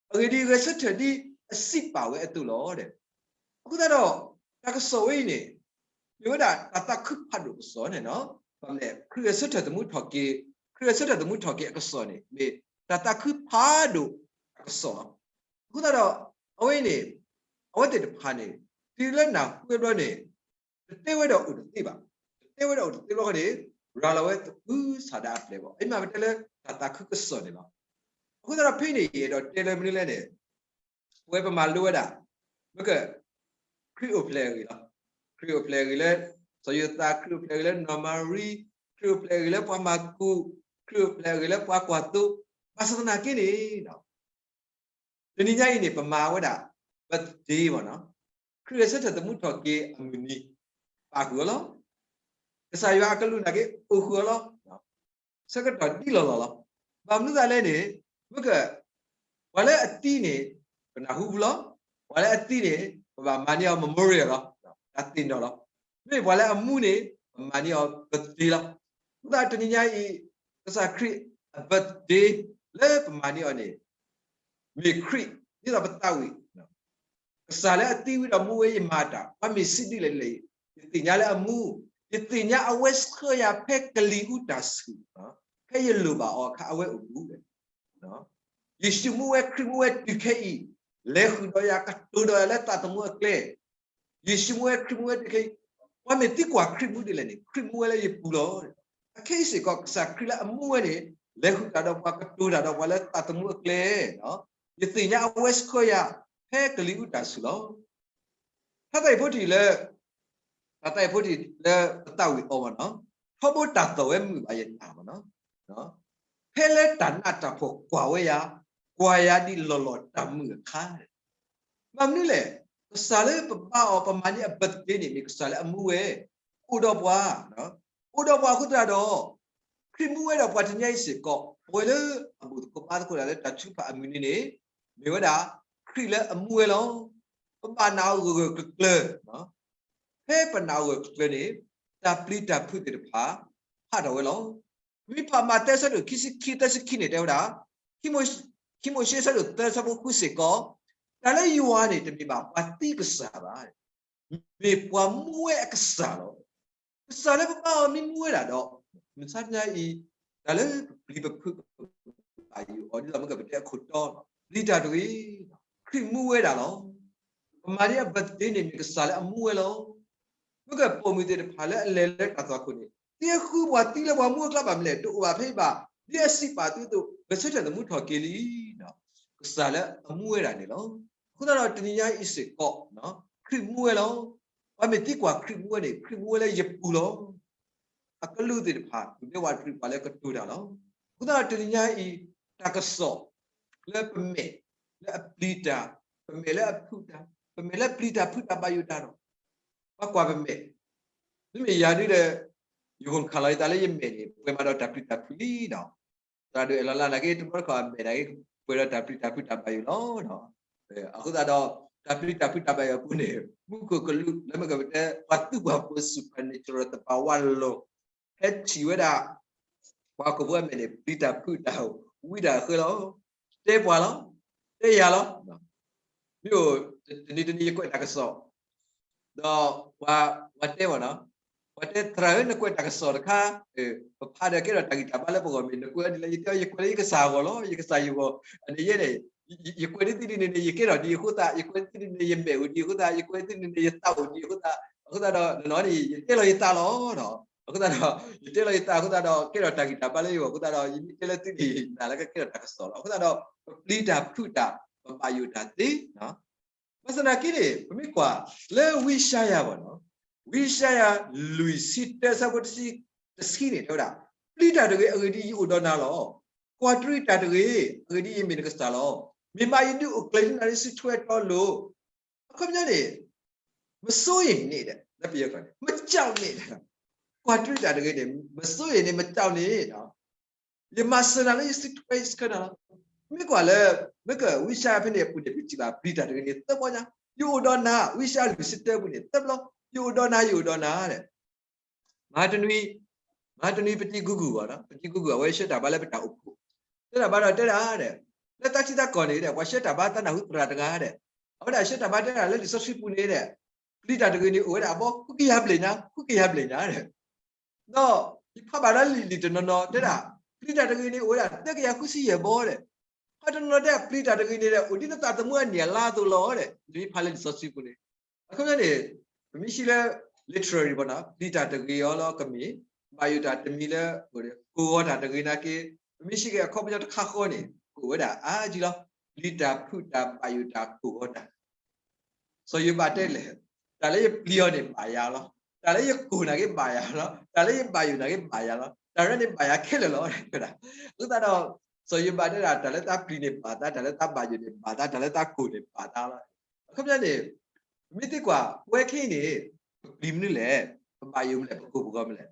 အဂ့ၢ်ဒ်အံၤ ဂဲၤဆၢထၢၣ်ဒ်အစံးပာ်ဝဲအသိးလီၤ. အဃိသတးဒီး တၢ်ကစီၣ်ဝဲအံၤန့ၣ် မ့ၢ်ဝဲဒၣ်တၢ်သးခုဖးဒိၣ်ကစီၣ်န့ၣ်နီၤ, ဘၣ်မနုၤလဲၣ် ခရံာ်ဂဲၤဆၢထၢၣ်သမူထီၣ်က့ၤ, ခရံာ်ဂဲၤဆၢထၢၣ်သမူထီၣ်က့ၤအကစီၣ်န့ၣ် မ့ၢ်တၢ်သးခုဖးဒိၣ်အကစီၣ်လီၤ. အဃိသတးဒီး အဝဲအံၤန့ၣ် အဝဲသ့ၣ်တဖၣ်န့ၣ် တုၤလၢနၢ်ဟူဝဲဘျီန့ၣ် တတဲဝဲဒီးအိၣ်တသ့ဘၣ်, တတဲဝဲဒီးအိၣ်တသ့ဘျီဃီန့ၣ် ရၤလီၤဝဲသကုၤဆးဒးအပျဲၢ်ဘၣ်, အံၤမ့ၢ်ပတဲလၢတၢ်သးခုကစီၣ်န့ၣ်လီၤ. အဃိသတးဒီးဖဲန့ၣ် ယအဲၣ်ဒိးတဲလၢမနုၤလဲၣ်န့ၣ် ပဝဲပမၤလိဝဲဒၣ် မ့ၢ်က ခရံာ်အိၣ်ဖျဲၣ်အဂ့ၢ်လီၤ. ခရံာ်အိၣ်ဖျဲၣ်အဂ့ၢ်လၢ စီၤယိၤသး, ခရံာ်အိၣ်ဖျဲၣ်အဂ့ၢ်လၢနီၢ်မၤရံ, ခရံာ်အိၣ်ဖျဲၣ်အဂ့ၢ်လၢပှၤမၤကူး, ခရံာ်အိၣ်ဖျဲၣ်အဂ့ၢ်လၢပှၤကွၢ်သိ, ဘၣ်ဆၣ်သနာ်က့န့ၣ် တနံၤညါအံၤန့ၣ် ပမၤဝဲဒၣ် birthday ဘၣ်နီၤ, ခရံာ်ဂဲၤဆၢထၢၣ်သမူထီၣ်က့ၤအမုၢ်နံၤ ပာ်ဃုာ်အီၤလီၤ. ကစၢ်ယွၤအကလူးနာ်က့ အိၣ်ဃုာ်အီၤလီၤ. ဆၢကတီၢ်ဒ်လီၢ်လီၢ်လီၤ. ဘၣ်မနုၤသးလဲၣ်န့ၣ် မ့ၢ်က ပှၤလၢအသံန့ၣ် ပနၢ်ဟူပူၤလီၤ. ပှၤလၢအသံန့ၣ် ပဘၣ်မၤန့ၢ်အီၤ memorial လီၤ, တၢ်သ့ၣ်နီၣ်လီၤ. မ့မ့ၢ်ပှၤလၢအမူန့ၣ် ပမၤန့ၢ်အီၤ birthday လီၤ. အဃိသတးတနံၤညါအံၤ ကစၢ်ခရံာ်အ birthday လၢပမၤန့ၢ်အီၤန့ၣ် မ့ၢ်ခရံာ် ဒ်သိးပသးဝံၣ် ကစၢ်လၢအသံဝံၤဒီးမူဝဲ ယမၤတၢ် ပှၤမ့ၢ်စံးဒ်လဲၣ်ဒ်လဲၣ်, ယသ့ၣ်ညါလၢအမူ, ယသ့ၣ်ညါအဝဲဆှၢယၤဖဲကလံၤအူတၢ်ဆူၣ်, ဖဲယလိၣ်ဘၣ်အီၤအခါ အဝဲအိၣ်မူဝဲ ယ့ၣ်ၡူးမူဝဲ ခရံာ်မူဝဲတုၤခဲအံၤ, လဲၤဃုာ်ဒီးယၤ ကတိၤဒီးယၤလၢသးသမူအကျဲ, ယ့ၣ်ၡူးမူဝဲ ခရံာ်မူဝဲတုၤခဲအံၤ, ပှၤမ့ၢ်သံကွၢ်ခရံာ်မူဒ်လဲၣ်န့ၣ် ခရံာ်မူဝဲလၢယပူၤလီၤ. အခဲအံၤစ့ၢ်ကီး ကစၢ်ခရံာ်လၢအမူဝဲန့ၣ် လဲၤဃုာ်တၢ်ဒီးပှၤ ကတိၤတၢ်ဒီးပှၤလၢသးသမူအကျဲ, ယသ့ၣ်ညါအဝဲဆှၢယၤ ဖဲကလံၤအူတၢ်ဆူၣ်လီၤ. ဖဲသးအံၤဖိတံၢ်လၢ ဖဲသးအံၤဖိတံၢ်လၢပသးဝံၣ်အီၤဘၣ်နီၤ, ထီဘိတၢ်သီၣ်ဝဲမုာ်ဘၣ်ယနၢ်မ့ၢ်နီၤ, ဖဲလၢတၢ်နးတၢ်ဖှီၣ်ကွၢ်ဝဲယၤ, ကွၢ်ယၤဒ်လီၢ်လီၢ်တၢ်မုာ်အခါ ဘၣ်မနုၤလဲၣ်, ကစၢ်လၢပဘါအီၤ ပမၤန့ၢ်အ birthday န့ၣ် မ့ၢ်ကစၢ်လၢအမူဝဲ, အိၣ်ဒီးပှၤ, အိၣ်ဒီးပှၤအဃိသတးဒီး ခရံာ်မူဝဲဒီးပှၤတနံၤညါအံၤစ့ၢ်ကီး ပဝဲလၢအဘၣ်သကိးဘါသကိးတၢ်လၢတၢ်ထုကဖၣ်အမုၢ်နံၤန့ၣ် မ့ၢ်ဝဲဒၣ် ခရံာ်လၢအမူဝဲလီၤ. ပဘၣ်နာ်အီၤဂၢၢ်ဂၢၢ်ကျၢၤကျၢၤ, ဖဲပနာ်အီၤဂၢၢ်ကျၢၤန့ၣ် တၢ်ပျံၤတၢ်ဖုးသ့ၣ်တဖၣ် ဟးထီၣ်ဝဲလီၤ. မ့ၢ်ဖးမးသဲဆၢဒိၣ်ခံဆံခံ သၢဆံခံန့ၣ် တဲဝဲဒၣ်, ခံမိၤၡ့ဆၢဒိၣ်သၢဆၢဖိဃုစ့ၢ်ကီး, တၢ်လၢယွၤန့ၣ် တမ့ၢ်ဘၣ်ပှၤသံကစၢ်ဘၣ်, မ့ၢ်ပှၤမူဝဲအကစၢ်လီၤ. ကစၢ်လၢပဘါအီၤမ့ၢ်မူဝဲဒၣ်ဒီး မုၢ်ဆါတနံၤအံၤ တၢ်လၢပပျံၤပဖုး ပဘၣ်ယိၣ်အီၤဒ်သိးမ့ၢ်ကပတဲအခိၣ်တီလီၤ. ပျံၤတၢ်တဂ့ၤ, ခရံာ်မူဝဲဒၣ်လီၤ. ပမၤန့ၢ်အ birthday န့ၣ် မ့ၢ်ကစၢ်လၢအမူဝဲလီၤ. မ့ၢ်ကပိာ်မုၣ်သ့ၣ်တဖၣ်လၢအလဲၤလၢတၢ်သွၣ်ခိၣ်န့ၣ် သ့ဃုပှၤသံလၢပှၤမူအကျါဘၣ်မနုၤလဲၣ် တအိၣ်ဘၣ်ဖဲအံၤဘၣ်, ဒ်အစံးပာ်သုအသိး ဂဲၤဆၢထၢၣ်သမူထီၣ်က့ၤလံ. ကစၢ်လၢအမူဝဲဒၣ်န့ၣ်လီၤ. အဃိသတးဒီးတနံၤညါအံၤစ့ၢ်ကီး ခရံာ်မူဝဲလီၤ. ပှၤမ့ၢ်သံကွၢ်ခရံာ်မူဝဲန့ၣ် ခရံာ်မူဝဲလၢယပူၤလီၤ. အကလူးသ့ၣ်တဖၣ် ဒုးနဲၣ်ဝဲတြံးပှၤလၢကတိၤတၢ်လီၤ. အဃိသတးဒီးတနံၤညါအံၤ တၢ်ကစီၣ် လၢပမဲာ် လၢအပျံၤတၢ်, ပမဲာ်လၢအဖုးတၢ်, ပမဲာ်လၢပျံၤတၢ်ဖုးတၢ်ဘၣ်ယိၣ်တၢ်ဒီး ပှၤကွၢ်ပမဲာ်, မ့မ့ၢ်ယၤဒ်ဒီး ယဂုာ်ခးလီၤယသးလၢယမဲာ်န့ၣ် ပှဲၤမးဒီးတၢ်ပျံၤတၢ်ဖုးလံနီၤ. သရၣ်ဒိၣ်အဲၣ်လီၤလၢနာ်က့ တဘျီတခီၣ်အမဲာ်နာ်က့ ပှဲၤဒီးတၢ်ပျံၤတၢ်ဖုးတၢ်ဘၣ်ယိၣ်လီၤ. အဃိသတးဒီး တၢ်ပျံၤတၢ်ဖုးတၢ်ဘၣ်ယိၣ်အပူၤန့ၣ် မူခိၣ်ကလူး လၢမ့ၢ်ကပတဲ ပှၤသူၣ်ပှၢ်ဖိ supernatural သပှၢ်ဝါလိၤ ဟဲထံၣ်ဝဲဒၣ် ပှၤဟီၣ်ခိၣ်ဖိအမဲာ်န့ၣ် ပျံၤတၢ်ဖုးတၢ် ဝံတၢ်ဃၢလီၤ. တဲပှၤလီၤ. တဲယၤလီၤ. မ့ၢ်အိၣ်တနံၤတနံၤယကွဲးတၢ်ကစီၣ် ဒီးပှၤတဲဘၣ်နီၤ, ပှၤတဲ သရၣ်ဧၢ နကွဲးတၢ်ကစီၣ်တခါ ပဖးဒီးကဲထီၣ်တၢ်ဂံၢ်တၢ်ဘါလၢပဂီၢ်မ့ၢ် နကွဲးဒ်လဲၣ်. ယတဲ ယကွဲးလၢယကစၢ်အဂီၢ်လီၤ, ယကစၢ်ယဂီၢ်. အန့ၣ်ယဲန့ၣ် ယကွဲးဒ်သ့ဒ်န့ၣ်န့ၣ် ယကဲထီၣ်ဒ်အဃိသတး, ယကွဲးဒ်သ့ဒ်န့ၣ် ယမဲာ်အိၣ်ဒ်အဃိသတး, ယကွဲးဒ်သ့ဒ်န့ၣ် ယသးအိၣ်ဒ်အဃိသတး, အဃိသတးဒီး နီၢ်နီၢ်န့ၣ် ယတဲလီၤယသးလီၤ. အဃိသတးဒီး ယတဲလီၤယသးအဃိသတးဒီး ကဲထီၣ်တၢ်ဂံၢ်တၢ်ဘါလၢယဂီၢ်အဃိသတးဒီး ယမ့ၢ်တဲလၢသုန့ၣ် နာ်လၢကကဲထီၣ်တၢ်ကစီၣ်လီၤ. အဃိသတးဒီး ပပျံၤတၢ်ဖုးတၢ် ပဘၣ်ယိၣ်တၢ်သ့ ဘၣ်ဆၣ်သနာ်က့န့ၣ် ပမ့ၢ်ကွၢ်လၢဝံယၡါယၤဘၣ်နီၤ, ဝံယၡါယၤ လွံၢ်ဆံတၢ ဆၢဖိတဆံ တဆံန့ၣ် တဲဝဲဒၣ်, ပျံၤတၢ်တဂ့ၤ, အဂ့ၢ်ဒ်အံၤ ယအိၣ်ဒီးနၤလီၤ. ကွၢ်တရံးတၢ်တဂ့ၤ, အဂ့ၢ်ဒ်အံၤ ယမ့ၢ်နကစၢ်လီၤ. မ့ၢ်မးယဒုးအိၣ်ကျဲၤလၢနၤလၢစုထွဲတီလိၤ. အခီပညီန့ၣ် မစိုးရိမ်န့ၣ် လၢပယီၤကျိာ်န့ၣ် မကြောက်န့ၣ်, ကွၢ်တရံးတၢ်တဂ့ၤန့ၣ် မစိုးရိမ်န့ၣ် မကြောက်န့ၣ် ယမၤစၢၤနၤလၢယစုထွဲယဆှၢနၤလီၤ. မ့ၢ်ကွၢ်လၢ မ့ၢ်ကဝံယၡါယၤဖဲန့ၣ်အပူၤန့ၣ် ပထံၣ်ဘၣ်ပျံၤတၢ်တဂ့ၤန့ၣ် သၢဘီညါ, ယအိၣ်ဒီးနၤ, ဝံယၡါယၤ လွံၢ်ဆံတၢ အပူၤန့ၣ် သၢဘီ, ယအိၣ်ဒီးနၤ, ယအိၣ်ဒီးနၤ မဟါတနွံ, မဟါတနွံ ပတံၤကူကူ ဘၣ်နီၤ, ပတံၤကူကူ အဝဲဆှၢတၢ်ဘါလၢပတၢ်အိၣ်ဖှိၣ်, ဆှၢတၢ်ဘါဒီးတဲဒၣ်ဒီး လၢတၢ်ထံတၢ်ကီၢ်န့ၣ်ဒီး ပှၤဆှၢတၢ်ဘါသးနၢ်ဟူသရၣ်တဂၤဒီး, အဝဲဒၣ်ဆှၢတၢ်ဘါတဲဒၣ်လၢလံာ်စီဆှံပူၤန့ၣ်ဒီး ပျံၤတၢ်တဂ့ၤန့ၣ် အိၣ်ဝဲဒၣ်အဘီ ဃုကယၤဘျဲၣ်ညါ, ဃုကယၤဘျဲၣ်ညါဒီး ဒီးယဖးဘၣ်ဒၣ်လံာ်လံာ်တနီၤနီၤတဲဒၣ် ပျံၤတၢ်တဂ့ၤန့ၣ် အိၣ်ဝဲဒၣ်သၢကယၤဃုဆံယဲၢ်ဘီဒီး, ဟီတနီၤနီၤတဲဒၣ် ပျံၤတၢ်တဂ့ၤန့ၣ်ဒီး အိၣ်ဒ်နသးသမူအနံၣ်အလါအသိးလီၤဒီး နမ့ၢ်ဖးလၢလံာ်စီဆှံပူၤန့ၣ်, အခီပညီန့ၣ် ပမ့ၢ်ဟံးလၢ literary ဘၣ်နီၤ, ပျံၤတၢ်တဂ့ၤအီၤလီၤကမ့ၢ်, ဘၣ်ယိၣ်တၢ်တမံၤလၢ ကိၢ်ဂီၤတၢ်တဂ့ၤနာ်က့, ပမ့ၢ်ဟံးက့ၤအခီပညီတခါဃီန့ၣ် ကအိၣ်ဝဲဒၣ်အါကံလီၤ. ပျံၤတၢ်ဖုးတၢ်ဘၣ်ယိၣ်တၢ်ကိၢ်ဂီၤတၢ် စီၤယိၤဘးတဲလဲၣ်, တၢ်လၢယပျံၤအီၤန့ၣ်ဘၣ်ယၤလီၤ, တၢ်လၢယကိၢ်နာ်က့ဘၣ်ယၤလီၤ, တၢ်လၢယဘၣ်ယိၣ်နာ်က့ဘၣ်ယၤလီၤ, တၢ်ရဲၣ်န့ၣ်ဘၣ်ယၤခဲလၢာ်လီၤ တဲဝဲဒၣ်. အဃိသတးဒီး စီၤယိၤဘးတဲဒၣ် တၢ်လၢတၢ်ပျံၤန့ၣ်ဘၣ်သး, တၢ်လၢတၢ်ဘၣ်ယိၣ်န့ၣ်ဘၣ်သး, တၢ်လၢတၢ်ကိၢ်န့ၣ်ဘၣ်သးလီၤ. အခီပညီန့ၣ် ပမ့ၢ်သ့ကွၢ် ပဝဲခဲအံၤန့ၣ် ပပျံၤမနုၤလဲၣ်, ပဘၣ်ယိၣ်မနုၤလဲၣ်, ပကိၢ်ပဂီၤမနုၤလဲၣ်.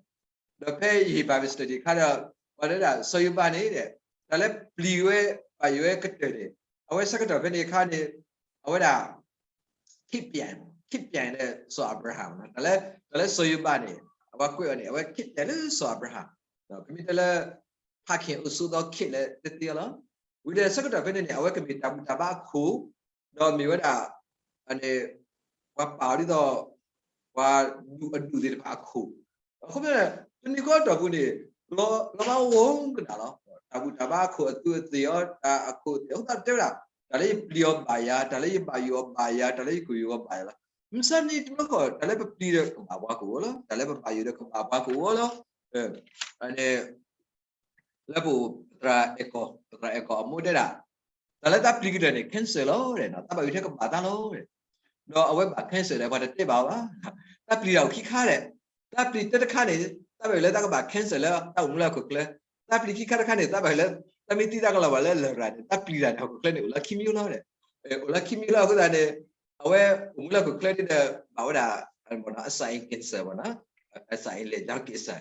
ဒီးဖဲယဟ့ၣ် Bible study အခါဒီး ပှၤတဲဒၣ် စီၤယိၤဘးန့ၣ်ဒီး တၢ်လၢပျံၤဝဲဘၣ်ယိၣ်ဝဲကတၢၢ်န့ၣ် အဝဲဆၢကတီၢ်ဖဲန့ၣ်အခါန့ၣ် အဝဲဒၣ် ခေတ်ပြိုင်, ခေတ်ပြိုင်လၢစီၤအၤဘြၤဟၣ်, တၢ်လၢ တၢ်လၢစီၤယိၤဘးန့ၣ် အဝဲကွဲးအီၤန့ၣ် အဝဲ ခေတ်ပြိုင် လၢစီၤအၤဘြၤဟၣ်, ပမ့ၢ်တဲလၢ ဖးခင်အိၣ်ဆိးသောခေတ် လၢတသ့လီၤ. ဝံၤဒီးဆၢကတီၢ်ဖဲန့ၣ်န့ၣ် အဝဲကမ့ၢ်တၢ်ဘူၣ်တၢ်ဘါအခိၣ်, ဒီးမ့ၢ်ဝဲဒၣ် န့ၣ် ပှၤပာ်အီၤဒ်သိး ပှၤဒူၣ်အဒူၣ်သ့ၣ်တဖၣ်အခိၣ်, အခီပညီ တနံၤဃီအတီၢ်ပူၤန့ၣ် လီၤမၢ်ဝဲကနၣ်လီၤ. တၢ်ဘူၣ်တၢ်ဘါအခိၣ်အသူးအသ့ၣ်အီၤ တၢ်အခိၣ်အသ့ၣ် အဃိသတးတဲဝဲဒၣ် တၢ်လၢယပျံၤအီၤဘၣ်ယၤ, တၢ်လၢယဘၣ်ယိၣ်အီၤဘၣ်ယၤ, တၢ်လၢယကိၢ်ယိၣ်အီၤဘၣ်ယၤလီၤ. မုၢ်ဆါန့ၣ်တဘျီဃီ တၢ်လၢပပျံၤဒီးကဘၣ်ပှၤကအိၣ်လီၤ, တၢ်လၢပဘၣ်ယိၣ်ဒီးကဘၣ်ပှၤကအိၣ်လီၤ. န့ၣ် လၢပအိၣ် ပသရၣ်အဲၣ်ကီၢ်, ပသရၣ်အဲၣ်ကီၢ်အမိၢ်တဲဒၣ် တၢ်လၢတၢ်ပျံၤကတၢၢ်န့ၣ် cancer လီၤ, တၢ်ဘၣ်ယိၣ်ထဲကဘၣ်သးလီၤ. ဒီးအဝဲဘၣ် cancer ဒီး ပှၤတတဲဘၣ်အီၤဘၣ်. တၢ်ပျံၤတၢ်အိၣ်ခံခါဒီး တၢ်ပျံၤတၢတခါန့ၣ် တၢ်ဘၣ်ယိၣ်လၢတၢ်ကဘၣ် cancer လၢတၢ်အိၣ်မူလၢဟီၣ်ခိၣ်ချၢ, တၢ်ပျံၤခံခါတခါန့ၣ် တၢ်ဘၣ်ယိၣ်လၢ တၢ်မ့ၢ်သံတၢ်ကလီၤဘၣ်လၢလရာ်န့ၣ် တၢ်ပျံၤတၢ်န့ၣ် ဟီၣ်ခိၣ်ချၢန့ၣ် အိၣ်လၢခံမံၤလီၤ. အိၣ်လၢခံမံၤလီၤအဃိသတးန့ၣ် အဝဲအိၣ်မူလၢဟီၣ်ခိၣ်ချၢန့ၣ်ဒီး ဘၣ်ဝဲဒၣ် အစၢ်အံၤ cancer ဘၣ်နီၤ, အစၢ်အံၤလဲၤ လီၤ cancer,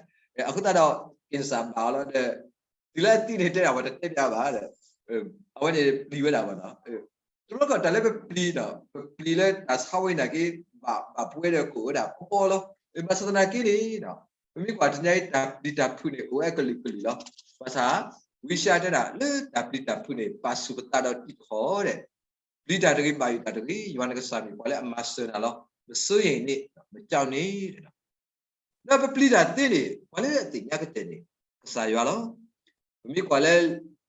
အဃိသတးဒီး cancer ဘၣ်အီၤလီၤဒီး တုၤလၢအသံန့ၣ်တဲဒၣ် ပှၤတတဲဘၣ်ဘၣ်ဒီး အဝဲန့ၣ်ပျံၤဝဲဒၣ်ဘၣ်နီၤ. တဘျီဃီတၢ်လၢပပျံၤဒီး ပပျံၤလၢတၢ်ဆါဝဲနာ်က့ ဘၣ်ပှဲၤဒီးကအိၣ်ဝဲဒၣ်ပီပီလီၤ. ဘၣ်ဆၣ်သနာ်က့န့ၣ် ပမ့ၢ်ကွၢ်တနံၤအံၤ တၢ်ပျံၤတၢ်ဖုးန့ၣ် အိၣ်ဝဲကလုာ်ကလုာ်လီၤ. ဘၣ်ဆၣ် ဝံယၡါယၤတဲဒၣ် လၢတၢ်ပျံၤတၢ်ဖုးန့ၣ် ပာ်ဆူၣ်ပသးဒီးတံၤသကိးဒီး ပျံၤတၢ်တဂ့ၤ ဘၣ်ယိၣ်တၢ်တဂ့ၤ, ယွၤနကစၢ်မ့ၢ်ပှၤလၢအမၤစၢၤနၤလီၤ. မစိုးရိမ်န့ၣ်, မကြောက်န့ၣ် ဒီးပပျံၤတၢ်သ့န့ၣ် ပှၤလၢအသ့ၣ်ညါကတၢၢ်န့ၣ် ကစၢ်ယွၤလီၤ. ပမ့ၢ်ကွၢ်လၢ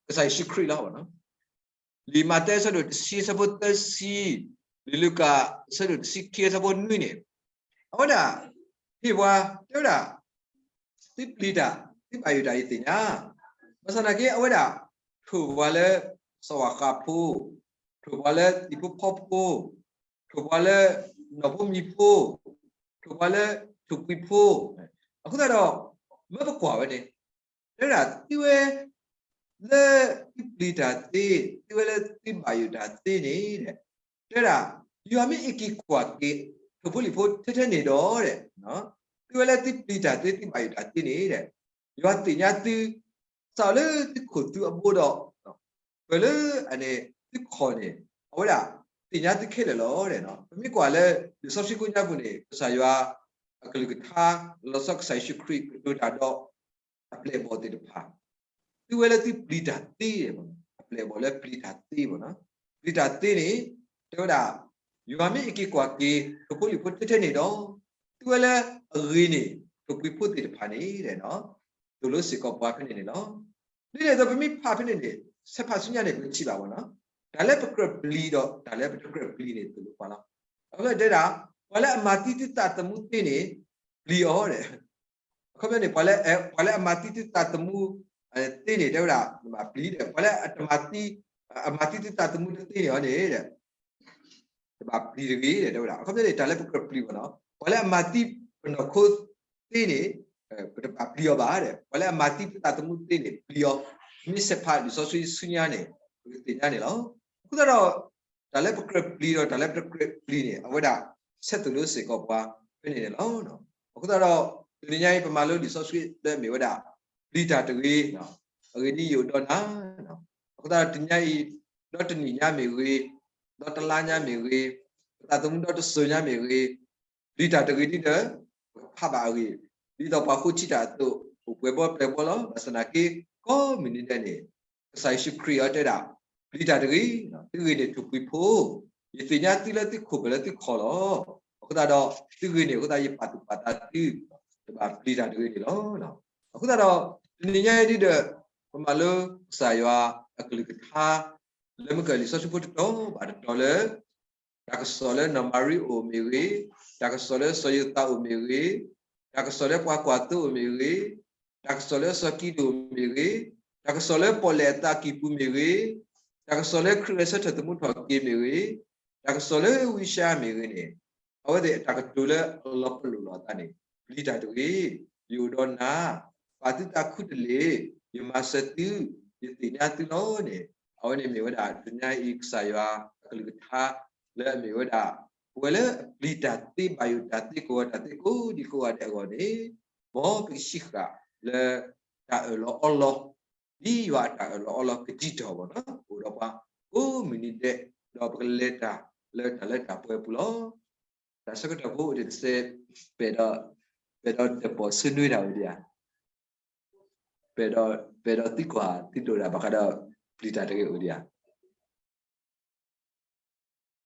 ကစၢ်ယ့ၣ်ၡူးခရံာ်လီၤ. လံာ်မးသဲအဆၢဒိၣ်တဆံအဆၢဖိသၢဆံ, လံာ်လူၤကၣ်အဆၢဒိၣ်တဆံခံအဆၢဖိနွံန့ၣ် အဝဲဒၣ် ဟ့ၣ်ပှၤတဲဝဲဒၣ် သုပျံၤတၢ် သုဘၣ်ယိၣ်တၢ်ယသ့ၣ်ညါ, ဘၣ်ဆၣ်သနာ်က့ အဝဲဒၣ် ထိၣ်ပှၤလၢ စီၤဝၣ်ဃးဖိ, ထိၣ်ပှၤလၢသံၣ်ဖိဖီဖိ, ထိၣ်ပှၤလၢ နီၣ်ဖိမံၤဖိ, ထိၣ်ပှၤလၢ ထိၣ်ကွံာ်ဖိ, အဃိသတးဒီး မ့ၢ်ပကွၢ်ဝဲန့ၣ် တဲဝဲဒၣ် သုဝဲ လၢသုပျံၤတၢ်သ့, သုဝဲလၢသုဘၣ်ယိၣ်တၢ်သ့န့ၣ် တဲဝဲဒၣ် ယွၤမ့ၢ်အ့ၣ်က့ၤကွၢ်က့ၤ ထိၣ်ဖိလံၣ်ဖိထဲထဲန့ၣ်ဒီး တဲဝဲဒၣ် သုဝဲလၢသုပျံၤတၢ်သ့ သုဘၣ်ယိၣ်တၢ်သ့န့ၣ် ယွၤသ့ၣ်ညါသု စးထီၣ်လၢသုခိၣ်သုအဘိဒီး ပှဲၤလၢအန့ၣ် သုခီၣ်န့ၣ် အဝဲဒၣ်သ့ၣ်ညါသုခဲလၢာ်လီၤ. ပမ့ၢ်ကွၢ်လၢ လံာ်စီဆှံကိးညါပူၤန့ၣ် ကစၢ်ယွၤအကလုၢ်ကထါ လီၤဆီကစၢ်ယ့ၣ်ၡူးခရံာ်ကတိၤတၢ်ဒီး အပျဲၢ်အဘီၣ်သ့ၣ်တဖၣ် သုဝဲလၢသုပျံၤတၢ်သ့ အပျဲၢ်အဘီၣ်လၢပျံၤတၢ်သ့ ပျံၤတၢ်သ့န့ၣ် တဲဝဲဒၣ် ယွၤမ့ၢ်အက့ၤကွၢ်က့ၤ ထိၣ်ဖိလံၣ်ဖိထဲထဲန့ၣ်ဒီး သုဝဲလၢအဂ့ၤန့ၣ် ထိၣ်ပှ့ၤဖိသ့ၣ်တဖၣ်န့ၣ် သိၣ်လိစ့ၢ်ကီးပှၤဖဲန့ၣ်န့ၣ်လီၤ. ဒ်န့ၣ်အသိး ပမ့ၢ်ဖးဖဲန့ၣ်န့ၣ် ဆဲးဖးဆူညါန့ၣ် ပထံၣ်ဘၣ်ဘၣ်နီၤ တၢ်လၢပကြၢးပျံၤဒီးတၢ်လၢပတကြၢးပျံၤန့ၣ် သိၣ်လိပှၤလီၤ. အဝဲတဲဒၣ် ပှၤလၢအမၤသံသုသးသမူသ့န့ၣ် ပျံၤအီၤ အခီပညီန့ၣ် ပှၤလၢ ပှၤလၢအမၤသံသုသးသမူ သ့န့ၣ် တဲဝဲဒၣ် နဘၣ်ပျံၤဒီး ပှၤလၢအတမၤသံ အမၤသံသုသးသမူတသ့န့ၣ်အီၤန့ၣ် တဘၣ်ပျံၤတဂ့ၤ တဲဝဲဒၣ် အခီပညီန့ၣ် တၢ်လၢပကြၢးပျံၤဘၣ်နီၤ ပှၤလၢအမၤသံပနီၢ်ခိသ့န့ၣ် ပတဘၣ်ပျံၤအီၤဘၣ် ပှၤလၢအမၤသံသုသးသမူသ့န့ၣ် ပျံၤအီၤ မ့ၢ်ဆဲးဖးလံာ်စီဆှံဆူညါန့ၣ် ပကသ့ၣ်ညါန့ၣ်လီၤ. အဃိသတးဒီး တၢ်လၢပကြၢးပျံၤဒီးတၢ်လၢပတကြၢးပျံၤန့ၣ် အဝဲဒၣ်ဆဲးသိၣ်လိစ့ၢ်ကီးပှၤဖဲန့ၣ်န့ၣ်လီၤ. အဃိသတးဒီး တနံၤညါအံၤ ပမၤလိလံာ်စီဆှံလၢအမ့ၢ်ဝဲဒၣ် ပျံၤတၢ်တဂ့ၤ အဂ့ၢ်ဒ်အံၤ ယအိၣ်ဒီးနၤ အဃိသတးဒီးတနံၤညါအံၤ ဒီတနံၣ်ညါမ့ၢ်ဂ့ၤ, ဒီတလါညါမ့ၢ်ဂ့ၤ, ပသးသမူဒီတစိၤညါမ့ၢ်ဂ့ၤ, ပျံၤတၢ်တဂ့ၤဒ်ဒီး ပကဖးဘၣ်အဂ့ၢ်, ဒ်သိးပှၤဃိထံတၢ်အသိး အိၣ်ပှဲၤဘီပှဲၤဘီလီၤ. ဘၣ်ဆၣ်သနာ်က့ ကိးမုၢ်နံၤဒဲးန့ၣ် ကစၢ်ယ့ၣ်ၡူးခရံာ်အံၤတဲဒၣ် ပျံၤတၢ်တဂ့ၤ, သုဂ့ၢ်န့ၣ်ထိၣ်ပှ့ၤဖိ, ယသ့ၣ်ညါသုလၢသုခိၣ်ပှဲၤလၢသုခီၣ်လီၤ. အဃိသတးဒီး သုဂ့ၢ်န့ၣ်အဃိသတး ယပာ်သူၣ်ပာ်သးသု တဘၣ်ပျံၤတၢ်တဂ့ၤန့ၣ်လီၤ. အဃိသတးဒီး တနံၤညါအံၤဒ်ဒီး ပမၤလိကစၢ်ယွၤအကလုၢ်ကထါ လၢမ့ၢ်ကလံာ်စီဆှံဖိတတီၤဘၣ်တတီၤလၢ တၢ်ကစီၣ်လၢနီၢ်မၤရံအိၣ်မ့ၢ်ဂ့ၤ, တၢ်ကစီၣ်လၢစီၤယိၤသးအိၣ်မ့ၢ်ဂ့ၤ, တၢ်ကစီၣ်လၢပှၤကွၢ်သိအိၣ်မ့ၢ်ဂ့ၤ, တၢ်ကစီၣ်လၢစီၤကံဒိၣ်မ့ၢ်ဂ့ၤ, တၢ်ကစီၣ်လၢပီၣ်လဲၣ်အသးကံၢ်ပူၤမ့ၢ်ဂ့ၤ, တၢ်ကစီၣ်လၢခရံာ်ဂဲၤဆၢထၢၣ်သမူထီၣ်က့ၤမ့ၢ်ဂ့ၤ, တၢ်ကစီၣ်လၢဝံယၡါယၤမ့ၢ်ဂ့ၤန့ၣ် အဝဲသ့ၣ်အတၢ်ကတိၤလၢအလီၤပလိာ်လိာ်အသးန့ၣ် ပျံၤတၢ်တဂ့ၤ, ယအိၣ်ဒီးနၤ, ပာ်သုသးခူတလ့ၢ်, ယမၤစၢၤသု, ယသ့ၣ်ညါသုလီၤန့ၣ်, အဝဲန့ၣ်မ့ၢ်ဝဲဒၣ် တနံၤညါအံၤကစၢ်ယွၤအကလုၢ်ကထါ လၢအမ့ၢ်ဝဲဒၣ် ပဝဲလၢအပျံၤတၢ်သ့ ဘၣ်ယိၣ်တၢ်သ့ ကိးဝဲတၢ်သ့ကိးဒံကိးဂၤဒဲးအဂီၢ်န့ၣ် မ်ပကဆံးဃာ်လၢတၢ်အၢၣ်လီၤအီလီၤ ဒ်ယွၤအတၢ်အၢၣ်လီၤအီလီၤကဒံထီၣ်ဘၣ်နီၤ အိၣ်ဒီးပှၤကိးမုၢ်နံၤဒဲး ဒီးပကလဲၤတၢ်လၢတၢ်လၢတၢ်ပှဲၤပူၤလီၤ. တၢ်ဆၢကတီၢ်ဖိအိၣ်ဒံးတစဲး ပဲာ်ဒီး ပဲာ်ဒီးတၢၣ်ပီၣ်ဆၢနွံတၢ်ဝဲဒံးဧါ, ပဲာ်ဒီး ပဲာ်ဒီးသံကွၢ်သံဒိးတၢ်ဘၣ်ဃးဒီး ပျံၤတၢ်တဂ့ၤအိၣ်ဒံးဧါ